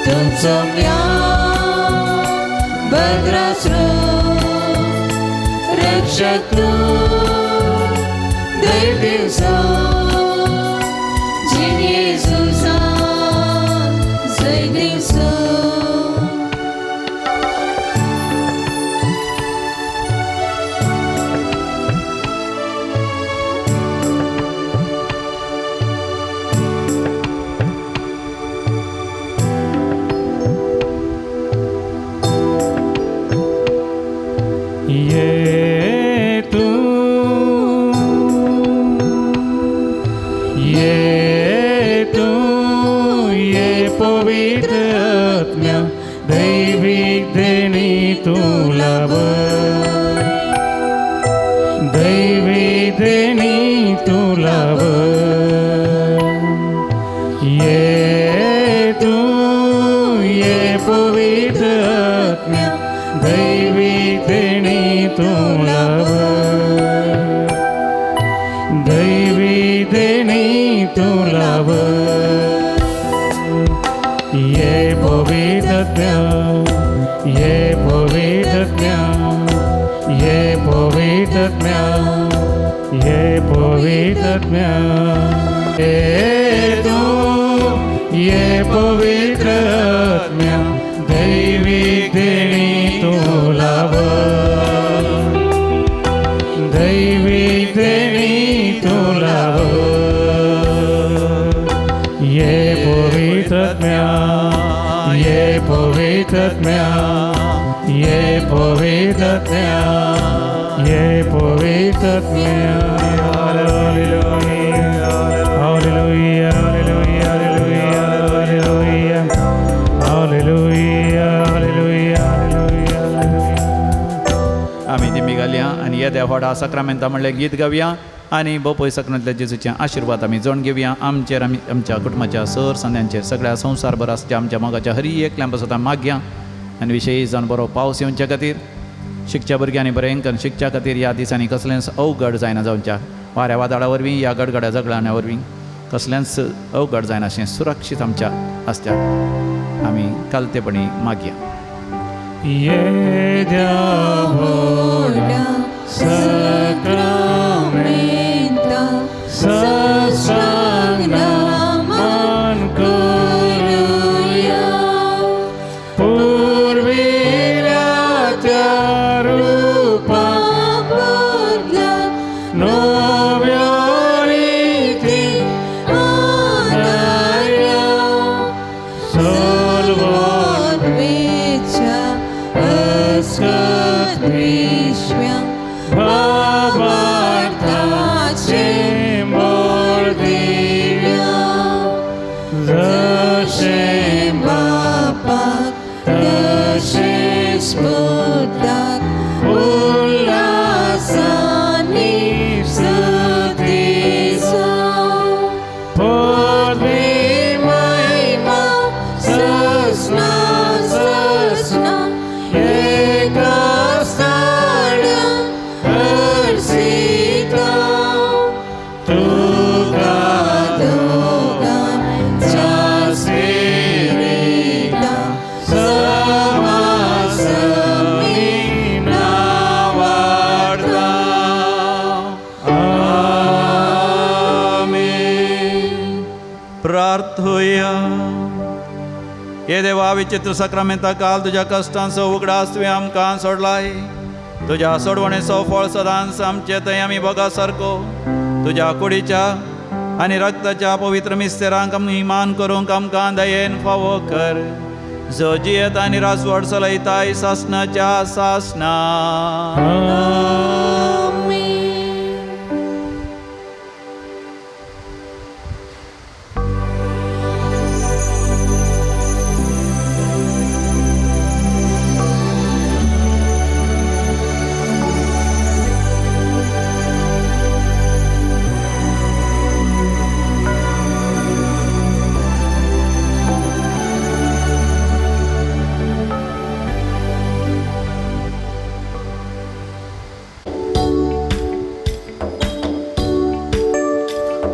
तूं सोम्या भद्रासो, रक्षक दैदिसो, जिन्येजुजा जयदिसो. ये तू, ये तू, ये पवित्र आत्म्या, दैवीक देणी तूं लाभय, दैवी देणी तूं लाभय. पवित्र आत्म्या दैवी देणी तूं लाभ दैवी देणी तूं लाभ ये पवित्र आत्म्या ये पवित्र आत्म्या ये पवित्र आत्म्या ये पवित्र आत्म्या ये तूं ये पवित्र आत्म्या दैवी देणी तूं लाभ दैवी देणी तूं लाभ ये पवित्र आत्म्या ये पवित्र आत्म्या ये पवित्र आत्म्या ये पवित्र आत्म्या। Hallelujah, hallelujah, hallelujah, hallelujah, hallelujah, hallelujah, hallelujah. आमी दिमी घालया आनी येद्या व्हडा साक्रामेंता म्हणलें गीत गावया आनी बोपय साक्रामेंतल्या जेजूचे आशिर्वाद आमी जोण घेवया। आमचेर आमी आमच्या कुटुंबाच्या सर संद्यांचेर सगळ्या संवसारभर आसच्या आमच्या मोगाच्या हरी एकल्यां पासत आमी मागया आनी विशेश जावन बरो पावस येवच्या खातीर शिकच्या भुरग्यांनी बरें करून शिकच्या खातीर ह्या दिसांनी कसलेंच अवघड जायना जावच्या वाऱ्या वादळा वरवीं ह्या गडगड्या झगडाण्या वरवीं कसलेंच अवघड जायना अशें सुरक्षीत आमच्या आसच्या आमी कालतेपणी मागया। येद्या व्हडा साक्रामेंता साष्टांग नमन करुया पुर्विल्या त्या रुपा बदला नव्या रिती आदार्या सोलवण वेच्या अस्कत विश्व्या भावार्थाचे मोर दिव्या जशें बापाक तशेंच पुताक उल्हासानी स्तुतीचो पदवी महिमा ससना ससना एका स्थाना हर्षिता तुका दोगांच्या सेविता समासमी नावाडता। आमेन। प्रार्थुया। हे देवा विचित्र साक्रामेंता काल तुज्या कश्टांचो उगडास तुवें आमकां सोडलाय तुज्या सोडवणेचो फळ सदांच आमचे थंय आमी भोगा सारको तुज्या कुडीच्या आनी रक्ताच्या पवित्र मिस्तेरांक आमी मान करूंक आमकां दयेन फावो कर जो जियेत आनी रासवड चलयताय सासनाच्या सासना।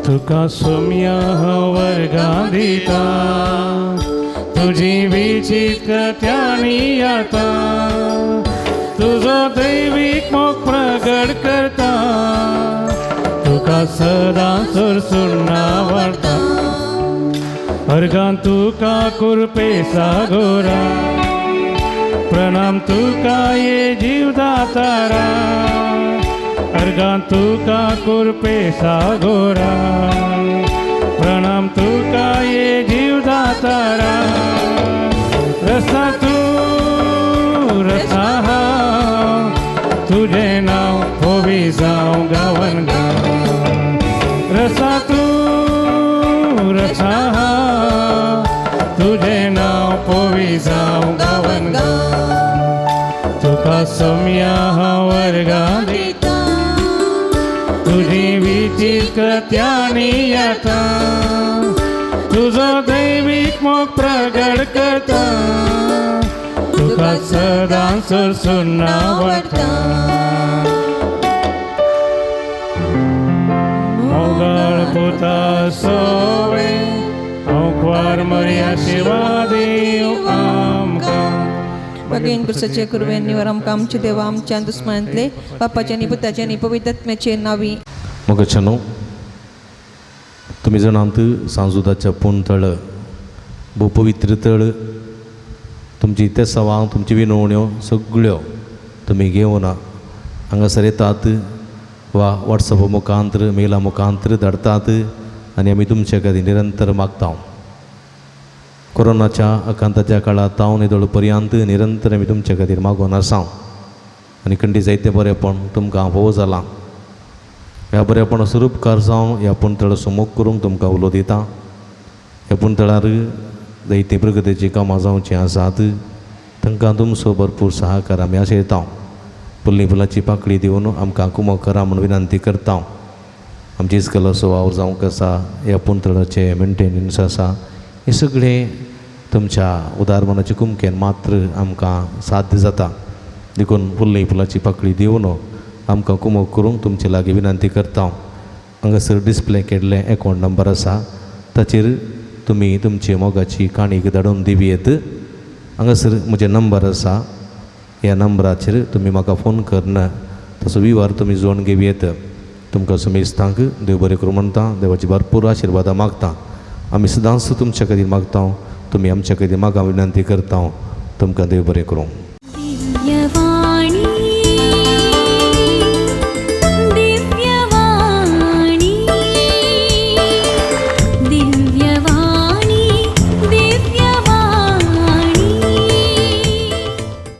तुका सोम्या वर्गां दिता तुजी विचित्र त्यानी आता तुजो दैवीक मोग प्रगट करता तुका सदां सुरसुर आवडता अर्गां तुका कुरपे सागोरा प्रणाम तुका ये जीवदातारा अर्गां तुका कुरपे सागोरा प्रणाम तुका ये जीवदातारा रसा तू रसा तुझे नाव होवी जाव गावन गाव रसा तू रसा तुझे नाव पोवी जाव गावन गाव तुका सोम्या वर्गां दिता तुझी विचित्र त्यानी येता तुझो दैवीक मोग प्रगट करता। तुका सदां सरसून आवडटा. मोगाळ पुता सोवे औंकवार मरिया शिवा देव आमकां. भगेन पुरसाचे कुरवेन निवर आमकां आमचे देवा आमच्या दुस्मानांतले बापाचे आनी पुताचे आनी पवित्र नावी. मोगाच्यानो, तुमी जाणात सांजुदाच्या पूण तळ भोव पवित्र तळ. तुमची तेसावां, तुमची विनवण्यो सगळ्यो तुमी घेवन हांगासर येतात वा वॉट्सॅपा मुखांत्र मेला मुखांत्र धाडटात आनी आमी तुमचे खातीर निरंतर मागता. कोरोनाच्या आकांताच्या काळांत तावन येदोळ पर्यंत निरंतर आमी तुमचे खातीर मागून आसा आनी खंडी जायतें बरेंपण तुमकां भोव जालां. ह्या बरेपणाचो उपकार जावन ह्या पुणतळ सुमोग करूंक तुमकां उलो दिता. ह्या पुणतळार जायतीं प्रगतीचीं कामां जावचीं आसात, तांकां तुमचो भरपूर सहाकार आमी आशयता. फुल्ली फुलाची पाकळी दिवन आमकां कुमक करा म्हूण विनंती करता. आमची इस्कलाचो वावर जावंक आसा, ह्या पुणतळाचें मेंटेनन्स आसा, हें सगळें तुमच्या उदार मनाचे कुमकेन मात्र आमकां साध्य जाता. देखून फुल्ली फुलाची पाकळी दिवन आमकां कुमक करूंक तुमचे लागीं विनंती करता. हांगासर डिस्प्ले केल्लें एकावंट नंबर आसा, ताचेर तुमी तुमची मोगाची काणीक धाडून दिवं येत. हांगासर म्हजें नंबर आसा, ह्या नंबराचेर तुमी म्हाका फोन करून तसो विवार तुमी जोडून घेवं येत. तुमकां सुमेस्तांक देव बरें करूं म्हणटा, देवाची भरपूर आशिर्वादां मागता. आमी सदांच तुमच्या खातीर मागता, तुमी आमच्या खातीर मागा विनंती करता. तुमकां देव बरें करूं.